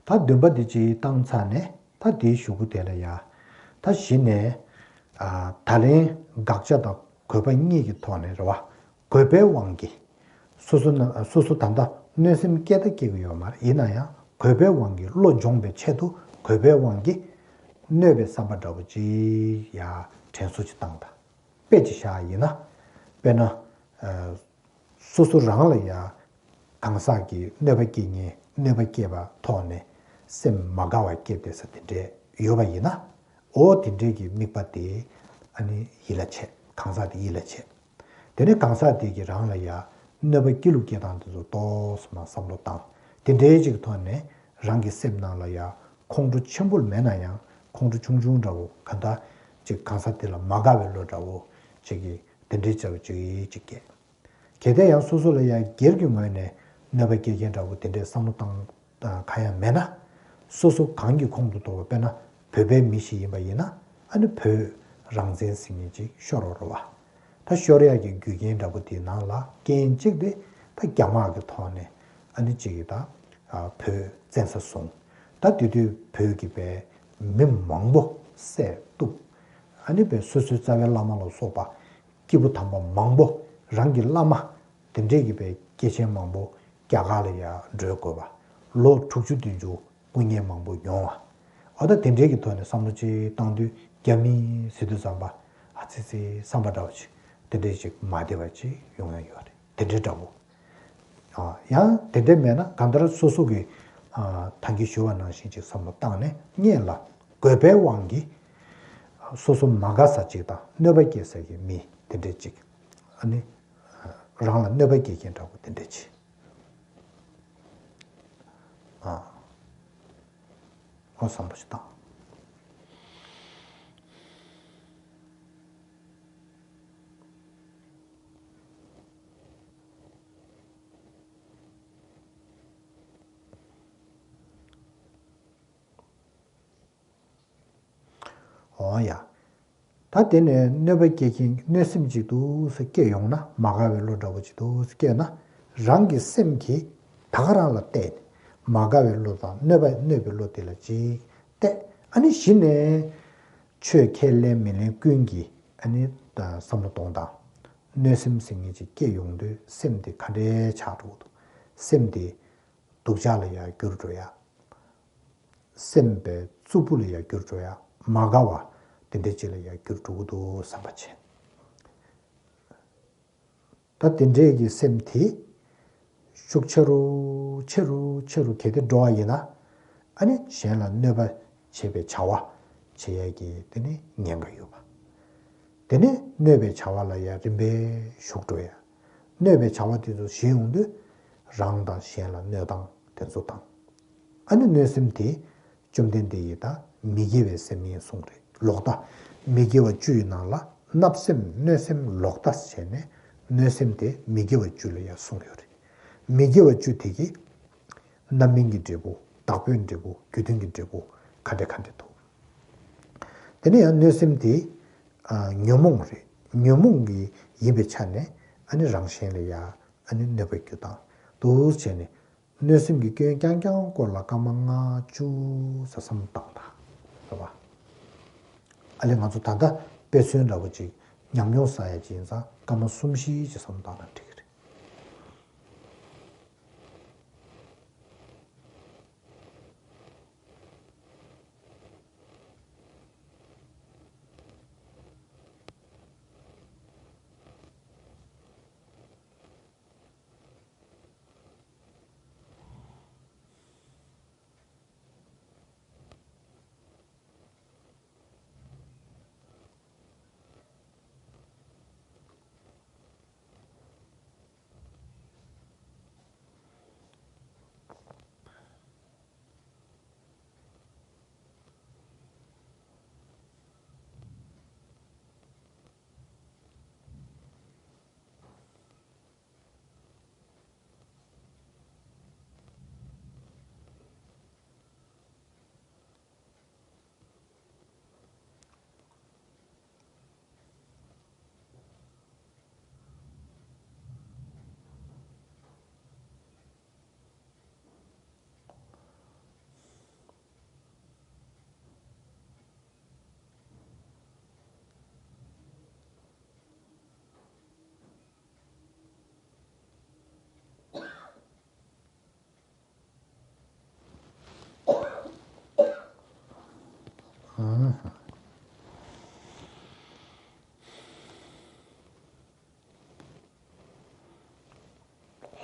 ད་འདུན་པ་འདི་ཅིག་བཏང་ཚར་ནས་ད་དེའི་གཞུག་གུ་དེ་ལ་ཡ། ད་གཞི་ནས་ཨ་ད་ལན་དགག་བྱ་དང་དགོས་པ་གཉིས་ཀྱི་ཐོག་ནས་རེད་བ། དགོས་པའི་དབང་གིས། སོ་སོ་ན་སོ་སོ་ད་ལྟ་གནོད་སེམས་སྐྱེ་ད་སྐྱེ་གི་ཡོད་མ་རེད། ཡིན་ན་ཡང་དགོས་པའི་དབང་གིས། བློ་སྦྱོང་བའི་ཆེད་དུ་དགོས་པའི་དབང་གིས་གནོད་པའི་བསམ་པ་འདྲ་པོ་ཅིག་ཡ་དྲན་གསོ་ཅིག་བཏང་ད། དཔེ་ཅིག་བཞག་ཡིན་ན། དཔེར་ན། ཨ་སོ་སོ་རང་ལ་ཡ་གང་ཟག་གིས་གནོད་པ་སྐྱེལ་མཁན་གནོད་པ་སྐྱེལ་བ་ཐོག་ནས་སེམས་མ་དགའ་བ་སྐྱེས་བསྡད་ས་དེ་འདྲས་ཡོད་པ་ཡིན་ན། འོ་དེ་འདྲས་ཀྱི་དམིགས་པ་དེ་ཨ་ནི་ཡིད་ལ་བྱེད། གང་ཟག་དེ་ཡིད་ལ་བྱེད། དེ་ནས་གང་ཟག་དེ་གིས་རང་ལ་ཡ་གནོད་པ་སྐྱེལ་ལུགས་སྐྱེལ་སྟངས་དེ་ཚོ་ཏོག་ཙམ་མར་བསམ་བློ་བཏང་། དེ་འདྲའི་ཅིག་ཐོག་ནས་རང་གི་སེམས་ནང་ལ་ཡ་ཁོང་ཁྲོ་ཆེན་པོ་མེད་ན་ཡང་ཁོང་ཁྲོ་ཆུང་ཆུང་འདྲ་བོ། གང་ལྟར་ཅིག་གང་ཟག་དེ་ལ་མ་དགའ་བའི་བློ་འདྲ་བོ་ཅིག་གིས་དེ་འདྲའི་བྱ་བ་ཅིག་ཅིག་སྐྱེས། གལ་ཏེ་ཡང་སོ་སོ་ལ་ཡང་སྒེར་གྱི་ངོས་ནས་གནོད་པ་སྐྱེལ་མཁན་འདྲ་བོ་དེ་འདྲའི་བསམ་བློ་བཏང་གང་ཡང་མེད་ན། སོ་སོ་གང་གི་ཁོངས་སུ་གཏོགས་པ། དཔེར་ན་བོད་པའི་མི་ཞིག་ཡིན་པ་ཡིན་ན། ཨ་ནི་བོད་རང་བཙན་ཟེར་མཁན་ཅིག་ཤོར་བ་རེད་བ། ད་ཤོར་ཡག་གི་རྒྱུ་རྐྱེན་འདྲ་པོ་དེའི་ནང་ལ་རྐྱེན་གཅིག་དེ་ད་རྒྱ་དམག་གི་ཐོག་ནས་ཨ་ནི་གཅིག་གིས་ད་ཨ་བོད་བཙན་ས་བཟུང་། ད་དེ་དུས་བོད་ཀྱི་པའི་མི་མང་པོ་བསད་གཏུབ། ཨ་ནི་པའི་སོ་སོའི་རྩ་བའི་བླ་མ་ལ་སོགས་པ་སྐྱེས་བུ་དམ་པ་མང་པོ། རང་གི་བླ་མ་དེ་འདྲས་ཀྱི་པའི་སྐྱེས་ཆེན་མང་པོ་རྒྱ་གར་ལ་ཡར་འགྲོ་དགོས་པ། ལོ་དྲུག་ཅུ་བདུན་ཅུ་སྐུ་ངལ་མང་པོ་མྱོང་བ། འོ་ད་དེ་འདྲའི་གི་ཐོག་ནས་བསམ་བློ་ཅིག་བཏང་དུས། རྒྱ་མི་ཟེར་དུས་ཙམ་པ་ཨ་ཙི་ཙི་བསམ་པ་འདྲ་བ་ཅིག་དེ་འདྲའི་ཅིག་མ་བདེ་བ་ཅིག་ཡོང་ཡ་ཡོད་རེད། དེ་འདྲའི་འདྲ་བོ། ཨ་ཡང་དེ་འདྲའི་མེད་ན་གང་ལྟར་སོ་སོ་གི་ཨ་ད་གིན་ཞུ་བ་ནང་བཞིན་ཅིག་བསམ་བློ་བཏང་ནས་སྔོན་ལ་དགོས་པའི་དབང་གིས་སོ་སོ་མ་དགའ་ས་ཅིག་དང་གནོད་པ་སྐྱེལ་ས་གི་མི། དེ་འདྲས་ཅིག་ཨ་ནི་རང་ལ་གནོད་པ་སྐྱེལ་མཁན་འདྲ་པོ་དེ་འདྲས་ཅིག་ཨ། ཨོ་བསམ་བློ་ཞིག་བཏང་། འོ་ཡ། ད་དེ་ནས་གནོད་པ་སྐྱེལ་མཁན་གནོད་སེམས་ཅིག་འདུག་སེ་སྐྱེས་ཡོང་ན། མ་དགའ་བའི་བློ་འདྲ་པོ་ཅིག་འདུག་སེ་སྐྱེས་ན། རང་གི་སེམས་ཀྱིས་ད་ག་རང་ལ་བལྟས་ནས་མ་དགའ་བའི་བློ་དང་གནོད་པ་གནོད་པའི་བློ་དེ་ལ་ཅིག་བལྟས། ཨ་ནི་གཞི་ནས་ཆོས་ཁས་ལེན་མི་ལེན་ཀུན་གྱིས་ཨ་ནི་བསམ་བློ་གཏོང་དང་། གནོད་སེམས་ཟེར་མཁན་ཅིག་སྐྱེས་ཡོང་དུས་སེམས་དེ་ག་འདྲས་ཆགས་འགྲོ་གི་འདུག་སེམས་དེ་སྡུག་ཅག་ལ་ཡང་འགྱུར་འགྲོ་ཡ། སེམས་པའི་རྩུབ་པོ་ལ་ཡང་འགྱུར་འགྲོ་ཡ། མ་དགའ་བ་དེ་འདྲ་ཅིག་ལ་ཡང་འགྱུར་འགྲོ་གི་འདུག་བསམ་པ་བྱས། ད་དེ་འདྲས་ཀྱི་སེམས་དེ་ཤུགས་ཆེ་རུ་ཆེ་རུ་ཆེ་རུ་གལ་ཏེ་འགྲོ་བ་ཡིན་ན། ཨ་ནི་གཞན་ལ་གནོད་པ་བྱེད་པའི་བྱ་བ་བྱེད་ཡ་གི་དེ་ནི་ཉེན་ཁ་ཡོད་པ། དེ་ནས་གནོད་པའི་བྱ་བ་ལ་ཡང་རིམ་པས་ཞུགས་འགྲོ་ཡ། གནོད་པའི་བྱ་བ་དེ་ཚོ་ཞི་ཡོང་དུས་རང་དང་གཞན་ལ་གནོད་སྟངས་དེ་ཚོ་དང་། ཨ་ནི་གནོད་སེམས་དེ་བཅོམ་ལྡན་འདས་ཀྱིས་ད་མི་དགེ་བའི་སེམས་ཡིན་གསུངས་རེད། ལོག་ལྟ། མི་དགེ་བ་བཅུ་ཡི་ནང་ལ་བརྣབ་སེམས་གནོད་སེམས་ལོག་ལྟ་བྱས་ནས་གནོད་སེམས་དེ་མི་དགེ་བ་བཅུ་ལ་ཡང་གསུངས་ཡོད་རེད། མི་དགེ་བ་བཅུ་དེ་གི་རྣམ་སྨིན་གྱི་འབྲས་བུ། བདག་པོའི་འབྲས་བུ། རྒྱུ་མཐུན་གྱི་འབྲས་བུ་ག་འདྲ་ག་འདྲ་འདུག་དེ་ནས་ཡང་གནོད་སེམས་དེ་ཨ་ཉོན་མོངས་རེད། ཉོན་མོངས་ཀྱི་ཡིན་པའི་ཆ་ནས་ཨ་ནི་རང་གཞན་ལ་ཡང་ཨ་ནི་གནོད་པ་རྒྱུ་དང་འདུག་བྱས་ནས་གནོད་སེམས་ཀྱི་སྐྱོན་རྐྱང་རྐྱང་སྐོར་ལ་སྐར་མ་ལྔ་བཅུ་ཙམ་བསམ་བློ་བཏང་དང་། རེད་པ། ཨ་ལས་ང་ཚོ་ད་ལྟ་དཔེ་མཚོན་འདྲ་པོ་ཅིག་ཉམས་མྱོང་བསགས་ཡ་ཅིག་ཡིན་ཙང་སྐར་མ་གསུམ་བཞི་ཅིག་བསམ་བློ་བཏང་ན་འགྲིག་གི་རེད།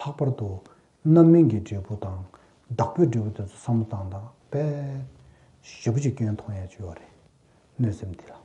ལྷག་པར་དུ་རྣམ་སྨིན་གྱི་འབྲས་བུ་དང་བདག་པོའི་འབྲས་བུ་དེ་ཚོ་བསམ་བློ་བཏང་དང་། དཔེ་ཞེ་པོ་ཅིག་སྐྱོན་མཐོང་ཡ་ཅིག་ཡོད་རེད། གནོད་སེམས་འདི་ལ།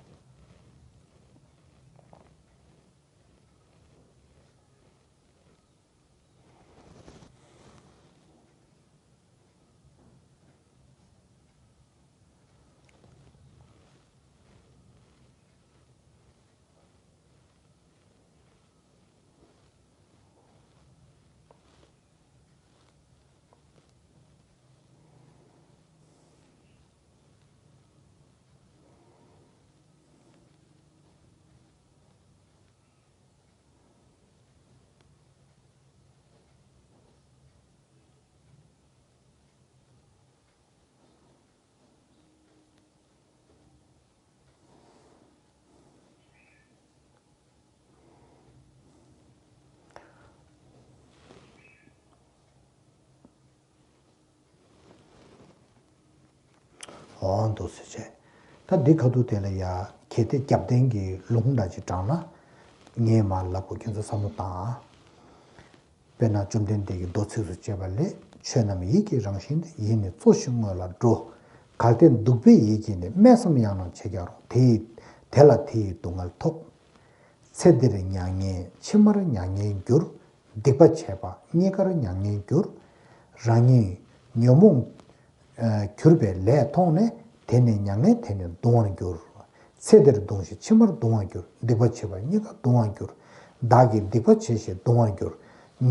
འོ་འདུག་སེ་བྱས། ད་འདི་ཁ་ཐུག་དེ་ལ་ཡ་གལ་ཏེ་རྒྱབ་རྟེན་གྱི་ལུང་འདྲ་ཅིག་དྲངས་ན། ངས་མར་ལབ་དགོས། ཁྱེད་ཚོ་བསམ་བློ་བཏང་ཨ། དཔེར་ན་བཅོམ་ལྡན་འདས་ཀྱིས་མདོ་ཚིགས་སུ་བཅད་པ་ལས། ཆོས་རྣམས་ཡིད་ཀྱི་རང་བཞིན་ཏེ། ཡིད་ནི་གཙོ་ཞིང་དངོས་ལ་འགྲོ། གལ་ཏེ་གདུག་པའི་ཡིད་ཀྱིས་ནི། སྨད་ཙམ་ཡང་ན་ཆེས་རྒྱགས་རུང་། དེ་ཡི་དེ་ལ་དེ་ཡི་སྡུག་བསྔལ་ཐོབ། ཚེ་འདིར་མྱ་ངན་ཕྱི་མར་མྱ་ངན་འགྱུར། སྡིག་པ་བྱས་པ་རྙེད་དཀའ་མྱ་ངན་འགྱུར། རང་ཉིད་ཉོན་མོངས་གྱུར་པའི་ལས་མཐོང་ནས། དེ་ནི་མྱ་ངན་དེ་ནི་གདུང་བར་འགྱུར། ཚེ་འདིར་གདུང་ཞིང་ཕྱི་མར་གདུང་བར་འགྱུར། སྡིག་པ་བྱས་པ་རྙེད་དཀའ་གདུང་བར་འགྱུར། བདག་གིས་སྡིག་པ་བྱས་ཞེས་གདུང་བར་འགྱུར།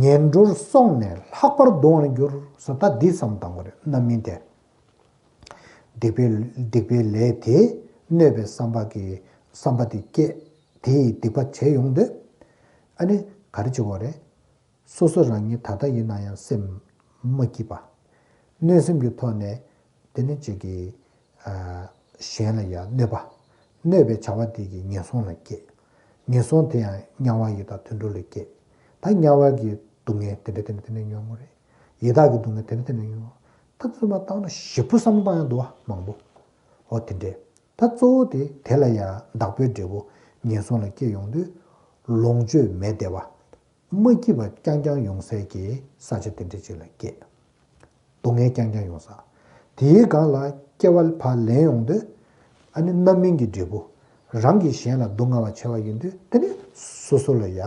ངན་འགྲོར་སོང་ནས་ལྷག་པར་གདུང་བར་འགྱུར། ཟེར་ད་འདི་བསམ་བཏང་དགོས་རེད། རྣམ་སྨིན་དེ། སྡིག་པའི་སྡིག་པའི་ལས་དེས་གནོད་པའི་བསམ་པ་གི་བསམ་པ་དེ་སྐྱེས། དེ་ཡིས་སྡིག་པ་བྱས་ཡོང་དུས། ཨ་ནི་ག་རེ་བྱེད་དགོས་རེད། སོ་སོ་རང་ཉིད་ད་ལྟ་ཡིན་ན་ཡང་སེམས་མ་སྐྱིད་པ། གནོད་སེམས་ཀྱི་ཐོག་ནས་དེ་ནི་གཅིག་གི་གཞན་ལ་ཡང་གནོད་པ། གནོད་པའི་བྱ་བ་དེ་གིས་ངན་སོང་ལ་སྐྱེས། ངན་སོང་དེ་ཡང་དམྱལ་བ་ཡི་དྭགས་དུད་འགྲོ་ལ་སྐྱེས། ད་དམྱལ་བ་གི་སྡུག་བསྔལ་དེ་འདྲ་དེ་འདྲ་དེ་འདྲ་མྱོང་གི་རེད། ཡི་དྭགས་ཀྱི་སྡུག་བསྔལ་དེ་འདྲ་དེ་འདྲ་མྱོང་། ད་ཚུར་མ་བཏང་ན་ཞེ་པོ་བསམ་བཏང་ཡང་འདུག་བ་མང་པོ། འོ་དེ་འདྲས། ད་གཙོ་བོ་དེ་དེ་ལ་ཡང་བདག་པོའི་འབྲས་བུ་ངན་སོང་ལ་སྐྱེ་ཡོང་དུས། ལོངས་སྤྱོད་མེད་བདེ་བ། མ་སྐྱིད་པ་རྐྱང་རྐྱང་ཡོང་སའི་གི་ས་ཆ་དེ་འདྲ་ཅིག་ལ་སྐྱེས། སྡུག་བསྔལ་རྐྱང་རྐྱང་ཡོང་ས། དེའི་སྒང་ལ་སྐྱེ་བ་ཕར་ལེན་ཡོང་དུས། ཨ་ནི་རྣམ་སྨིན་གྱི་འབྲས་བུ། རང་གིས་གཞན་ལ་སྡུག་བསྔལ་བ་བྱས་པ་ཡིན་དུས་དེ་ནི་སོ་སོ་ལ་ཡང་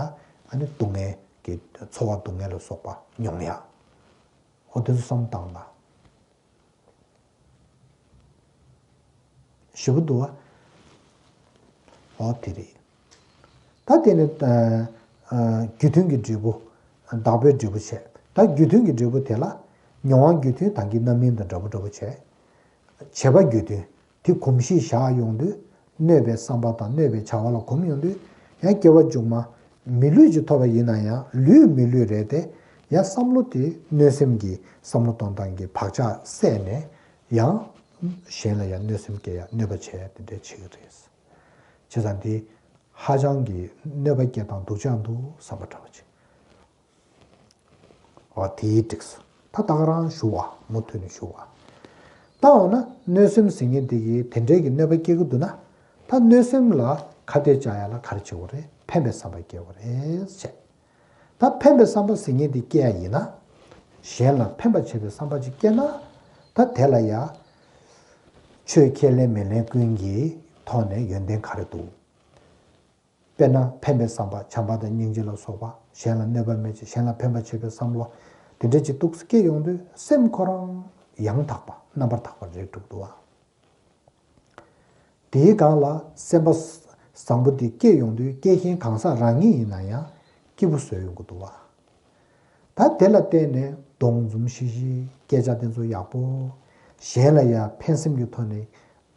ཨ་ནི་སྡུག་བསྔལ་གྱི་ཚོར་བ་སྡུག་བསྔལ་ལ་སོགས་པ་མྱོང་ཡ། འོ་དེ་ཚོ་བསམ་བཏང་ལ། ཞེ་པོ་འདུག་བ། འོ་དེ་རེད། ད་དེ་ནི་ཨ་ཨ་རྒྱུ་མཐུན་གྱི་འབྲས་བུ། བདག་པོའི་འབྲས་བུ་བྱས། ད་རྒྱུ་མཐུན་གྱི་འབྲས་བུ་དེ་ལ། མྱོང་བ་རྒྱུ་མཐུན་དང་གི་རྣམ་སྨིན་དང་འདྲ་པོ་འདྲ་པོ་བྱས། བྱས་པ་རྒྱུ་མཐུན་དེ་གོམས་གཤིས་བཞག་ཡོང་དུས། གནོད་པའི་བསམ་པ་དང་གནོད་པའི་བྱ་བ་ལ་གོམས་ཡོང་དུས། ཡང་སྐྱེ་བ་མཇུག་མ་མི་ལུས་ཅིག་ཐོབ་པ་ཡིན་ན་ཡང་ལུས་མི་ལུས་རེད་དེ། ཡང་བསམ་བློ་དེ་གནོད་སེམས་ཀྱི་བསམ་བློ་གཏོང་སྟངས་ཀྱི་བག་ཆགས་སད་ནས། ཡང་གཞན་ལ་ཡང་གནོད་སེམས་སྐྱེ་ཡ་གནོད་པ་བྱས་དེ་འདྲ་བྱེད་ཀྱི་རེད། བྱས་ཙང་དེ་ཧ་ཅང་གི་གནོད་པ་སྐྱེ་སྟངས་སྡུག་ཅག་འདུག་བསམ་པ་འདྲ་བ་ཅིག་འོ་དེའི་འགྲིགས་སོ། ད་ད་ག་རང་ཞུ་བ་མུ་མཐུད་ནས་ཞུ་བ། ད་འོ་ན་གནོད་སེམས་ཟེར་མཁན་དེ་གིས་དེ་འདྲའི་གི་གནོད་པ་སྐྱེལ་གི་འདུག་ན། ད་གནོད་སེམས་ལ་ཁ་གཏད་བཅག་ཡ་ལ་ག་རེ་བྱེད་དགོས་རེད། ཕན་པའི་བསམ་པ་སྐྱེལ་དགོས་རེད་ཟེར། ད་ཕན་པའི་བསམ་པ་ཟེར་མཁན་དེ་སྐྱེ་ཡ་ཡིན་ན། གཞན་ལ་ཕན་པ་བྱེད་པའི་བསམ་པ་ཅིག་སྐྱེ་ན། ད་དེ་ལ་ཡ། ཆོས་ཁས་ལེན་མི་ལེན་ཀུན་གྱི་ཐོག་ནས་ཡོན་ཏན་ག་རེ་འདུག་དཔེར་ན་ཕན་པའི་བསམ་པ་བྱམས་པ་དང་སྙིང་རྗེ་ལ་སོགས་པ། གཞན་ལ་གནོད་པ་མེད་ཅིང་གཞན་ལ་ཕན་པ་བྱེད་པའི་བསམ་བློ་དེ་འདྲ་ཅིག་ཏོག་ཙམ་སྐྱེ་ཡོང་དུས་སེམས་ཁོ་རང་ཡང་དག་པ་རྣམ་པར་དག་པ་རེད་འགྲུབ་འདུག་བ། དེའི་སྒང་ལ་སེམས་པ་བཟང་པོ་དེ་སྐྱེ་ཡོང་དུས་སྐྱེ་མཁན་གང་ཟག་རང་ཉིད་ཡིན་ན་ཡང་སྐྱིད་པོ་བཟོས་ཡོང་གི་འདུག་བ། ད་དེ་ལ་བརྟེན་ནས་གདོང་འཛུམ་ཤིག་ཤིག་སྐད་ཆ་དེ་ཚོ་ཡག་པོ། གཞན་ལ་ཡང་ཕན་སེམས་ཀྱི་ཐོག་ནས་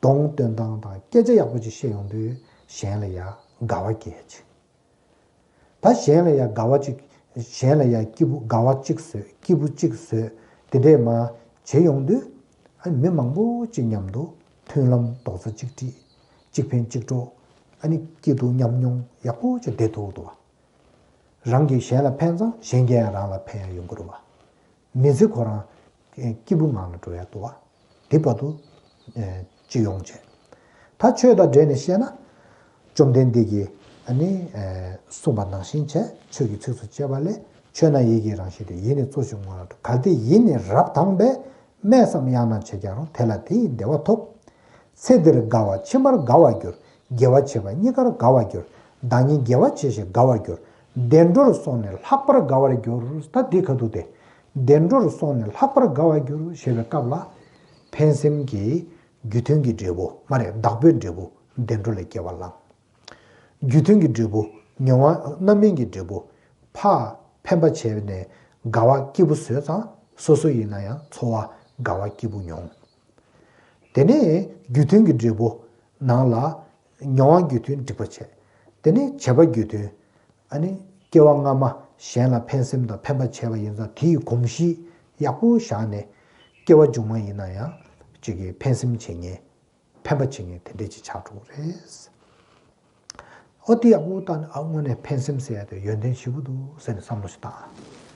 གདོང་སྟོན་སྟངས་དང་སྐད་ཆ་ཡག་པོ་ཅིག་བཤད་ཡོང་དུས་གཞན་ལ་ཡང་དགའ་བ་སྐྱེ་ཡ་ཅིག་ད་གཞན་ལ་ཡང་དགའ་བ་ཅིག་གཞན་ལ་ཡང་སྐྱིད་པོ་དགའ་བ་གཅིག་བཟོས་སྐྱིད་པོ་གཅིག་བཟོས་དེ་འདྲས་མ་བྱེད་ཡོང་དུས། ཨ་མི་མང་པོ་ཅིག་མཉམ་དུ་མཐུན་ལམ་རྡོག་རྩ་གཅིག་སྒྲིལ། གཅིག་ཕན་གཅིག་གྲོགས། ཨ་ནི་སྐྱིད་སྡུག་མཉམ་མྱོང་ཡག་པོ་ཅིག་བསྡད་ཐུབ་འདུག་བ། རང་གིས་གཞན་ལ་ཕན་ཙང་གཞན་གྱིས་ཡང་རང་ལ་ཕན་ཡང་ཡོང་གི་རེད་བ། མི་ཚེ་ཁོ་རང་སྐྱིད་པོ་ངང་ལ་འགྲོ་ཡ་འདུག་བ། དེ་བར་དུ་སྤྱི་ཡོངས་བྱས། ད་ཆོས་དང་འབྲེལ་ནས་བཤད་ན། བཅོམ་ལྡན་འདས་ཀྱིས་ཨ་ནི་གསུངས་པ་ནང་བཞིན་བྱས། ཆོས་ཀྱི་ཚིགས་སུ་བཅད་པ་ལས། ཆོས་ན་ཡིད་ཀྱི་རང་བཞིན་ཏེ། ཡིད་ནི་གཙོ་ཆེ་ངོ་ལ་འཕྲོད། གལ་ཏེ་ཡིད་ནི་རབ་དྭངས་པས། སྨྲས་སམ་དབྱངས་རྣམས་བྱས་ཀྱང་རུང་། དེ་ལ་དེ་ཡི་བདེ་བ་ཐོབ། ཚེ་འདིར་དགའ་བ་ཕྱི་མར་དགའ་བར་འགྱུར། དགེ་བ་བྱས་པ་རྙེད་དཀའ་དགའ་བར་འགྱུར། བདག་ཉིད་དགེ་བ་བྱས་ཞེས་དགའ་བར་འགྱུར། བདེ་འགྲོར་སོང་ནས་ལྷག་པར་དགའ་བར་འགྱུར། ད་འདི་ག་དུས་དེ། བདེ་འགྲོར་སོང་ནས་ལྷག་པར་དགའ་བར་འགྱུར་ཞེས་པའི་སྐབས་ལ། ཕན་སེམས་ཀྱི་རྒྱུ་མཐུན་གྱི་འབྲས་བུ་མ་རེད། བདག་པོའི་འབྲས་བུ་བདེ་འགྲོ་ལ་སྐྱེ་བ་བླང་། རྒྱུ་མཐུན་གྱི་འབྲས་བུ་མྱོང་བ་རྣམ་སྨིན་གྱི་འབྲས་བུ། ཕར་ཕན་པ་བྱས་ནས་དགའ་བ་སྐྱིད་པོ་བཟོས་ཙང་སོ་སོ་ཡིན་ན་ཡང་ཚོར་བ་དགའ་བ་སྐྱིད་པོ་མྱོང་། དེ་ནས་རྒྱུ་མཐུན་གྱི་འབྲས་བུ་ནང་ལ་མྱོང་བ་རྒྱུ་མཐུན་འགྲིག་པ་བྱས། དེ་ནས་བྱས་པ་རྒྱུ་མཐུན། ཨ་ནི་སྐྱེ་བ་སྔ་མ་གཞན་ལ་ཕན་སེམས་དང་ཕན་པ་བྱས་པ་ཡིན་ཙང་དེ་ཡི་གོམས་གཤིས་ཡག་པོ་བཞག་ནས་སྐྱེ་བ་མཇུག་མ་ཡིན་ན་ཡང་གཅིག་གིས་ཕན་སེམས་བྱེད་མཁན། ཕན་པ་བྱེད་མཁན་དེ་འདྲས་ཅིག་ཆགས་འགྲོ་གི་རེད། ཨོ་དེ་ཡག་པོ་བལྟས་ནས། ཨ་དངོས་གནས་ཕན་སེམས་ཟེར་ཡ་དེ་ཡོན་ཏན་ཞེ་པོ་འདུག་ཟེར་ནས་བསམ་བློ་ཞིག་བཏང་།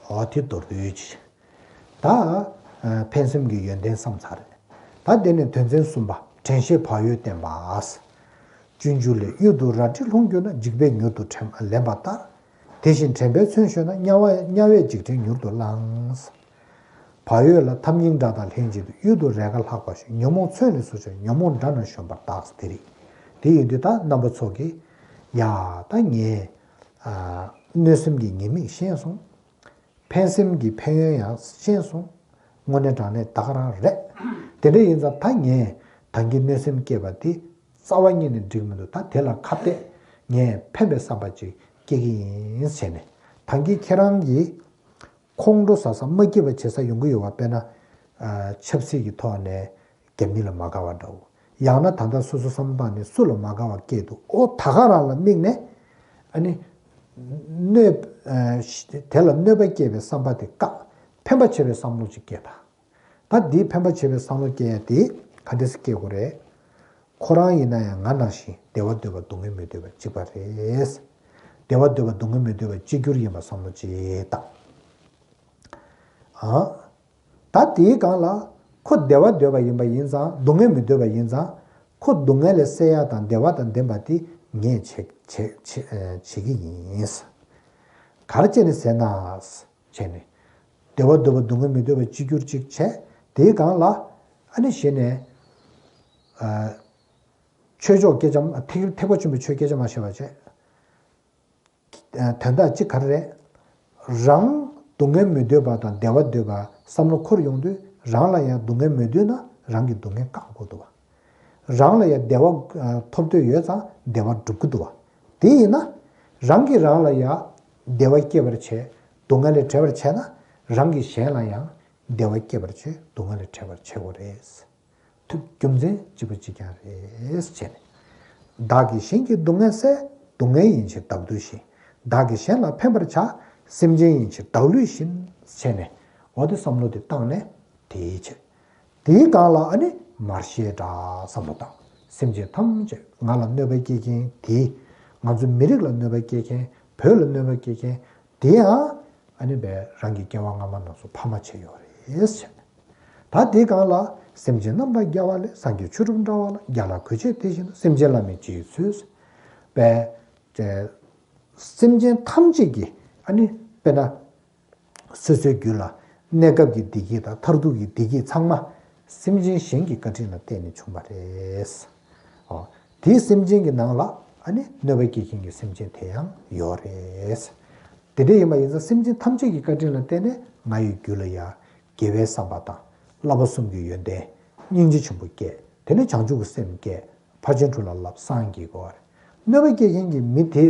འོ་དེ་མདོར་བསྡུས་ཅིག་ད་ ཕན་སེམས་ཀྱི་ཡོན་ཏན་བསམ་ཚར་རེད། ད་དེ་ནས་དོན་ཚན་གསུམ་པ། དྲན་ཤེས་བག་ཡོད་བསྟེན་པ། སྤྱོད་འཇུག་ལས། གཡུལ་དུ་རལ་གྲི་ལྷུང་གྱུར་ན། འཇིགས་པས་མྱུར་དུ་དྲན་ལེན་པ་ལྟར། དེ་བཞིན་དྲན་པས་མཚོན་གཞོལ་ན། དམྱལ་བ་དམྱལ་བའི་འཇིགས་བྲལ་མྱུར་དུ་བླང་། བག་ཡོད་ལ། ཐབས་སྙིང་འདྲ་དང་ལྷན་ཅིག་ཏུ། གཡུལ་དུ་རལ་ཁ་ལྷག་པར་ཞོན། ཉོན་མོངས་མཚོན་ལས་སུ་གྱུར། ཉོན་མོངས་དགྲ་རྣམས་གཞོམ་པར་གདགས། དེ་རེད། དེ་ཡིན་དུས་ད་རྣམ་པ་ཚོ་གིས་ཡ་ད་ངས་ཨ་གནོད་སེམས་ཀྱི་ཉེས་དམིགས་ཤེས་སོང་། ཕན་སེམས་ཀྱི་ཕན་ཡོན་ཡང་ཤེས་སོང་། དངོས་གནས་དྲང་གནས་ད་ག་རང་རེད། དེ་འདྲ་ཡིན་ཙང་ད་ངས་ད་གིན་གནོད་སེམས་སྐྱེས་པ་དེ་རྩ་བ་ཉིད་ནས་འགྲིག་མི་འདུག་ད་དེ་ལ་ཁ་གཏད་ངས་ཕན་པའི་བསམ་པ་ཅིག་སྐྱེ་གི་ཡིན་བྱས་ནས། ད་གིན་ཁྱེད་རང་གིས་ཁོང་ཁྲོ་ཟ་ས་མ་སྐྱིད་པ་བྱེད་ས་ཡོང་གི་ཡོད་པ། དཔེར་ན་ཨ་ཆབ་སྲིད་ཀྱི་ཐོག་ནས་རྒྱ་མི་ལ་མ་དགའ་བ་འདྲ་བོ། ཡང་ན་ད་ལྟ་སོ་སོ་བསམ་བློ་བཏང་ནས་སུ་ལ་མ་དགའ་བ་སྐྱེས་འདུག་ཨོ་ད་ག་རང་ལ་དམིགས་ནས་ཨ་ནི་གནོད་ཨ་དེ་ལ་གནོད་པ་སྐྱེལ་བའི་བསམ་པ་དེ་བཀག་ཕན་པ་བྱེད་པའི་བསམ་བློ་ཅིག་སྐྱེས་དང་། ད་འདིའི་ཕན་པ་བྱེད་པའི་བསམ་བློ་སྐྱེ་ཡ་དེ་ག་འདྲ་སེ་སྐྱེ་དགོས་རེད། ཁོ་རང་ཡིན་ན་ཡང་ང་ནང་བཞིན་བདེ་བ་འདོད་པ་སྡུག་བསྔལ་མི་འདོད་པ་གཅིག་པ་རེད། བདེ་བ་འདོད་པ་སྡུག་བསྔལ་མི་འདོད་པ་གཅིག་གྱུར་ཡིན་པ་བསམ་བློ་ཅིག་བཏང་། ཨ། ད་དེའི་སྒང་ལ་ཁོ་བདེ་བ་འདོད་པ་ཡིན་པ་ཡིན་ཙང་སྡུག་བསྔལ་མི་འདོད་པ་ཡིན་ཙང་ཁོ་སྡུག་བསྔལ་ལས་སེལ་ཡ་དང་བདེ་བ་དང་ལྡན་པ་དེ་ངས་བྱེད་བྱེད་བྱེད་ཨ་བྱེད་ཀྱི་ཡིན། ག་རེ་བྱས་ནས་ཟེར་ན། བྱས་ནས། བདེ་བ་འདོད་པ་སྡུག་བསྔལ་མི་འདོད་པ་གཅིག་གྱུར་གཅིག་བྱས། དེའི་སྒང་ལ་ཨ་ནི་གཞི་ནས་ཨ་ཆོས་ཕྱོགས་སྐད་ཆ་ཐེག་ཐེག་པ་ཆེན་པོའི་ཆོས་སྐད་ཆ་མ་བཤད་པ་བྱས། དོན་དག་གཅིག་ག་རེ་རེད། རང་སྡུག་བསྔལ་མི་འདོད་པ་དང་བདེ་བ་འདོད་པ་བསམ་བློ་འཁོར་ཡོང་དུས་རང་ལ་ཡང་སྡུག་བསྔལ་མི་འདོད་ན་རང་གི་སྡུག་བསྔལ་བཀག་དགོས་འདུག་བ། རང་ལ་ཡང་བདེ་བ་ཐོབ་འདོད་ཡོད་ཙང་བདེ་བ་སྒྲུབ་ཀྱི་འདུག་བ། དེ་ཡིན་ན་རང་གིས་རང་ལ་ཡང་བདེ་བ་སྐྱེད་པར་བྱེད། སྡུག་བསྔལ་ལས་བྲལ་བར་བྱས་ན་རང་གིས་གཞན་ལ་ཡང་བདེ་བ་སྐྱེད་པར་བྱེད། སྡུག་བསྔལ་ལས་བྲལ་བར་བྱེད་དགོས་རེད། ཐུབ་རྒྱུ་མཚན་གཅིག་པ་གཅིག་རྐྱང་རེད་བྱས་ནས། བདག་གིས་གཞན་གྱི་སྡུག་བསྔལ་བསལ། སྡུག་བསྔལ་ཡིན་ཕྱིར་བདག་སྡུག་བཞིན། བདག་གིས་གཞན་ལ་ཕན་པར་བྱ། སེམས་ཅན་ཡིན་ཕྱིར་བདག་བསླུས་བཞིན་བྱས་ནས། འོ་དེ་བསམ་བློ་དེ་བཏང་ནས་དེའི་ཕྱིར། དེའི་སྒང་ལ་ཨ་ནི་མར་ཤེས་འདྲ་བསམ་བློ་བཏང་། སེམས་ཅན་ཐམས་ཅད་ང་ལ་གནོད་པ་སྐྱེལ་མཁན་དེ། ང་ཚོ་མི་རིགས་ལ་གནོད་པ་སྐྱེལ་མཁན། བོད་ལ་གནོད་པ་སྐྱེལ་མཁན་དེ་ཡང་ཨ་ནི་བས་རང་གི་སྐྱེ་བ་སྔ་མ་རྣམས་སུ་ཕ་མ་བྱས་ཡོད་རེད་ཟེར། ད་དེའི་སྒང་ལ་སེམས་ཅན་རྣམ་པར་རྒྱལ་བ་ལས། སངས་རྒྱས་ཆོས་དྲུག་འདྲ་བ་ལ། རྒྱལ་ལ་གུས་བྱེད་དེ་བཞིན་དུ། སེམས་ཅན་བླ་མེད་ཇི་ཡི་ཚུལ། བས་སེམས་ཅན་ཐམས་ཅད་ཀྱི་ཨ་ནི་དཔེར་ན། སོ་སོའི་རྒྱུད་ལ་གནས་སྐབས་ཀྱི་བདེ་སྐྱིད་དང་མཐར་ཐུག་གི་བདེ་སྐྱིད་ཚང་མ་སེམས་ཅན་གཞན་གྱི་བཀའ་དྲིན་ལ་བརྟེན་ནས་བྱུང་བ་རེད། ཨོ། དེའི་སེམས་ཅན་གྱི་ནང་ལ་ཨ་ནི་གནོད་པ་སྐྱེལ་མཁན་གྱི་སེམས་ཅན་དེ་ཡང་ཡོད་རེད། དེ་འདྲ་ཡིན་པ་ཡིན་ཙང་སེམས་ཅན་ཐམས་ཅད་ཀྱི་བཀའ་དྲིན་ལ་བརྟེན་ནས་ང་ཡི་རྒྱུད་ལ་ཡང་དགེ་བའི་བསམ་པ་དང་བསླབ་པ་གསུམ་གྱི་ཡོན་ཏན་སྙིང་རྗེ་ཆེན་པོ་སྐྱེས། དེ་ནས་བྱང་ཆུབ་ཀྱི་སེམས་སྐྱེས། ཕར་ཕྱིན་དྲུག་ལ་བསླབ། སངས་རྒྱས་དགོས་པ་རེད། གནོད་པ་སྐྱེལ་མཁན་གྱི་མི་དེ་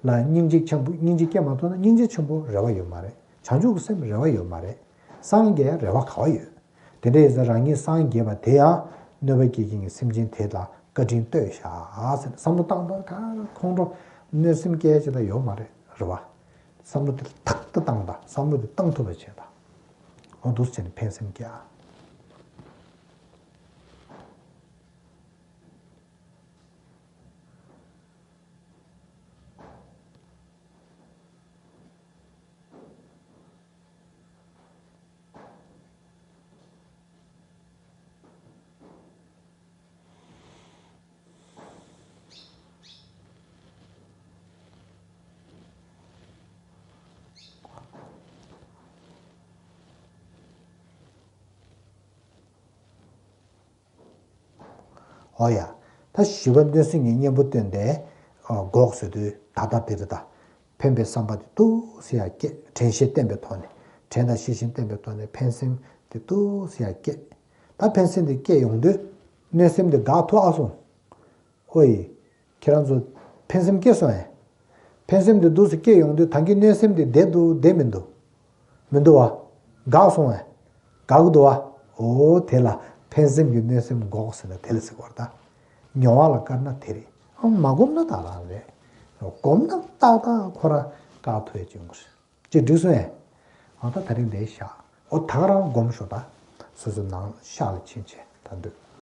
ལ་སྙིང་རྗེ་ཆེན་པོ་སྙིང་རྗེ་སྐྱེ་མ་ཐུབ་ན་སྙིང་རྗེ་ཆེན་པོ་རེ་བ་ཡོད་མ་རེད། བྱང་ཆུབ་ཀྱི་སེམས་རེ་བ་ཡོད་མ་རེད། སངས་རྒྱས་རེ་བ་ག་བ་ཡོད། དེ་འདྲ་ཡིན་ཙང་རང་ཉིད་སངས་རྒྱས་པ་དེ་ཡང་གནོད་པ་སྐྱེལ་མཁན་གྱི་སེམས་ཅན་དེ་ལ་བཀའ་དྲིན་སྟོན་བཞག་ཟེར་ནས་བསམ་བློ་བཏང་དང་། གང་ཁོང་ཁྲོ་གནོད་སེམས་སྐྱེ་ཡ་ཅིག་ད་ཡོད་མ་རེད། རེད་བ། བསམ་བློ་དེ་ཐག་ཏུ་བཏང་དང་། བསམ་བློ་དེ་བཏང་ཐུབ་པ་བྱེད་དང་། འོ་འདུག་སེ་བྱས་ནས་ཕན་སེམས་སྐྱེ་ཨ། ཨོ་ཡ། ད་བཞི་པ་གནོད་སེམས་ཀྱི་གཉེན་པོ་བསྟེན་ཏེ་འགོག་ཟེར་དུས་ད་ལྟ་དེ་རེད་ད། ཕན་པའི་བསམ་པ་དེ་ཏོག་ཙམ་ཡང་སྐྱེ། དྲན་ཤེས་བསྟེན་པའི་ཐོག་ནས། དྲན་དང་ཤེས་བཞིན་བསྟེན་པའི་ཐོག་ནས་ཕན་སེམས་དེ་ཏོག་ཙམ་ཡང་སྐྱེ། ད་ཕན་སེམས་དེ་སྐྱེ་ཡོང་དུས་གནོད་སེམས་དེ་འགག་ཐུབ་ཨ་སོང་། ཨོ་ཡི། ཁྱེད་རང་ཚོ་ཕན་སེམས་སྐྱེ་སོང་ཨེ། ཕན་སེམས་དེ་འདུག་སེ་སྐྱེ་ཡོང་དུས་ད་གིན་གནོད་སེམས་དེ་བསྡད་འདུག་བསྡད་མི་འདུག་མི་འདུག་བ། འགག་སོང་བས། འགག་འདུག་བ། འོ་དེ་ལ་ཕན་སེམས་ཀྱི་གནོད་སེམས་འགོག་ཟེར་ན་དེ་ལ་ཟེར་བ་རེད་ད། མྱོང་བ་ལ་བཀར་ན་དེ་རེད། ཨང་མ་སྒོམ་ན་ད་རང་རེད། སྒོམ་ན་ཏག་ཏག་ཁོ་རང་བཀག་ཐུབ་ཡ་ཅིག་ཡོང་གི་རེད། ཅིག་འགྲིག་སོང་ངས། ཨང་ད་ད་རིང་འདིར་བཞག་འོ་ད་ག་རང་སྒོམ་ཤོག་ད། སོ་སོ་ནང་ཤག་ལ་ཕྱིན་བྱས་ད་འདོད།